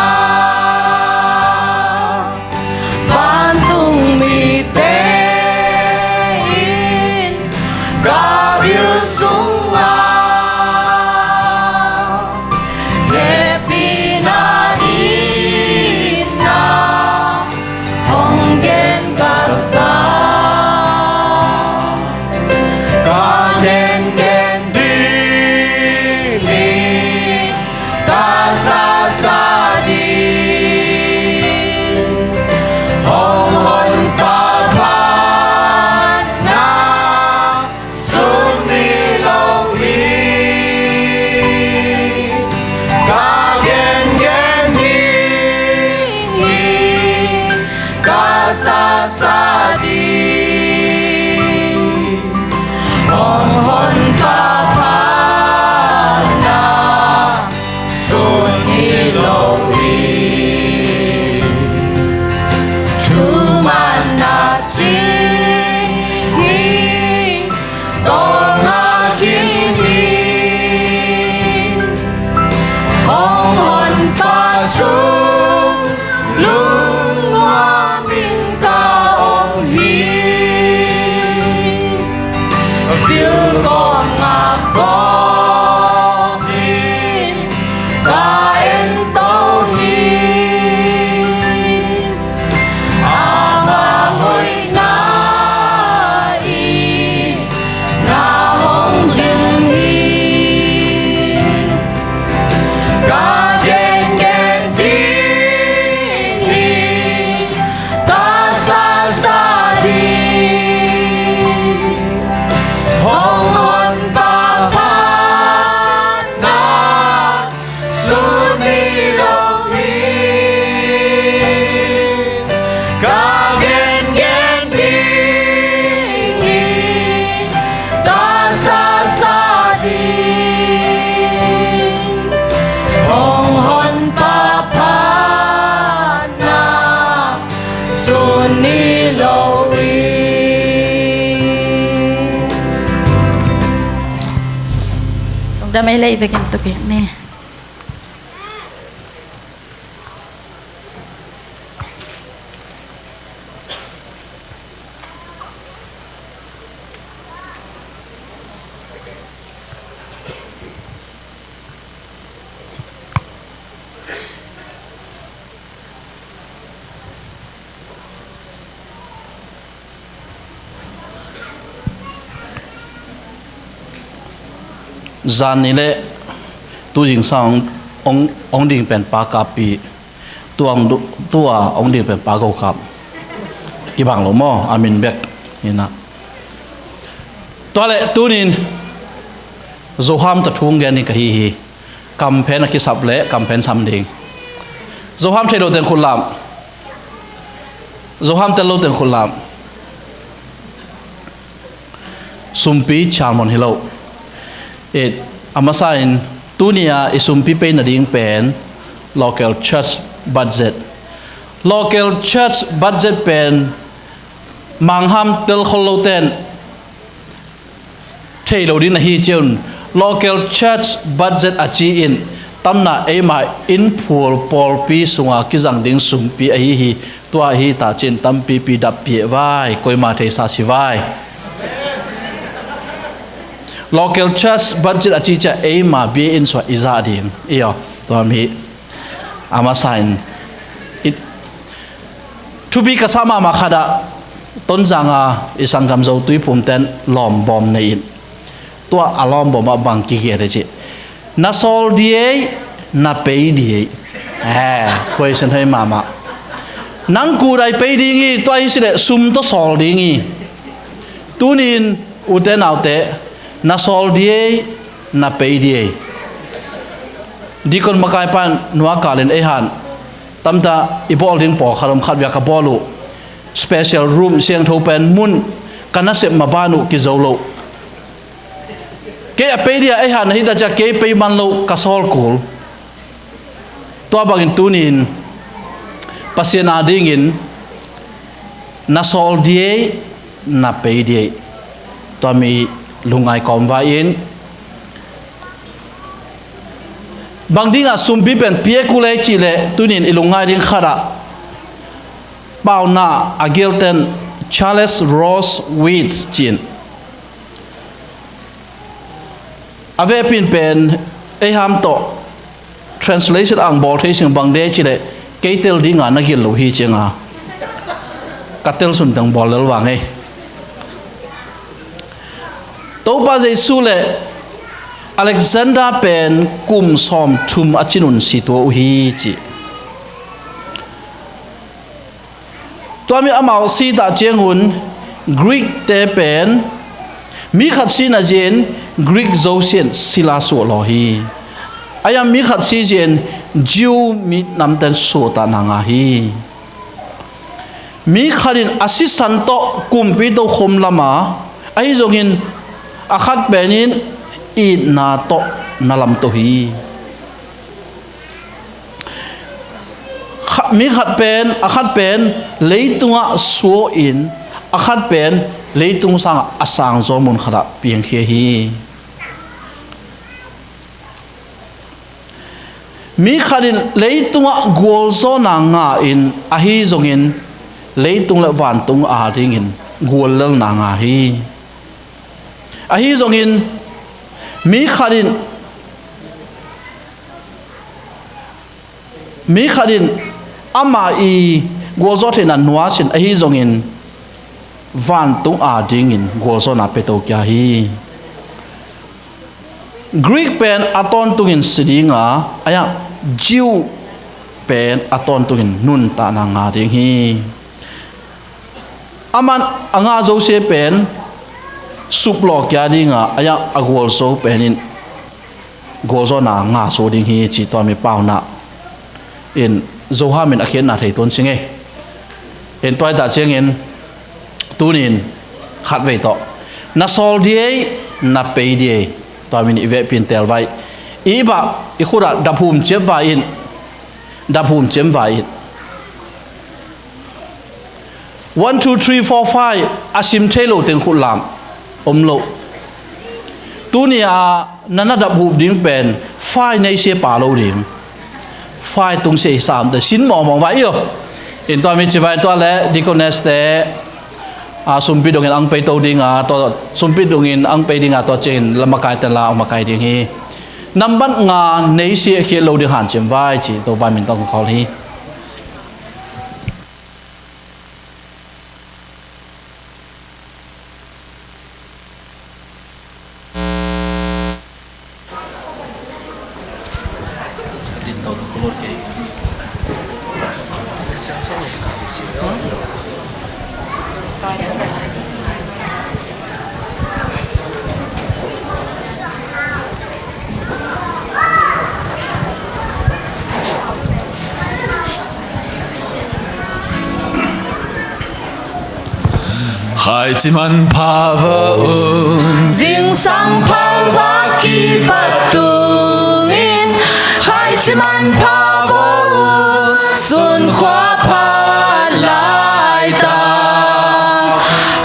vantung mite in ka bil sungah hehpihna itna hong gen ka sa, ka gengen ding hi, ka sasa ding, hong honpa phatna sut ni lo hi, ka gengen ding hi, ka sasa ding, hong honpa phatna sut ni lo hi. Thumanna cing hi, tawlnga khin hi, hong honpa sung lungnuam in ka om hi, bil kawm ngak kawm in ka en to hi, ama hoihna in na hong dim hi, ka gengen ding hi, ka sasa ding, hong honpa phatna sut ni lo hi, ka gengen ding hi, ka sasa ding, hong honpa phatna sut ni lo hi. Lungdam ei leh i vekin tuk kik ni. Zan ni le tu zingsang ong, ong ding pen Pa Kappi, tu a ong du-, tu a ong ding pen Pa Go Kap. Kibang lo maw, a min bek hi na. Tua le tunin Zoham tawh thu gen ding ka hi hi. Kamphen a kisap le kamphen sam ding. Zoham thei lo teng khut lam. Zoham tel lo teng khut lam. Sumpi Chalmon hi lo. E, a masa in Tuni-a i sumpi pei nading pen local church budget. Local church budget pen mangham telkhol loten thei lo ding na hi ciun, local church budget a ci-in tamna eima innphul pawlpi sunga kizang ding sumpi ahi hi. Tua ahi ta cin tampipi dappi vai, koima theisa si vai. Local church budget a cicia eima bia inn suah i zah ding. Iyo, tua mi a masa in. Thupi ka sa mahmah khat ah Tonzang a i sanggam Zo Tuiphum ten lawmbawm nei in. Tua a lawmbawm ah bang kigiat a cih, na sawl diei, na pei diei. Eh, question hoi mahmah. Nang kudai pei ding hi, tua hi sileh sum tawh sawl ding hi. Tunin ute naute, na sawl diei, na pei diei. Dikon makai pan nuakalin ei han tamta i bawl ding pawlkhat om, khat via ka bawl uh special room siangtho pen mun ka nasep maban uh kizo lo. Kei a pei dia ei han na hita cia kei pei man lo ka sawl kul. Tua bangin tunin Pasian a dingin na sawl diei, na pei diei. Tua mi lungngai kawm vai in. Bang dingah sumpi pen piak uh le cih leh tunin i lungngai ding khat ah pauna a gialten Charles Rose Witt cin a vepin pen ei ham tawh translation ang bawl thei sing bang de cih leh kei tel dinga na gil lo hi cianga ka tel sun teng bawl lel vang ei. Topa Jesu le Alexander pen kum sawmthum a cinun si tua uh hi ci. Tua mi amau si tah ciangun Greek te pen mi khat si na zin Greek zosian sila suah law hi. Ayam mi khat si zin Jew mi namten suah tah na nga hi. Mi khatin a sisan tawh kumpi tokhom lama ahi zongin a khat penin itna tawh na lamto hi. Mi khat pen a khat pen leitungah suahin a khat pen leitung sangah a sangzaw mun khatah piangkhia hi. Mi khatin leitungah gualzawhna ngahin ahi zongin leitung le vantung adingin guallelna nga hi. Ahi zongin mi khatin mi khatin amah i gualzawh theihna nuasin ahi zongin vantung adingin gualzawhna peto kia hi. Greek pen a tawntungin si dinga ayah Jew pen a tawntungin nuntakna nga ding hi. Aman a ngah zosia pen suplaw kia dinga ayah a gualzo penin gualzawhna nga so ding hi ci tua mi pauna in Zoham in a khiatna thei tuan sing e. In tuaitah ciangin tunin khatvei tawh na sawl diei na pei diei tua min i vehpin telvai i bah i khutah daphum ciapvai in daphum ciamvai in one two three four five a sim thei lo teng khutlam om lo. Tuni a na na dap hup ding pen fai nei sia pa lo ding. Fai tung sia i sam te sin mawngmawng vai io. In tua mi ci vai tua le deaconess te a sumpi dongin ang pei to dinga tua sumpi dongin ang pei dinga tua ciangin lamakai te la ang makai ding hi. Nambat nga nei sia khia lo ding han ciam vai ci to ba min tong khol hi. Khai ciman pha va un. Zingsang phalva kipat tung Khaici manpha vo un, sunkhua phat laitak.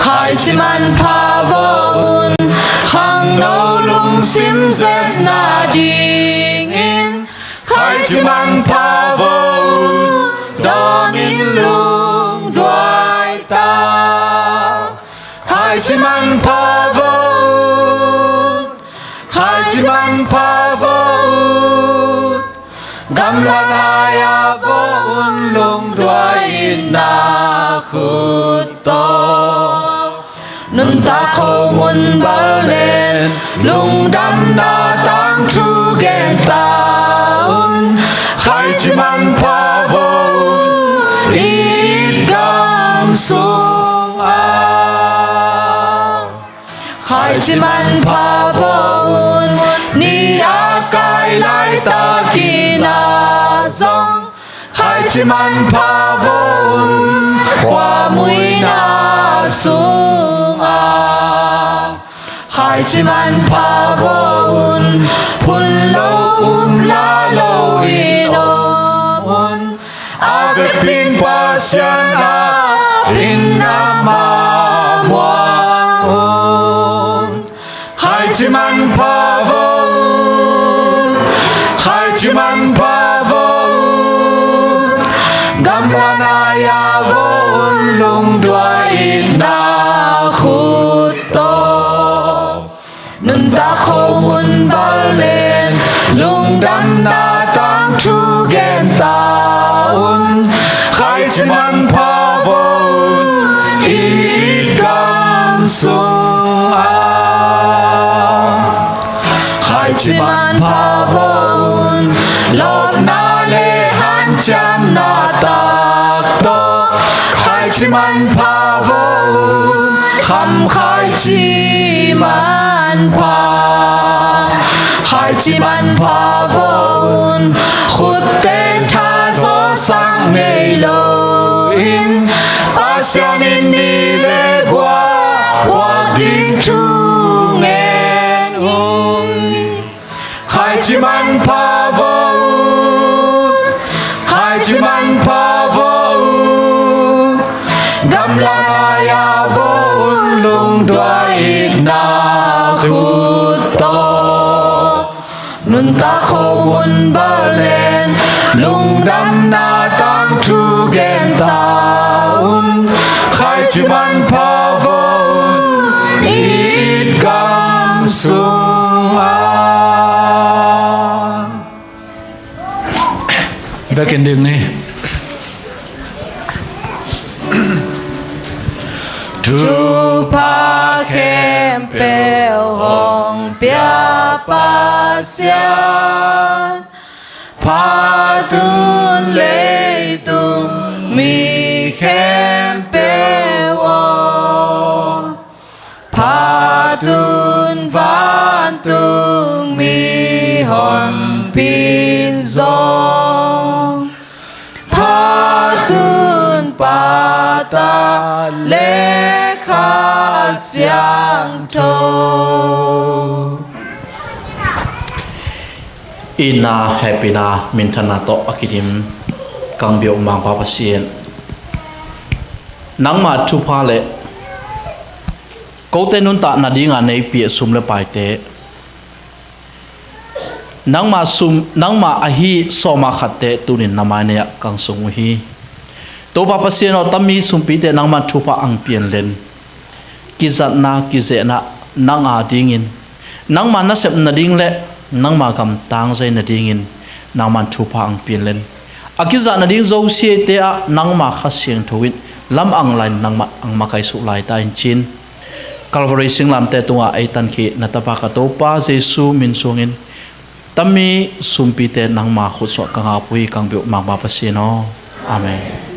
Khaici manpha vo un, khangno lungsim zetna dingin. Khaici manpha vo un, dawmin lungduai tak. Khaici manpha vo un, khaici manpha vo un, gamla nai-a vo un, lungduai itna khut tawh. Nuntak khomun bal nen, lungdamna tangthu gen ta un. Khaici manpha vo un, i it gam sungah. Khaici manpha vo un, ni a kai laitakin a zong. Khaici manpha vo un, khuamuina sungah. Khaici manpha vo un, phun lo um la lo in om un. A vekpin Pasian a in a ma muang un. Khaici manpha vo un, khaici manpha vo un, gamla nai-a vo un, lungduai itna khut tawh. Nuntak khomun bal nen, lungdamna tangthu gen ta un. Khaici manpha vo un, i it gam sungah. Khaici manpha vo un, lawpna le hanciamna tak tawh. Khaici manpha vo un, kham khaici manpha. Khaici manpha vo un, khutte tha zawsak ngei lo in. Pasian in ni le gua puak ding thu ngen un. Khaici manpha vo un, khaici manpha vo un, gamla nai-a vo un, lungduai itna khut tawh. Nuntak khomun bal nen, lungdamna tangthu gen ta un. Khaici manpha vo un, i it gam sungah. Biakinn ding ni. Thupha khempeuh hong pia Pasian, phat un leitung mi khempeuh aw. Phat un vantung mihonpi in zong, phat un Pa, Tapa le Kha Siangtho. Itna, hehpihna, minthanna tawh a kidim kang biak Mangpa Pasian, nangma thupha le kote nuntakna dinga neipih sum le paite, nangma sum, nangma ahi sawma khatte tunin na mainei ah kang sung uh hi. Topa Pasian aw, tami sumpite nangma thupha ang pianlen, kizatna kizehna nang a dingin, nangma nasep nading le nangma gam tangzai nadingin nangman thupha ang pianlen, a kizah nading zosiate ah nangma Kha Siangtho in lam ang lai, nangma ang makaisuh lai ta in cin. Calvary singlamte tungah ei tankhih na Tapa ka Topa Jesu min suangin, tami sumpite nangma khutsuah ka ngap uh hi, kang biak Mangpa Pasian aw. Amen.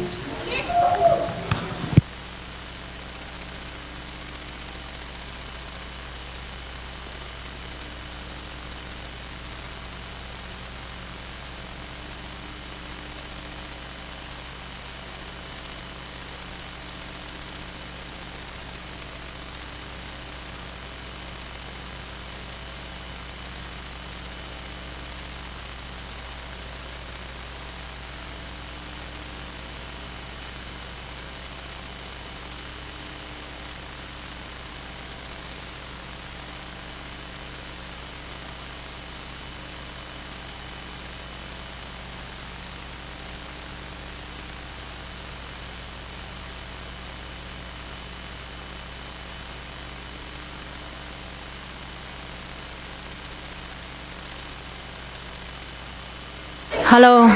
Hello.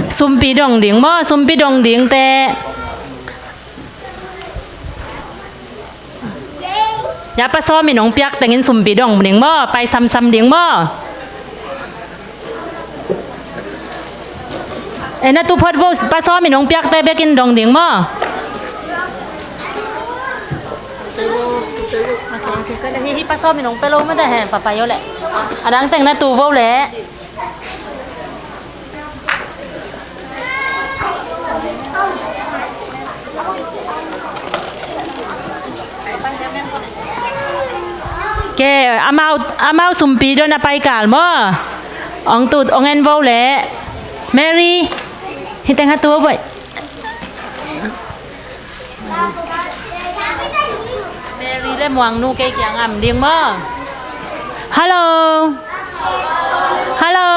Sumpi dong ding maw? Sumpi dong ding teh. Ya, pa sawm in hong piak tengin sumpi dong ding maw? Pai samsam ding maw? E, na tu phot vo, pa sawm in hong piak teh bekin dong ding maw? Hi, hi, pa sawm in hong pe lo mah teh hen, pa pai o leh. A dang teng na tu vo leh. Ke, amau, amau sumpi don a pai kal maw? Ong tut, ong en vo leh. Mary, hi teng ha tu vo. Mary le Muang nu kei kiang am ding maw? Hello. Hello.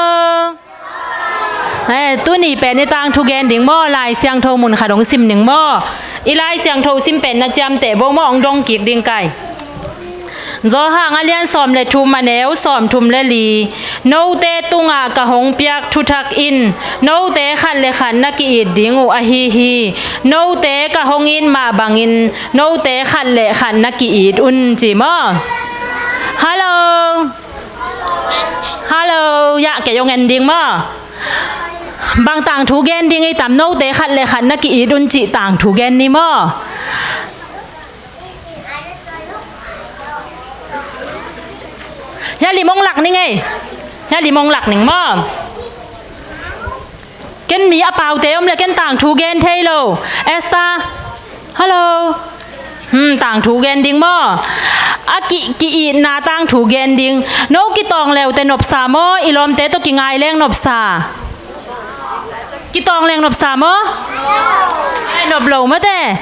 Eh, tuni pen i tangthu gen ding maw? Lai Siangtho mun khat hong sim ding maw? I Lai Siangtho sim pen na ciamteh vo maw, hong dong kik ding kai. Johan a lian sawm le thum, a neu sawm thum le li. Note tungah ka hong piak thuthak in note khat le khat na ki-it ding uh ahi hi. Note ka hong it mah bangin note khat le khat na ki-it un, ci maw? Hello. Hello. Ya, kei hong en ding maw? Bang tangthu gen ding i tam? Note khat le khat na ki-it un cih tangthu gen ni maw? Hia lim ong lak ning ei. Hia lim ong lak ning maw? Ken mi a paute om le ken tangthu gen thei lo. Esther. Hello. Hmm, tangthu gen ding maw? A ki, ki-itna tangthu gen ding. No kitawng leute nopsa maw? I lawmte tawh kingai leng nopsa. Kitawng leng nopsa maw? Ai, nop lo mate.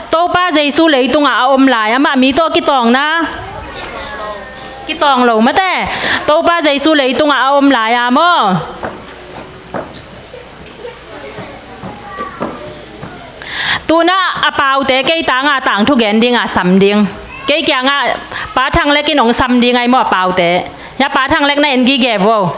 Topa Jesu leitungah a om lai amah mi tawh kitawngna. Kitawng lo mate. Topa Jesu leitungah a om lai a maw? Tuna a paute kei tangah tangthu gen dingah sam ding. Kei kiangah Pa Thang Lek in hong sam ding ai maw a paute? Ya, Pa Thang Lek na en gige vo.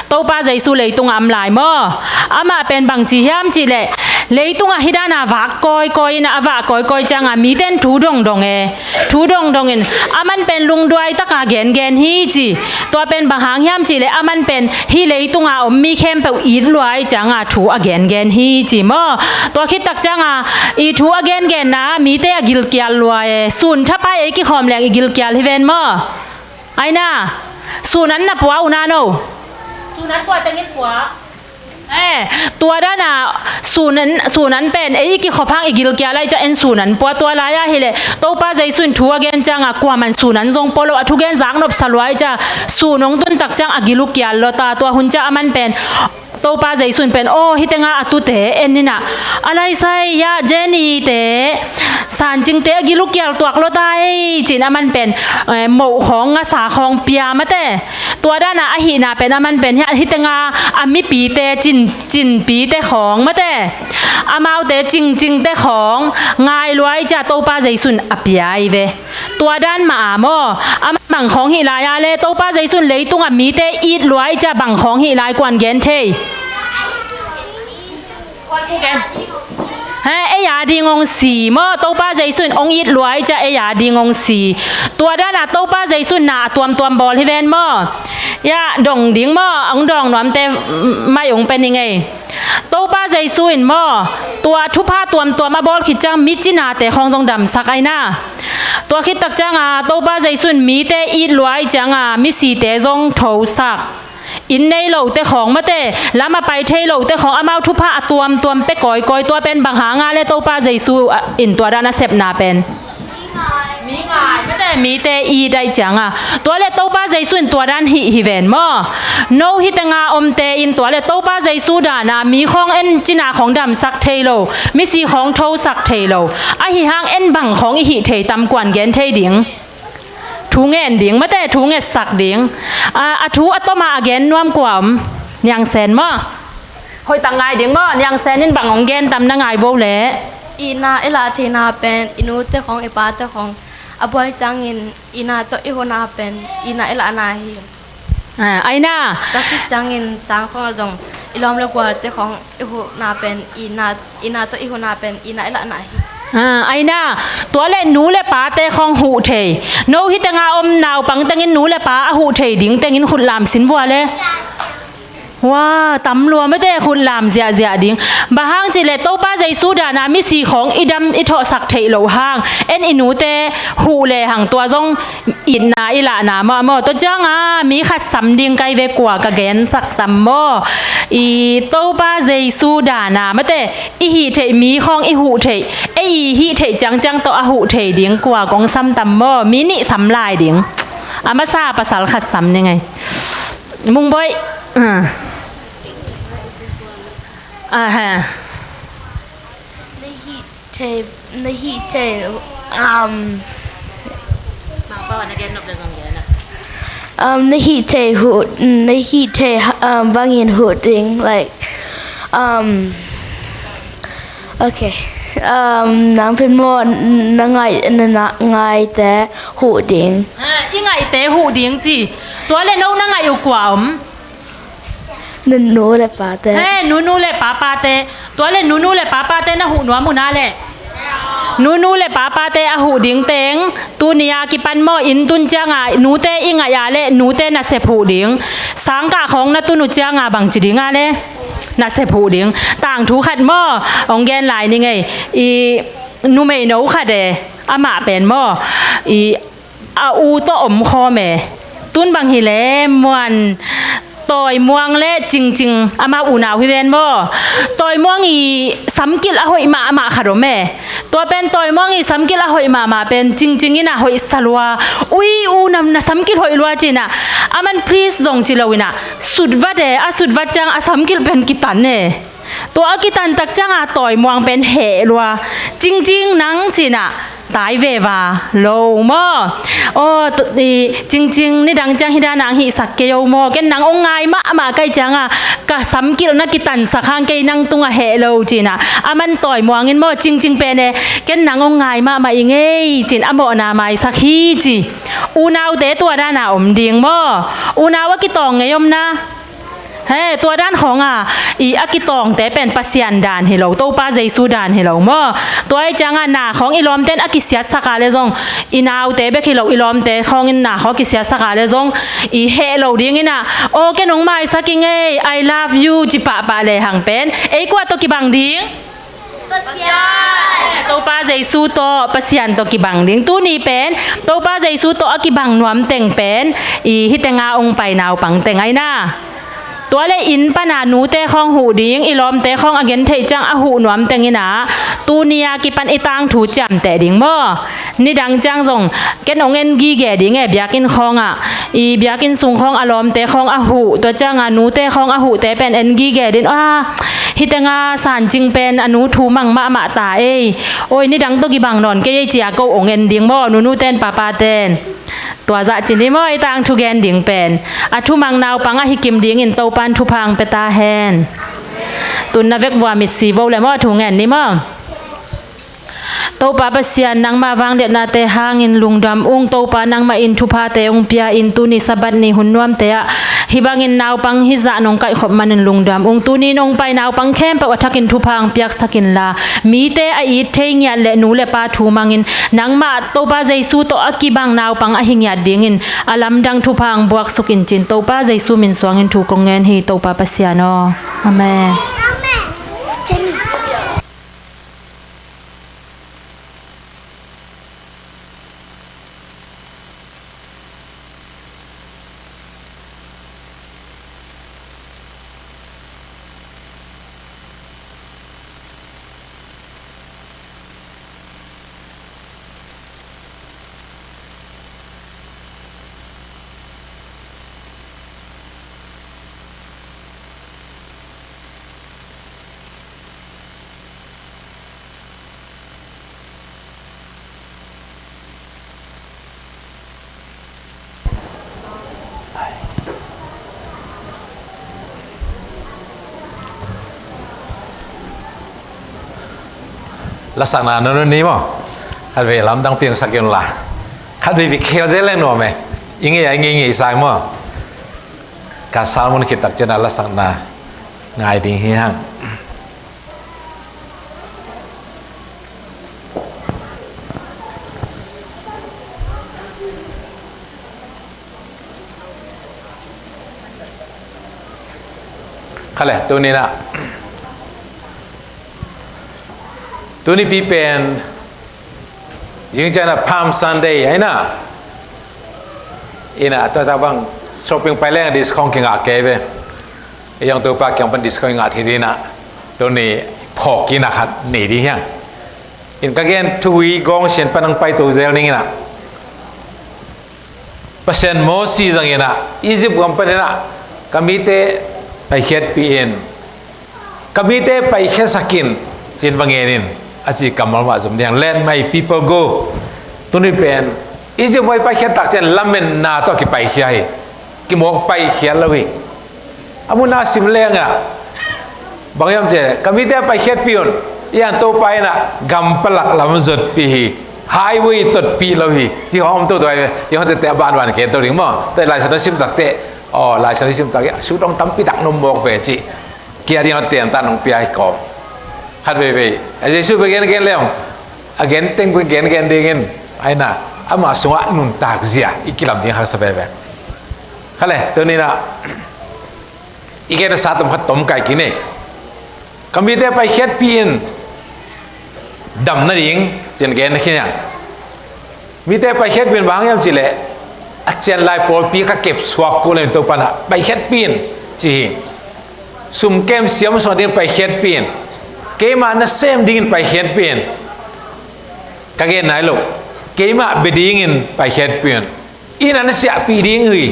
Topa Jesu leitungah am lai maw? Amah pen bangci hiam cihleh, leitungah hih dana vak kawikawi in a vak kawikawi ciangah mite in thu dongdong e. Thu dongdong in aman pen lungduai taka gengen hi ci. Tua pen bang hang hiam cihleh aman pen hih leitunga om mi khempeuh it lua ahih cianga thu a gengen hi ci maw? Tua khittak cianga i thu a gengenna mite a gilkial lua e. Sun thapai ei kikhawm leng i gilkial hi ven maw? Aina, sun an na pua uh na no. Sun an pua tengin pua. Eh, tua dana sun an, sun an pen ei i kikhop hang i gilkial lai ca en sun an pua tua lai ahileh Topa Jesu in thu a gen cianga kuaman sun an zong pua lo a thugen zak nopsa lua ca sun hong tuntak ciang a gil uh kial lua ta tua hun ca aman pen Topa Jesu in pen aw hitenga a tute en inah a laisai ya Jenny te sancingte a gil uh kial tuak lua ta ei cin aman pen eh, moh khawng ngasa khawng pia mate. Tua dana ahihna pen aman pen hiah hitenga a mipite cin, cinpite khawng mate. Amaute cingcingte khawng ngai luai cia Topa Jesu in a pia i ve. Tua dan mah a maw? Aman bang khawng hih lai a le Topa Jesu in leitunga mite it luai cia bang khawng hih lai kuan gen thei? He, ei a ding hong si maw? Topa Jesu in hong it luai cia ei a ding hong si. Tua dana Topa Jesu in na a tuamtuam bawl hi ven maw? Ya, dong ding maw? Hong dawng nuamte mai hong pe ning ei. Topa Jesu in maw? Tua thupha tuamtuam a bawl khit ciang mi cinate khawng zong damsak aina. Tua khittak cianga Topa Jesu in mite it luai cianga misite zong thosak. Inn nei lote khawng mate, lam a pai thei lote khawng amau thupha a tuamtuam pe kawikawi tua pen bang hanga le Topa Jesu in tua dan a sepna pen. Mi ngai mate, mite it ai cianga. Tua le Topa Jesu in tua dan hih hi ven maw? No hitenga omte in tua le Topa Jesu dana mi khawng en cina khawng damsak thei lo, misi khawng thosak thei lo. Ahi hang en bang khawng i hih thei tam kuan gen thei ding. Thu ngen ding mate, thu ngetsak ding. A, a thu a toma a gen nuam kua om? Niang Sen maw? Hoih tak ngai ding maw? Niang Sen in bang hong gen tam na ngai vo le. Itna i lah theihna pen i nute khawng i pate khawng a buai ciangin itna tawh i huna pen itna i lahna hi. Ah, aina. Tua khit ciangin sang khawng ah zong i lawm le gualte khawng i huhna pen itna, itna tawh i huhna pen itna i lahna hi. Ah, aina. Tua le nu le pate khawng huh thei. No hi tenga om naupang tengin nu le pa a huh thei ding tengin khut lam sin vua le. Wa, tam lua mate khut lam ziahziah ding. Bang hang cih leh Topa Jesu dana misi khawng i dam i thawhsak theih loh hang. En i nute huh lehang tua zong itna i lahna mawh maw. Tua cianga mi khat sam ding kai ve, kua ka gensak tam maw. I Topa Jesu dana mate i hih theih mi khawng i huh theih. Ei i hih theih ciangciang tawh a huh thei ding kua kong sam tam maw. Mi nih sam lai ding. A masa pasal khat sam ni ngei. Mungboih. Ah. Aha. Na hih thei, na hih thei, um, um, na hih thei huh, na hih thei, um, bangin huh ding, like, um, okay. Um, nang pen maw, na ngai, na, na ngaite huh ding. Ah, i ngaite huh ding ci. Tua le no na ngai uh kua om? Nunu le pate. He, nunu le papate. Tua le nunu le papate na huh nuam uh na le. Nunu le papate a huh ding teng. Tuni a kipan maw, inn tun cianga nute i ngaih a le nute nasep huh ding. Sangkah khawng na tun uh cianga bangci ding a le. Nasep huh ding. Tangthu khat maw, ong gen lai ni ngei. I numei no khat e. Amah pen maw. I a u tawh om khawm e. Tun bang hi le muan Tawimuang le Cingcing amau unau hi ven maw. Tawimuang i samkilh a hoih mahmah khat om e. Tua pen Tawimuang i samkilh a hoih mahmah pen Cingcing in a hoih sa lua. Ui u nam na samkilh hoih lua cina. Aman please zong ci lo ina. Sutvat e, a sutvat ciang a samkilh pen kitan e. Tua a kitantak cianga Tawimuang pen heh lua. Cingcing nang cina tai veva lo maw. Aw, Cingcing nidang ciang hidana ang hihsak kei o maw. Ken nang ong ngai mahmah kai cianga ka samkilh na kitansak hang kei nang tunga heh lo cina. Aman Tawimuang in maw Cingcing pen e. Ken nang ong ngai mahmah i ngei cin a mawhna maisak hi ci. Unaute tua dana om ding maw. Unau a kitawng ngei om na. He, tua dan khawng a, i a kitawngte pen Pasian dan hi lo, Topa Jesu dan hi lo maw. Tua i cianga na khawng i lawmten a kisiatsak a le zong, i naute bek hi lo, i lawmte khawngin na khawng kisiatsak a le zong, i heh lo dingin a, aw ken ong maisak i ngei, I love you, ci pahpah lehang pen. Ei kua tawh kibang ding? Pasian. Topa Jesu tawh, Pasian tawh kibang ding. Tuni pen, Topa Jesu tawh a kibang nuam teng pen, i hitenga ong pai naupang teng aina. Tua le inn pana nute khawng huh ding, i lawmte khawng a gen theih ciang a huh nuam teng ina. Tuni a kipan i tangthu ciamteh ding maw. Nidang ciang zong, ken ong en gige ding e biakinn khawng a. I biakinn sung khawng a lawmte khawng a huh. Tua cianga nute khawng a huhte pen en gige din. Ah, hitenga Sancing pen a nu thumang mahmah ta ei. Oi, nidang tawh kibang nawn kei ei cia ko ong en ding maw, nunu ten papa ten. Tua zah cin hi maw, i tangthu gen ding pen. A thumang naupang a hikim dingin Topan thupha ang pia ta hen. Tun na vek vua mitsi vo le maw, thu ngen ni maw. Topa Pasian, nangmah vangliatnate hangin lungdam ung. Topa, nangmah in thuphate ong pia in tuni Sabbath ni hun nuamte ah hih bangin naupang hih zah nong kaihkhop manin lungdam ung. Tuni nong pai naupang khempeuh a thakin thupha ang piaksak inla, mite a it thei ngiat le nu le pa thu mangin nangmah Topa Jesu tawh a kibang naupang ahi ngiat dingin a lamdang thupha ang buaksuk in cin Topa Jesu min suangin thu kong ngen hi Topa Pasian aw. Amen. Lasakna nunun ni maw? Khatvei lamdang piangsak un la. Khatvei vei khel zel leng nuam e. I ngei a i ngei ngei sa maw? Ka sermon khit tak ciangin a lasakna ngai ding hi hang. Kha le, tuni-in ah, tuni pi pen zing ciang ah Palm Sunday ahi na. Ina, tua tak bang shopping pai leng discount kingah kei ve. Ei zong Topa kiang pan discount i ngah thei ding ina, tuni phawk ina khat nei ding hi hang. In ka gen thu i gawng sian pan hong pai to zel ning ina, Pasian Mosi zang ina, Egypt gam pan ina, ka mite paikhiatpih in, ka mite paikhiatsak in, ci-in va ngen in, a ci kammal mah zom ding. Let my people go. Tuni pen Egypt huai paikhiat tak ciang lametna tawh kipaikhia hi. Kimawk paikhiat lo hi. A mun a sim leng ah, bang hiam cih leh, ka mite paikhiatpih un, i an Topa ina gam palak lam zotpih hi. Highway totpih lo hi, ci hong om toto hi ve. I hong tete a banban ken to ding maw. Tua Lai Siangtho sim tak teh, aw, Lai Siangtho sim tak teh, sut hong tampi tak na om mawk ve ci. Kia ding hong tem ta nong pia hi kawm. Khat veivei a Jesu bek gen gen leng, a gen teng bek gen gen dingin, ahi na, ama sungah nuntak zia i kilam ding haksa veve. Kha le, tuni-in ah i gen a sa tom khat tom kai kik ni. Ka mite paikhiatpih in, dam nading ci-in gen na khin hang. Mite paikhiatpih in bang hang hiam cih leh, a cian lai pawlpi ka kep suak kul in Topa na paikhiatpih in ci hi. Sum kem siam suak ding paikhiatpih in, keima nasem dingin paikhiatpih in, ka gen nai lo, keima bia dingin paikhiatpih in, ina na siahpih ding hi.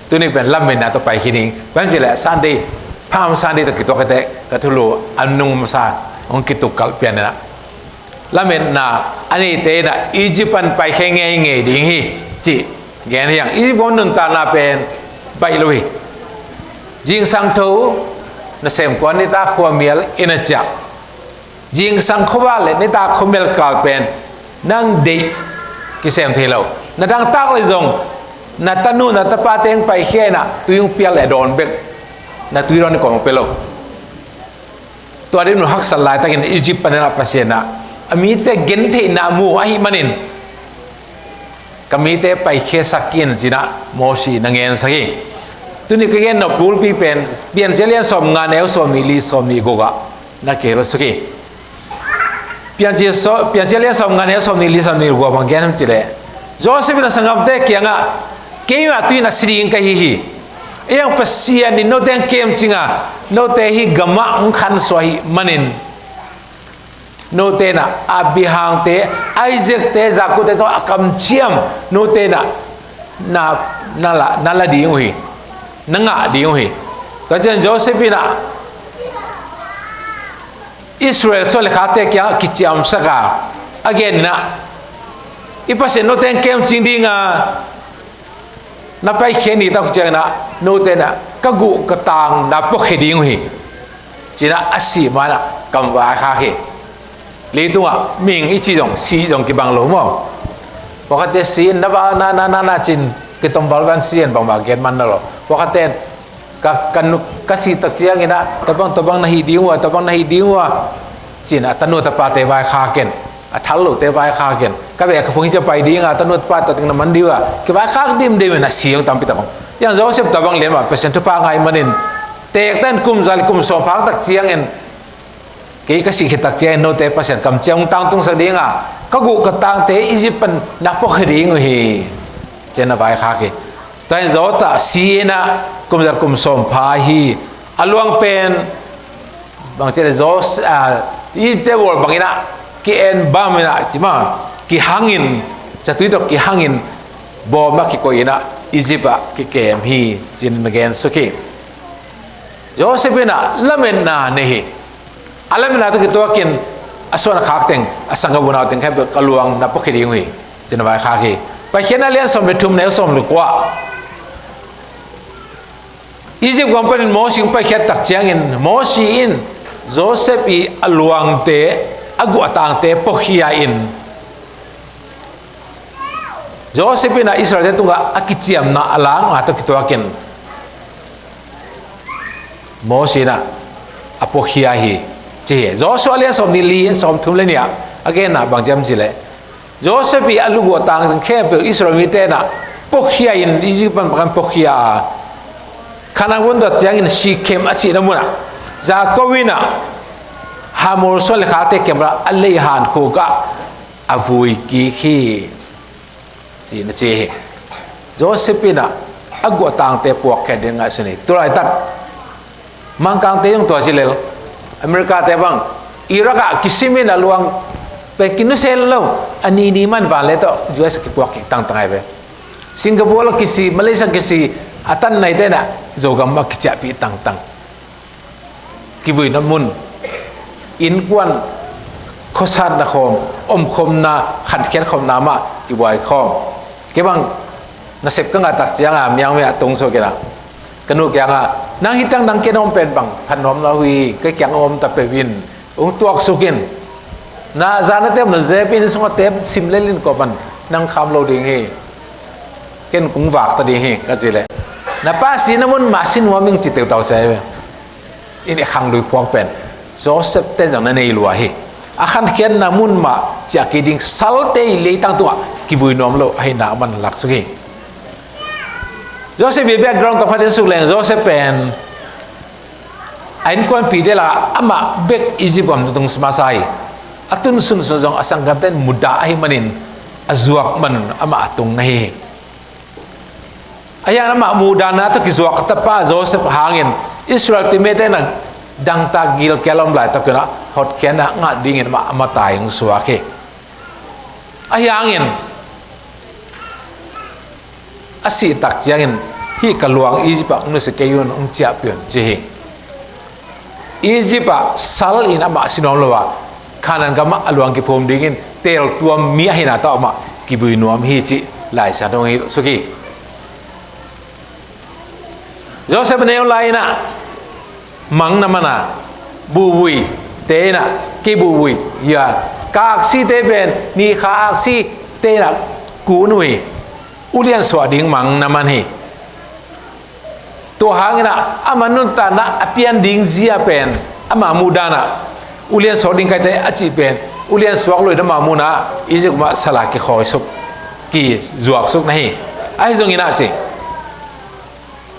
Tuni pen lametna tawh paikhia ding. Bang hang cih leh Sunday, Palm Sunday tawh kituak kei teh ka thulu a nung masa hong kituk kalh pian ina, lametna a neite ina Egypt pan paikhia ngeingei ding hi, ci gen hi hang. Egypt gam nuntakna pen baih lo hi. Zingsang tho, nasem kuan nitak khuamial ina ciah. Zingsang khuavak le nitak khuamial kal pen nang deih kisem thei lo. Na dangtak le zong, na tanu na tapate hong paikhia ina tui hong piak le dawn bek, na tui dawn i kawm hong pia lo. Tua ding un haksa laitakin Egypt pan ina Pasian ina a mite gentheihna mu ahih manin, ka mite paikhiasak in ci-in ah Mosi na ngensak hi. Tuni ka gen nop bulpi pen Piancil lian sawmnga neu sawmnih li sawmnih guk ah na kihelsuk hi. Piancil so, Piancil lian sawmnga neu sawmnih li sawmnih guk ah bang gen hiam cih leh, Joseph in a sanggamte kiangah, keimah tu-in a si ding ka hi hi. Ei ang Pasian in note hong kemcing a, note hih gamah hong khansuah ahih manin, note ina Abraham te, Isaac te, Jacob te tawh a kamciam note ina na, na la, na la ding uh hi. Na ngah ding uh hi. Tua ciang Joseph ina Israel suan le khakte kiangah kiciamsak a, a gen ina, i Pasian note hong kemcing ding a, na paikhia ni tak ciang ina, note ina ka guh ka tang na puakhia ding uh hi, ci-in ah a sih ma-in ah kam vaikhak hi. Leitungah mihing i cih zong, sih zong kibang lo maw. Pawlkhatte si-in na va na, na, na, na ci-in kitom valval si-in bangmah gen man na lo. Pawlkhatte in ka, ka nu, ka sih tak ciang ina, tua bang, tua bang na hih ding uh a, tua bang na hih ding uh a, ci-in a tanu tapate vaikhak in, a thal lote vaikhak in, ka beh ka phung hi ciang pai ding a, tanu tapa tawh teng na man ding uh a, kivaikhak dimdim in a si hong tampi tak om. Ei ang Joseph tua bang lian mah Pasian thupha ngah ahih manin, teek ta in kum za le kum sawm phak tak ciangin, kei ka sih khit tak ciangin note Pasian kamciam hong tangtungsak ding a, ka guh ka tangte Egypt pan na puakhia ding uh hi, ci-in na vaikhak hi. Tua in zawtah si ina kum za le kum sawm pha hi. A luang pen bang ci leh, Jos-, ah, Egypt te bawl bang ina ki-en bam ina ci ma, kihangin, zatui tawh kihangin, bawm ah kikoih ina Egypt ah kikem hi, ci-in na gensuk hi. Joseph ina lametna nei hi. A lametna tawh kituakin a suan a khak teng, a sanggam unau teng khat bek ka luang na puakhia ding uh hi, ci-in vaikhak hi. Paikhiatna lian sawm le thum neu sawm le kua. Egypt gam panin Mosi hong paikhiat tak ciangin, Mosi in Joseph i a luangte, a guh a tangte puakhia in, Joseph in a Israelte tungah a kiciamna a lakna tawh kituakin, Moses in ah a puakhia hi, ci hi. Joshua lian sawm nih li, sawm thum le nih ah a genna bang ci hiam cih leh, Joseph ii a luguah tang khempeuh Israel mite in ah puakhia in, Egypt pan puakhia a, Kanaan gam tawh ciangin Shekhem a cihna munah Jakob in ah Hamor suan le khakte kiangah a leihan khuk ah a vui kik hi, ci-in a ci hi. Joseph in ah a guahtangte puakkhiat ding ngaihsun hi. Tulaitak Mangkangte zong tua ci lel, America-te bang Iraq ah kisimin a luang pen kinusia lo, a nini man vanlei tawh U S kipuak kik tangtang ahi ve. Singapore a kisi, Malaysia kisi, a tan naite in ah Zogam a kiciahpih tangtang. Kivuina mun, innkuan, khuasatna khawm, omkhawmna, khankhiat khawmna mah kibuai khawm. Kei bang nasep ka ngah tak ciangin Myanmar ah tung suak in ah ka nu kiangah, "Nang hi tang nang ken om pen bang phat nuam lo hi, ka kiang om ta peuh in, hong tuaksuk in. Na zan a tep, na zep in, sung a tep, sim lel in, kua pan nang kham lo ding hi. Ken kong vak ta ding hi," ka cih leh, "Na pa sihna mun mah si nuam ing," ci teutau sia hi ve. In i khang lui phuak pen Joseph ten zong na nei lua hi. A khankhiatna mun mah ciah kei ding, salte i leitang tungah kivui nuam lo ahihna a man laksuk hi. Joseph i background tawh phatin suk leng, Joseph pen a innkuanpihte lakah amah bek Egypt gam tung masa hi. A tun sunsun zong a sanggamte in mudah ahih manin, a zuak man amah a tung na hi hi. Ahi hangin amah muhdahna tawh kizuak a tapa Joseph hangin Israel team mite in a dangtak gilkial a om laitakin a hotkhiatna ngah dingin amah a mata-in hong suak hi. Ahi hangin a sih tak ciangin, "Hih ka luang Egypt ah hong nusia kei un, hong ciahpih un," ci hi. Egypt ah sal in amah si nuam lo a, Kanaan gamah a luang kiphum dingin teeltuam mi ahihna tawh amah kivui nuam hi cih Lai Siangtho hong hilh suk hi. Joseph neu lai in ah mang na man a, buhvuite in ah kibuhvui hi a, ka aksite pen ni kha aksite in ah kun uh hi. Ulian suah ding mang na man hi. Tua hangin ah ama nuntakna a pian ding zia pen, ama muhdan ah ulian suak ding ka hi teh a cih pen, ulian suak lo in ama muhna Egypt gam ah sal a kikhawisuk, kizuaksuk na hi. Ahi zongin ah ci,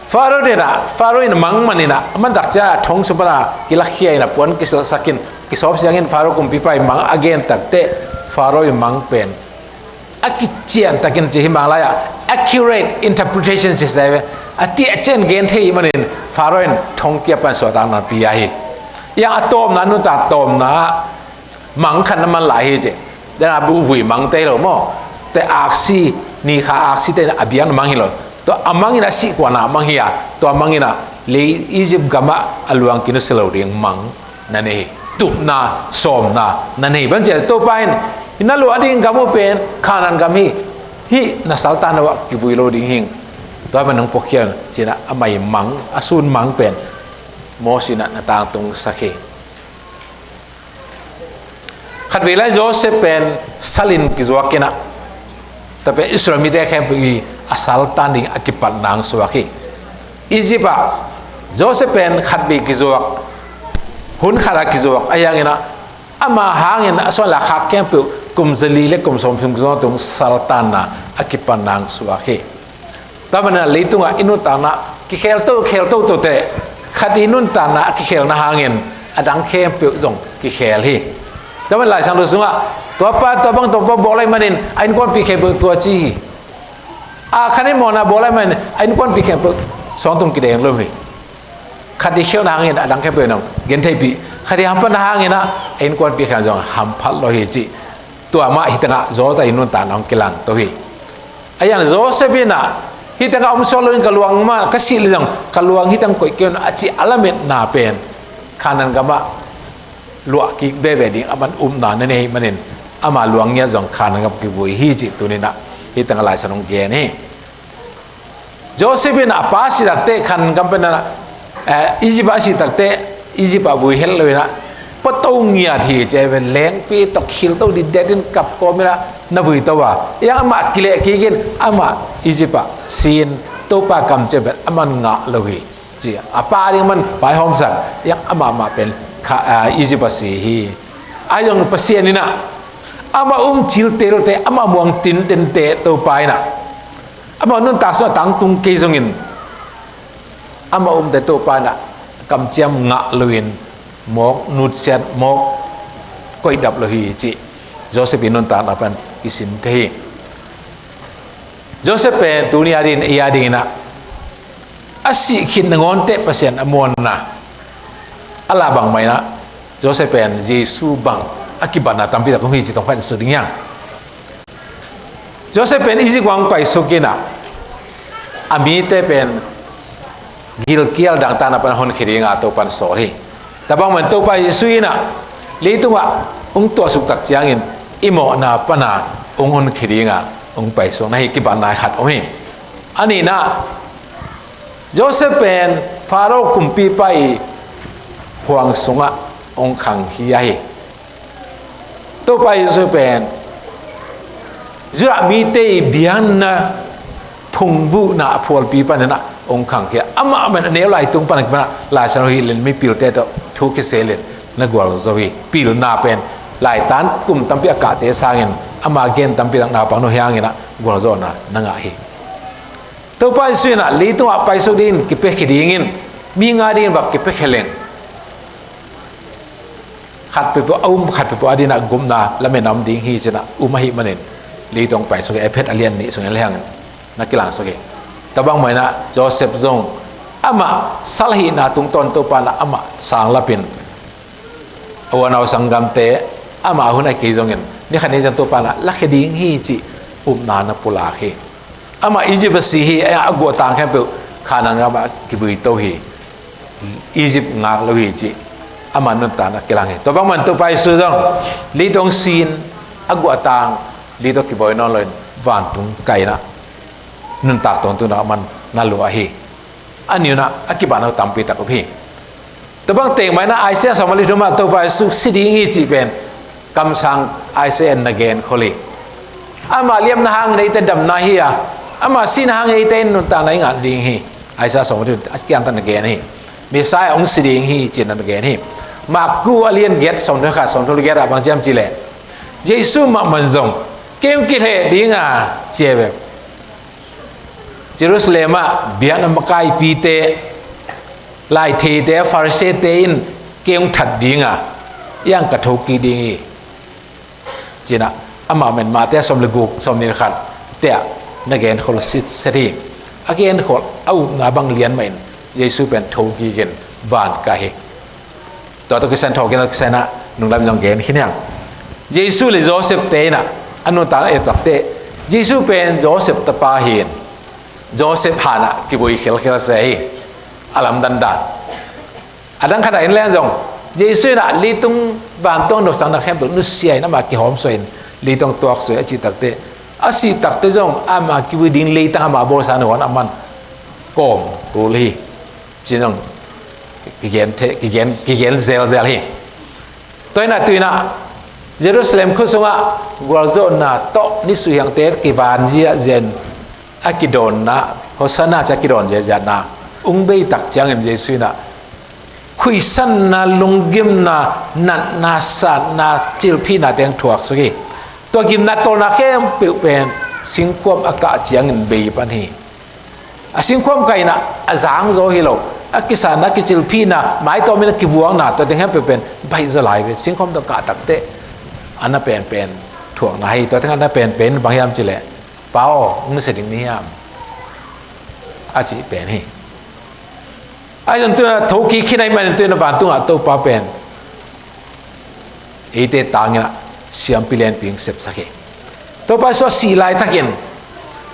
Pharaoh in ah, Pharaoh in mang man in ah, a man tak ciang a thong sung pan a kilakhia in a puan kisilhsak in, kisawp siangin Pharaoh kumpipa in mang a gen tak teh, Pharaoh in mang pen a kician takin ci hi, mang lai-ah accurate interpretation ci sa hi ve. A tiahcian gen thei ahih manin Pharaoh in thong kia pan suahtakna pia hi. Yang a tawpna, nuntak tawpna ah mang khat na man lai hi ci. Dena buhvui mangte hi lo maw. Te aksi, ni kha aksite in a biakna mang hi lo. Tua a mang in a sih kuana mang hi a, tua mang in a lei Egypt gam ah a luang kinusia lo ding mang na nei hi. Tupna, sawmna na nei hi. Bang ci a, Topa in, "Na luah ding gam uh pen Kanaan gam hi. Hih na saltanna uh ah kivui lo ding hi ing. Tua pen nong puakhia un," ci-in ah a mai mang, a sun mang pen Moses in ah na tangtungsak hi. Khatvei lai Joseph pen sal in kizuak in ah, tua pen Israel mite khempeuh i a saltan ding a kipatna hong suak hi. Egypt ah Joseph pen khatvei kizuak, hun khat ah kizuak, ahi hangin ah ama hangin a suan le a khak khempeuh kum zali le kum sawmthum kizuak tung saltanna a kipatna hong suak hi. Tua manin ah leitungah i nuntakna kikhel to, khel to to teh, khat i nuntakna a kikhelna hangin a dang khempeuh zong kikhel hi. Tua manin Lai Siangtho sungah, "Tua pa tua bang tua bang bawl ahih manin a innkuanpih khempeuh tua ci hi. A khat in mawhna bawl ahih manin a innkuanpih khempeuh suangtum kideng lo hi. Khat i khelna hangin a dang khempeuh in hong gentheihpih, khat i hamphatna hangin ah a innkuanpih khempeuh zong hamphat lo hi," ci. Tua mah hi tangah Joseph i nuntakna hong kilangto hi. Ahi hangin Joseph in ah, "Hi tangah om suak lo in, ka luang mah ka sih le zong ka luang hi tang koih kei un," a cih a lametna pen Kanaan gam ah luah kik veve ding a man upna na nei ahih manin, ama luang ngiat zong Kanaan gam kivui hi cih tuni-in ah hi tangah Lai Siangtho hong gen hi. Joseph in a pa sih tak teh Kanaan gam pen ah, eh, Egypt ah a sih tak teh Egypt ah vui het lo in ah, puato ngiat hi ci a, lengpi tawh khilto dikdet in kap kawm in ah na vuito a, ahi hang amah kileh kik in amah Egypt ah si in, Topa kamciam pen aman ngah lo hi. ci a, a pa ding man vaihawmsak, iang amah mah pen kha, a, Egypt a si hi. Ahi zong Pasian in ah amah um ciltelte, amah muang tintente Topa in ah amah nuntak sungah tangtung kei zongin, amah umte Topa in ah kamciam ngah loin mawk nutsiat, mawk koihdap lo hi cih Joseph in nuntakna pan kisin thei hi. Joseph pen tuni a dingin, ei a dingin ah a sih khit nangawn teh Pasian a muanna a lah bangmah in ah Joseph pen Jesu bang a kibatna tampi tak om hi cih tawm khat in sut ding hi hang. Joseph pen Egypt gam paisuk in ah a mite pen gilkial dangtakna pan honkhia dinga Topa in sawl hi. Tua bangmah in Topa Jesu in ah leitungah hong tuahsuk tak ciangin i mawhna pana hong honkhia dinga hong paisuk na hi, kibatna khat om hi. A nihna, Joseph pen Pharaoh kumpipa i phuang sungah hong khang hi ahi. Topa Jesu pen Judah mite i biakna phungvuhna a phualpi panin ah hong khang hi a, amah man a neu lai tung pan a kipan ah Lai Siangtho hilhin mipilte tawh thu kiselin na gualzo hi. Pilna pen laitan kum tampi a kahte sangin ama gen tampi tak naupang no hiangin ah gualzawhna na ngah hi. Topa Jesu in ah leitungah paisuk dingin kipia khia dingin, mi nga dingin vak kipia khia leng, khat peuhpeuh a um, khat peuhpeuh a dingin ah gupna lamen a om ding hi ci-in ah um ahih manin leitung paisuk hi. Efesa a lian nih sungin le hangin na kilangsuk hi. Tua bangmah in ah Joseph zong amah sal hihna tungtawn Topa in ah amah sanglapin a unau sanggamte amah hun a kei zongin ni khat ni zong Topa in ah lakhia ding hi cih upna na pulak hi. Amah Egypt a si hi, a guahtang khempeuh Canaan gam ah kivui to hi. Egypt ngak lo hi cih amah nuntakna kilang hi. Tua bangmah in Topa Jesu zong leitung sin a guahtang, leitung kivui nawn loin vantung kai in ah nuntak tawntung na man na luah hi. A nihna a kibatna tampi tak om hi. Tua bang teng mah in ah Isaiah sawm le thum ah Topa Jesu si ding hi cih pen kamsang Isaiah in na genkhol hi. Amah liamna hangin eite damna hi a, amah sihna hangin eite in nuntakna i ngah ding hi. Isaiah sawm le thum a kiangtan na gen hi. Messiah hong si ding hi ci-in na gen hi. Marku a lian giat sawm le khat, sawm le giat ah bang ci hiam cih leh, Jesu mahmah in zong, kei hong kilheh ding a, ci a ve. Jerusalem ah biakna makaipite, laitheite, Farisee-te in kei hong that ding a, iang ka thokik ding hi, ci-in ah amah man Matthai sawm le guk, sawm nih le khat te ah na genkhol sitset hi. A genkhol a upna bang lian mah in Jesu pen thokik in van kai hi. Tua tawh kisai in thawhkikna kisai in ah nunglam zong gen khin hi hang. Jesu le Joseph-te in ah a nuntakna et tak teh Jesu pen Joseph tapa hi-in Joseph han ah kivui khelkhel se hi. A lamdang dan a dang khat ah en leng zong Jesu in ah leitung vantung nopsakna khempeuh nusia in amah kihawmsuah in leitung tuaksuah a cih tak teh, a sih tak teh zong amah kivui ding leitang amah bawlsa nangawn a man kawm kul hi. Ci-in zong kigen the, kigen, kigen zelzel hi. Tua in ah tu-in ah Jerusalem khut sungah gualzawhna tawh nisuhiangte kivan ziahziah in a kidawnna, Hosanna ci-a kidawn ziahziahna hong bei tak ciangin Jesu in ah khuihsanna, lunggimna, natna, satna, cilphihna teng thuaksuk hi. Tua gimna tawlna khempeuh pen singkhuam a kah ciangin bei pan hi. A singkhuam kah in ah a zangzaw hi lo, a kisatna, a kicilphihna, maitawmin a kivuakna, tua teng khempeuh pen baihzaw lai ve. Singkhuam tawh kah tak teh a na penpen thuakna hi. Tua teng a na penpen bang hiam cih leh, Pa aw, hong nusia ding na hiam, a cih pen hi. Ahi zong tu-in ah thokik khin ahih manin tu-in ah vantungah Topa pen eite tangin ah siampi lianpi hong sepsak hi. Topa Jesu a sih laitakin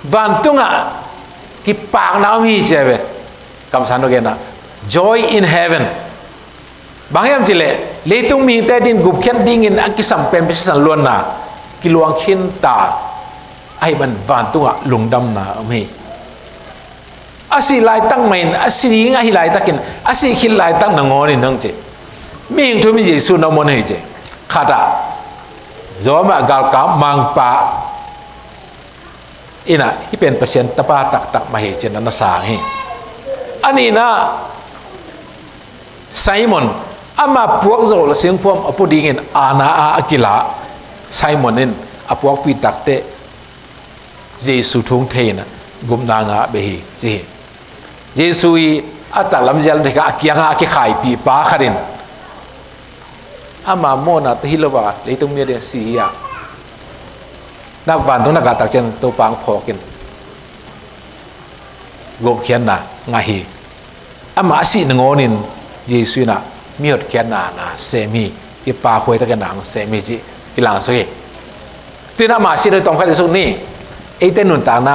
vantungah kipakna om hi ci a ve. Kamsang no gen ah, joy in heaven. Bang hiam cih leh leitung mihingte adingin gupkhiat dingin a kisam pen sisan luanna kiluang khinta ahih man vantungah lungdamna om hi. A sih laitak mah in, a si ding ahi laitakin, a sih khit laitak nangawn in hong ci. Mihing thu-um in Jesu na muan hi ci. Khat ah Rome ah galkap mangpa in ah hih pen Pasian tapa taktak mah hi ci-in na sang hi. A nihna Simon, ama puak zawh le singphuam a pua dingin aana a a kila Simon in a puakpih takteh Jesu thu thei in gupna ngah beh hi, ci hi. Jesu i a taklam zial dek a kiangah a kikhaipih pa khat in ama mawhna tawh hi lo a leitung mi a ding si hi a, na vantung na kah takciang Topa hong phawk in gupkhiatna ngah hi. Amah a sih nangawnin Jesu in ah mi hotkhiatna na sem hi, kipak huai takin na hong sem hi cih kilang suk hi. Tuin amah a sih na tawm khat i suk ni, eite nuntakna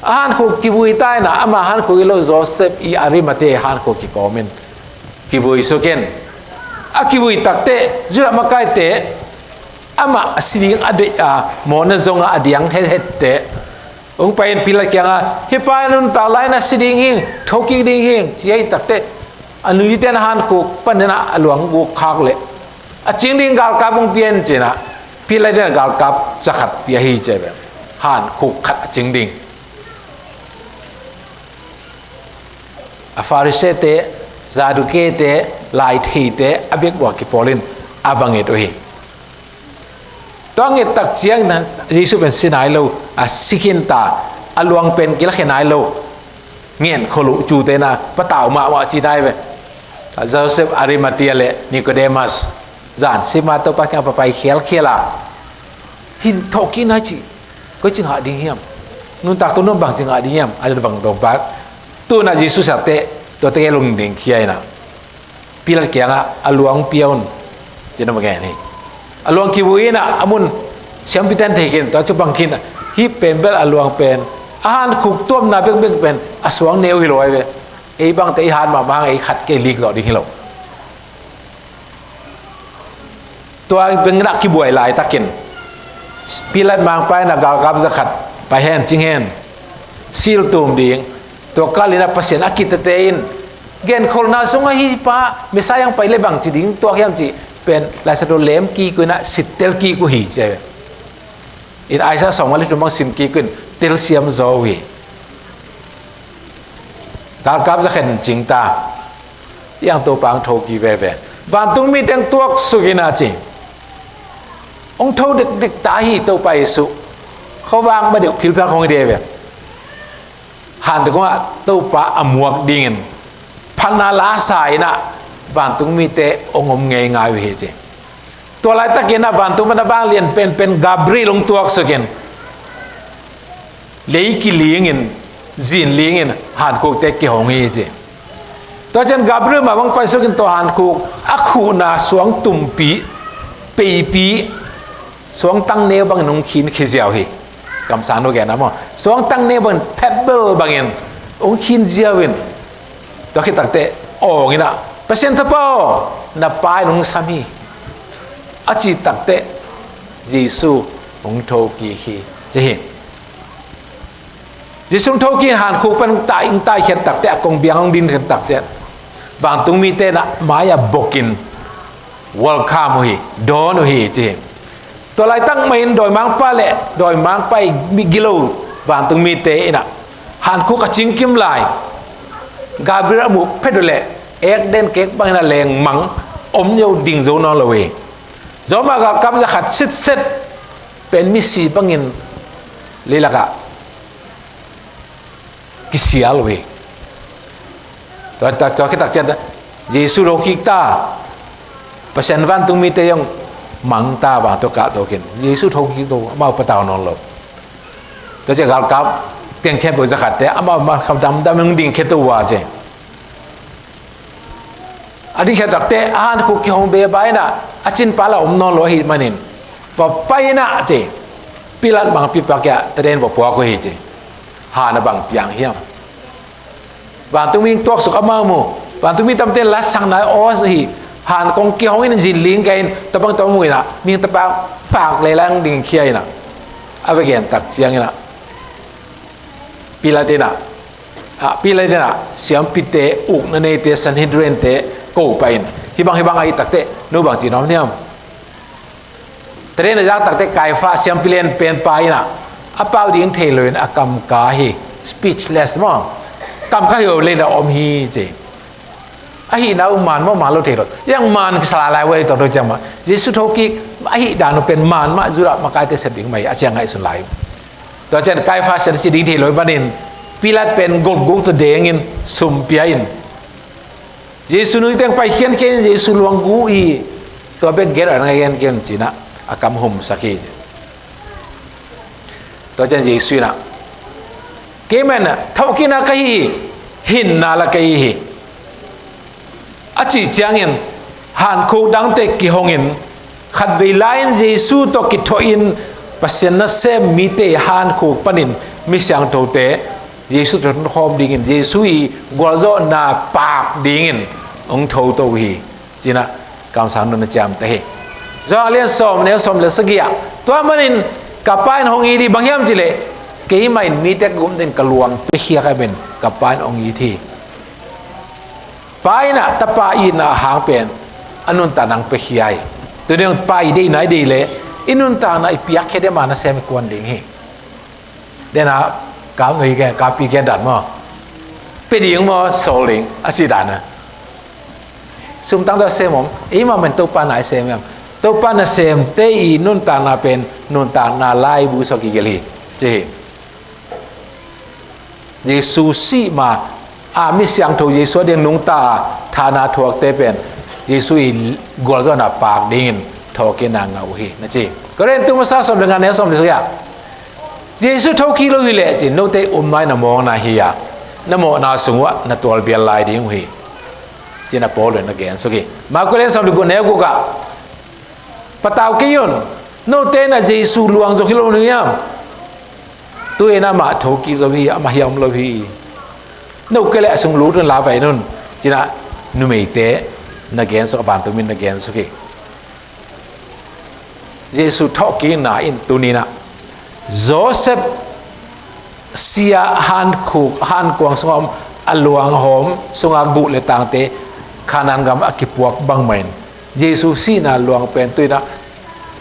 a hankhuk kivui ta in ah, amah hankhuk hi lo Joseph i Arimathea hankhuk kikawm in kivui suk in, a kivui takteh Judah makaite amah a si ding a deih a, mawhna zong a a diang hethette hong pai in Pilat kiangah, "Hih pa in nuntak lai-in a si ding hing, thokik ding hing," ci ahih takteh a nuite in a hankhuk panin ah a luang guk khak leh a cing ding galkap hong pia in ci in ah Pilat in ah galkap zakhat pia hi ci a ve. Hankhuk khat a cing ding. A Farisee-te, Sadukee-te, laitheite a vek uh a kipawl in a va nget uh hi. Tua nget takciangin Jesu pen si nai lo, a si khin ta, a luang pen kilakhia nai lo. Ngen khol uh, cute na patau mahmah ci nai ve. Joseph Arimathea le Nicodemus zan sima Topa kiang a papai khialkhial a, "Hin thawhkik nai cih koi ci ngah ding hiam? Nuntak tawh nuam bang ci ngah ding hiam?" a vang dong pak. Tuna Jesu siahteh tuate gel lungding khia in ah Pilat kiangah a luang pia un ci-in a va ngen hi. A luang kivui in ah a mun siampite in thei khin, tua ci bang khin, "Hih pen bel a luang pen, a hankhuk tuamna bekbek pen a suang neu hi lo ahi ve. Ei bangte i hat mahmah hang ei khat kei lik zawh ding hi lo." Tua bengin ah kibuai laitakin Pilat mangpa in ah galkap zakhat pai hen, cing hen, sil tum ding. Tua kalin ah Pasian a kitatete in genkholhna sungah hih pa Messiah hong pai leh bangci ding tuak hiam cih pen laisatu lem kik uh in ah sittel kik uh hi ci a ve. In Isaiah sawmnga le thum bang sim kik uh in telsiam zaw uh hi. Galkap zakhat in cing ta. Hiang Topa hong thokik veve. Vantung mite hong tuaksuk in ah ci. Hong tho dikdik ta hi Topa Jesu. Khuavak ma deuh philphak hong hi dih ve. Hante kongah Topa a muak dingin phatna la sa in ah vantung mite hong om ngeingai uh hi ci. Tua laitakin ah vantung pan a vanglian penpen Gabriel hong tuaksuk in lei kilingin, zinlingin hankhukte kihong hi ci. Tua ciang Gabriel mah bang paisuk in tua hankhuk a khuhna suang tumpi, peipi, suangtang neu bangin hong khin khia ziau hi. Kamsang nu gen a maw, suangtang neu bangin, pebble bangin hong khin ziau in, tua khit takteh awng in ah, "Pasian Tapa aw, na Pa in hong sam hi," a cih takteh Jesu hong thokik hi ci hi. Jesu hong thokik in hankhuk pan hong tai, hong taikhiat takteh, a kong biang hong dinkhiat takteh vantung mite in ah mai-ah bokin welcome uh hi, dawn uh hi ci hi. Tua laitak mah in dawimangpa le dawimangpa i mi gilo vantung mite in ah hankhuk a cingkim lai Gabriel a muh phet uh leh ekden kek bangin a lengmang, om zo, ding zo nawn lo hi. Zawmah galkap zakhat sitset pen misi bangin leilakah kisial uh hi. Tua tak, tua khit tak ciang Jesu thokik ta, Pasian vantung mite zong mang ta, vang tua kah tua khin Jesu thokik ta, amau patau nawn lo. Tua ciang galkap tengkhia peuh zakhatte amau mah kham damdam in dingkhia ta uh a ci. A dingkhia takteh a hankhuk kihong beba in ah a cinpa la om nawn lo ahih manin va pai in ah ci. Pilat mangpipa kiang ah taden va puak uh hi ci. Han a bang piang hiam? Vantung mi tuaksuk amau mu. Vantung mi tamten la sakna aw hi. Han kong kihong in zinling kei in, tua bang tua mu in ah, mi tapa pak leh lang dingkhia in ah, a va gen tak ciangin ah Pilat in ah, ah, Pilat in ah siampite, ukna neite, Sanhedrin-te ko pah in, "Hih bang, hih bang ahih takteh no bang ci nuam hiam?" Taden a zak takteh Kaifa siampi lianpen pa in ah a pau ding thei lo in a kam ka hi, speechless maw. Kam ka hi lo in a om hi ci. Ahihna uh man maw, man lo thei lo. Yang man kisa lai lai uh a, tawh tawh ciang mah Jesu thokik ahih dan uh pen man mah, Judah makaite sep ding mah hi a, ciang ngaihsun lai. Tua ciang Kaifas in ci ding thei lo ahih manin Pilat pen gulguk tawh dengin sum pia in, Jesu nui teng pai khiankhian in Jesu luang gu hi. Tua bek gen a ngai gen gen ci-in ah a kam humsak hi. Tua ciang Jesu in ah, "Keimah in ah thokikna ka hi hi, hinna la ka hi hi," a cih ciangin hankhuk dangte kihongin, khatvei lai-in Jesu tawh kithohin Pasian nasem mite hankhuk panin mi siangthote Jesu tawh hun khawm dingin, Jesu i gualzawhna paak dingin hong thoto uh hi. Ci-in ah kamsang nunna ciamteh hi. Johan a lian sawm, neu sawm le sagih ah, "Tua manin ka Pa in hong it hi, bang hiam cih leh keimah in mite ka gum dingin ka luang piakhia ka hi manin ka Pa in hong it hi. Pa in ah Tapa itna a hang pen a nuntakna hong piakhia hi." Tuni-in Pa i deihna i deih leh i nuntakna i piakhia ding, ama nasem i kuan ding hi. Dena kap nui gen, kap pi gen dan maw, pia ding maw, sawl ding a ci dan a. Sum tang tawh sem om, eimah man Topa na i sem em? Topa nasemte i nuntakna pen nuntakna laibu suak gigel hi, ci hi. Jesu sih ma a, mi siangtho Jesu a ding nungta a, thahna thuakte pen Jesu i gualzawhna paak dingin thawhkikna ngah uh hi, na ci. Korin tu masa sawm le nga, neu sawm le sagih ah, "Jesu thokik lo hi leh cin, note upna in na mawkna hi a, na mawhna sung uah na tualbial lai ding uh hi," ci-in ah Paul in na gen suk hi. Marka a lian sawm le guk, neu guk ah, "Patau kei un, note in ah Jesu luang zo hi lo uh hiam? Tu-in amah thokik zo hi, amah hiah om lo hi. No kei leh a sung lut un, la vet un," ci-in ah numeite na gen suk, a vantung mi in na gen suk hi. Jesu thawhkikna in tuni-in ah Joseph sia hankhuk, hankuang sungah om, a luanghawm sunga guh le tangte Kanaan gam a kipuak bangmah in, Jesu sihna luang pen tu-in ah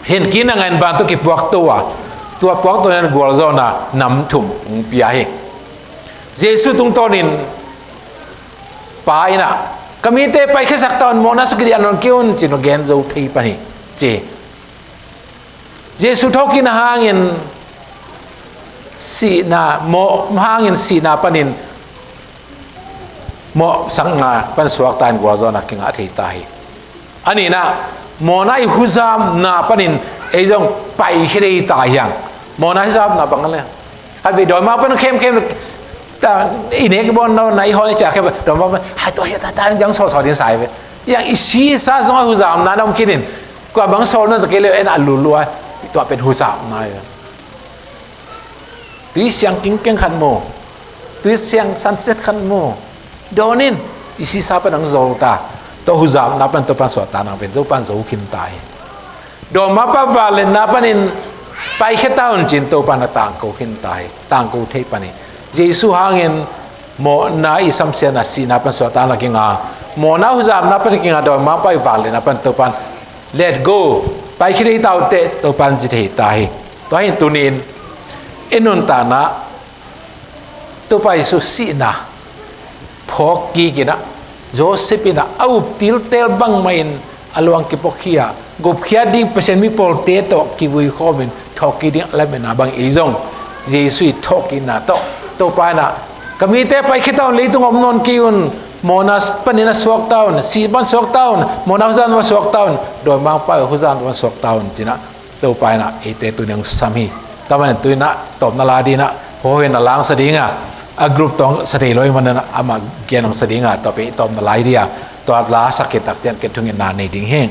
hin kina ngain van tawh kipuakto a, tua puakto in gualzawhna nam thum hong pia hi. Jesu tungtawnin Pa in ah, "Ka mite paikhiasak ta un, mawhna suak kei dingin a nawn kei un," ci-in a gen zo thei pan hi, ci. Jesu thawhkikna hangin sihna, mawh hangin sihna panin mawhsakna pan suakta in gualzawhna kingah thei ta hi. A nihna, mawhna i huzamna panin ei zong paikhia thei ta hi hang. Mawhna i huzamna bang le, khatvei dawimangpa pan khemkhem ta, i nek i bawn na, na i hawl i ciah khem, dawimangpa pan, "Hai, tua hi ta, ta, jang sawlsawl ding sa hi ve." Yang i si i sa zong a huzamna na om khin in, kua bang sawl na ta kei le, en a lulua, tua pen huzamna hi. Tui siang kingkeng khat mu, tui siang sunset khat mu, dawn in, i si i sa pan hong zawl ta. Tua huzamna pan Topan suahtakna pen Topan zo khin ta hi. Dawimangpa vangliatna panin paikhia ta un, ci-in Topan a tangko khin ta hi, tangko thei pan hi. Jesu hangin mawhna i samsiatna, sihna pan suahtakna kinga, mawhna huzamna pan kinga, dawimangpa i vangliatna pan Topan let go, paikhia thei ta uh teh, Topan ci thei ta hi. Tua hi-in tuni-in i nuntakna Topa Jesu sihna phawk kik in ah, Joseph in ah a up tiltel bangmah in a luang kipuakhia, gupkhiat ding Pasian mi pawlte tawh kivui khawm in thawhkik ding a lametna bang, ei zong Jesu i thawhkikna tawh, Topa in ah, "Ka mite paikhia ta un, leitung om nawn kei un, mawhna panin a suak ta un, sih pan suak ta un, mawhna huzamna pan suak ta un, dawimangpa huzamna pan suak ta un," ci-in ah Topa in ah eite tuni hong sam hi. Tua manin tu-in ah tawpna la dingin ah, hawh in a la hong sa ding a, a group tawh hong sa thei lo ahih manin ah amah gen hong sa ding a, tua pen i tawpna la hi ding a, tua la sak khit tak ciang ken thungetna nei ding hi.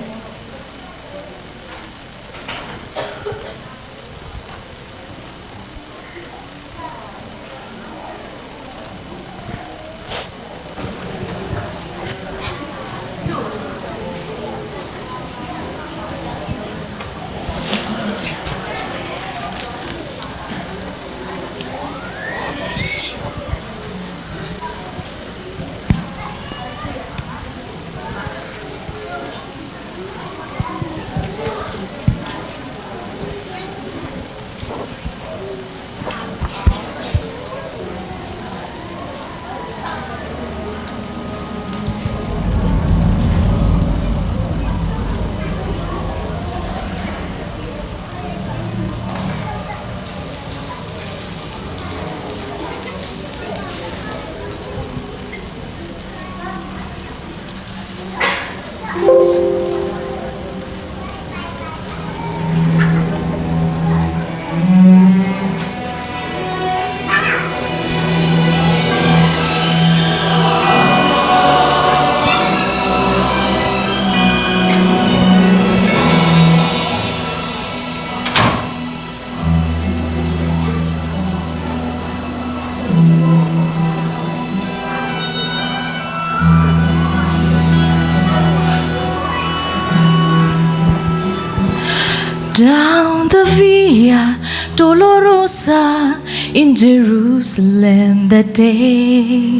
Down the Via Dolorosa in Jerusalem that day,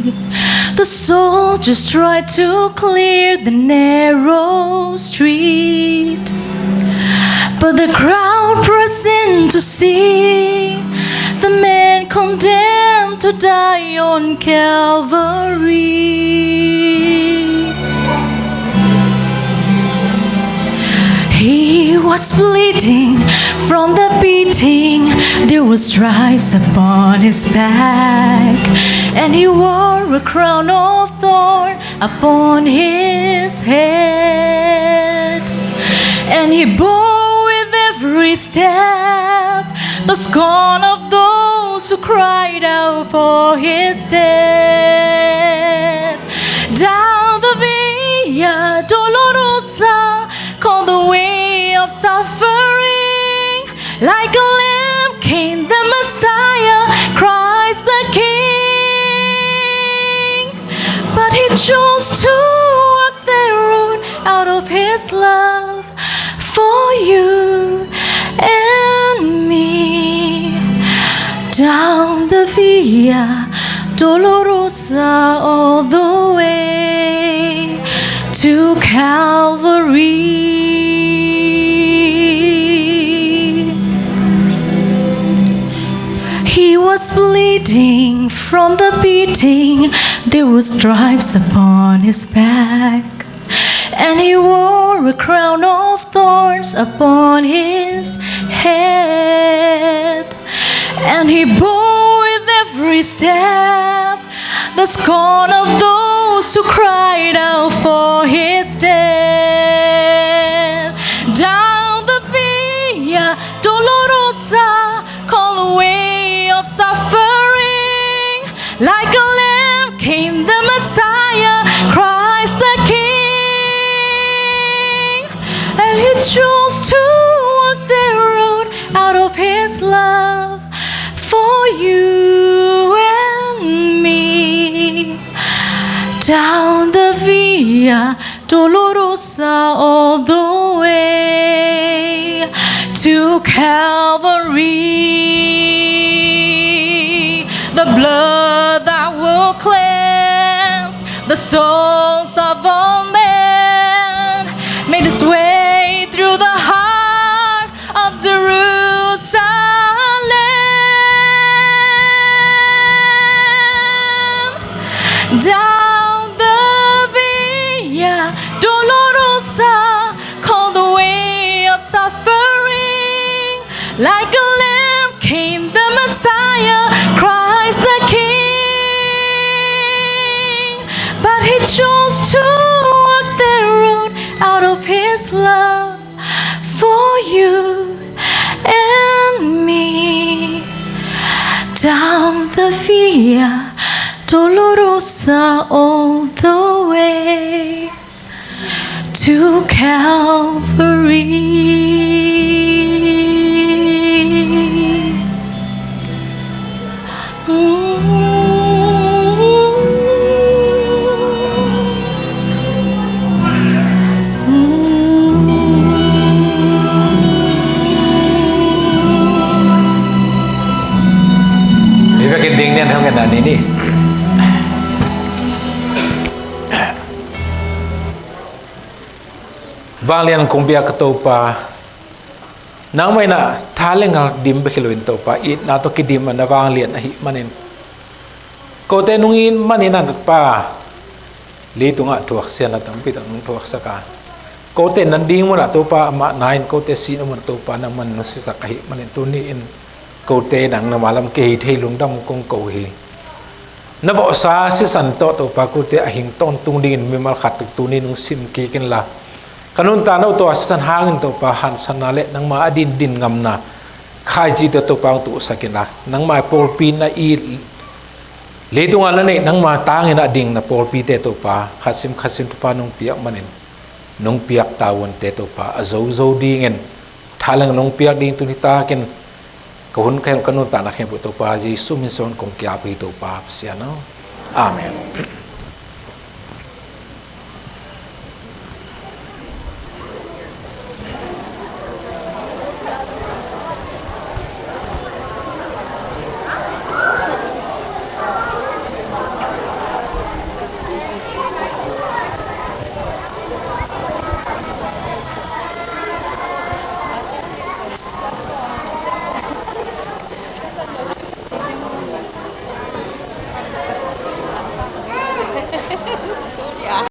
the soldiers tried to clear the narrow street, but the crowd pressed in to see the man condemned to die on Calvary. He was bleeding from the beating. There were stripes upon his back, and he wore a crown of thorn upon his head. And he bore with every step the scorn of those who cried out for his death. Down the Via Dolorosa, called the way of suffering, like a lamb came the Messiah, Christ the King. But he chose to walk the road out of his love for you and me. Down the Via Dolorosa all the way to Calvary. He was bleeding from the beating. There were stripes upon his back, and he wore a crown of thorns upon his head. And he bore with every step the scorn of those who cried out for his death. Down the Via Dolorosa, called the way of suffering, like a lamb came the Messiah, Christ the King. And he chose to walk the road out of his love for you and me. Down the Via Dolorosa all the way to Calvary. The blood that will cleanse the souls of all men made its way through the heart of Jerusalem. Down the Via Dolorosa, called the way of suffering, like a lamb came the Messiah, Christ the King. But he chose to walk the road out of his love for you and me. Down the Via Dolorosa all the way to Calvary. Hi vekin ding nian hong en a ni ni. Vanglian kong biak ka Topa, nangmah in ah tha le ngal dim bek hi loin Topa, itna tawh kidim a na vanglian ahih manin, kote nung it manin ah Topa, leitungah thuaksiatna tampi tak nung thuaksak a, kote nan ding munah Topa amah na in, kote sihna munah Topa nangmah in nusiasak ahih manin tuni in kote nang na malam kei thei lungdam kong ko hi. Na vawhsa sisan tawh Topa kote a hing tawntung dingin mimal khat tuk tuni nung sim kik inla, ka nuntakna uh tawh a sisan hangin Topa hansanna le nangma a dindin ngamna khaicite Topa hong tuhsak inla, nangma pawlpi na it, leitungah na neih nangma tangin a ding na pawlpite Topa khatsim khatsim Topa nong piak manin, nong piak tavuante Topa a zozo dingin thaleng nong piak ding tuni takin ka hun ka hem ka nuntakna khempeuh Topa Jesu min suang kong kiap hi Topa Pasian aw. Amen.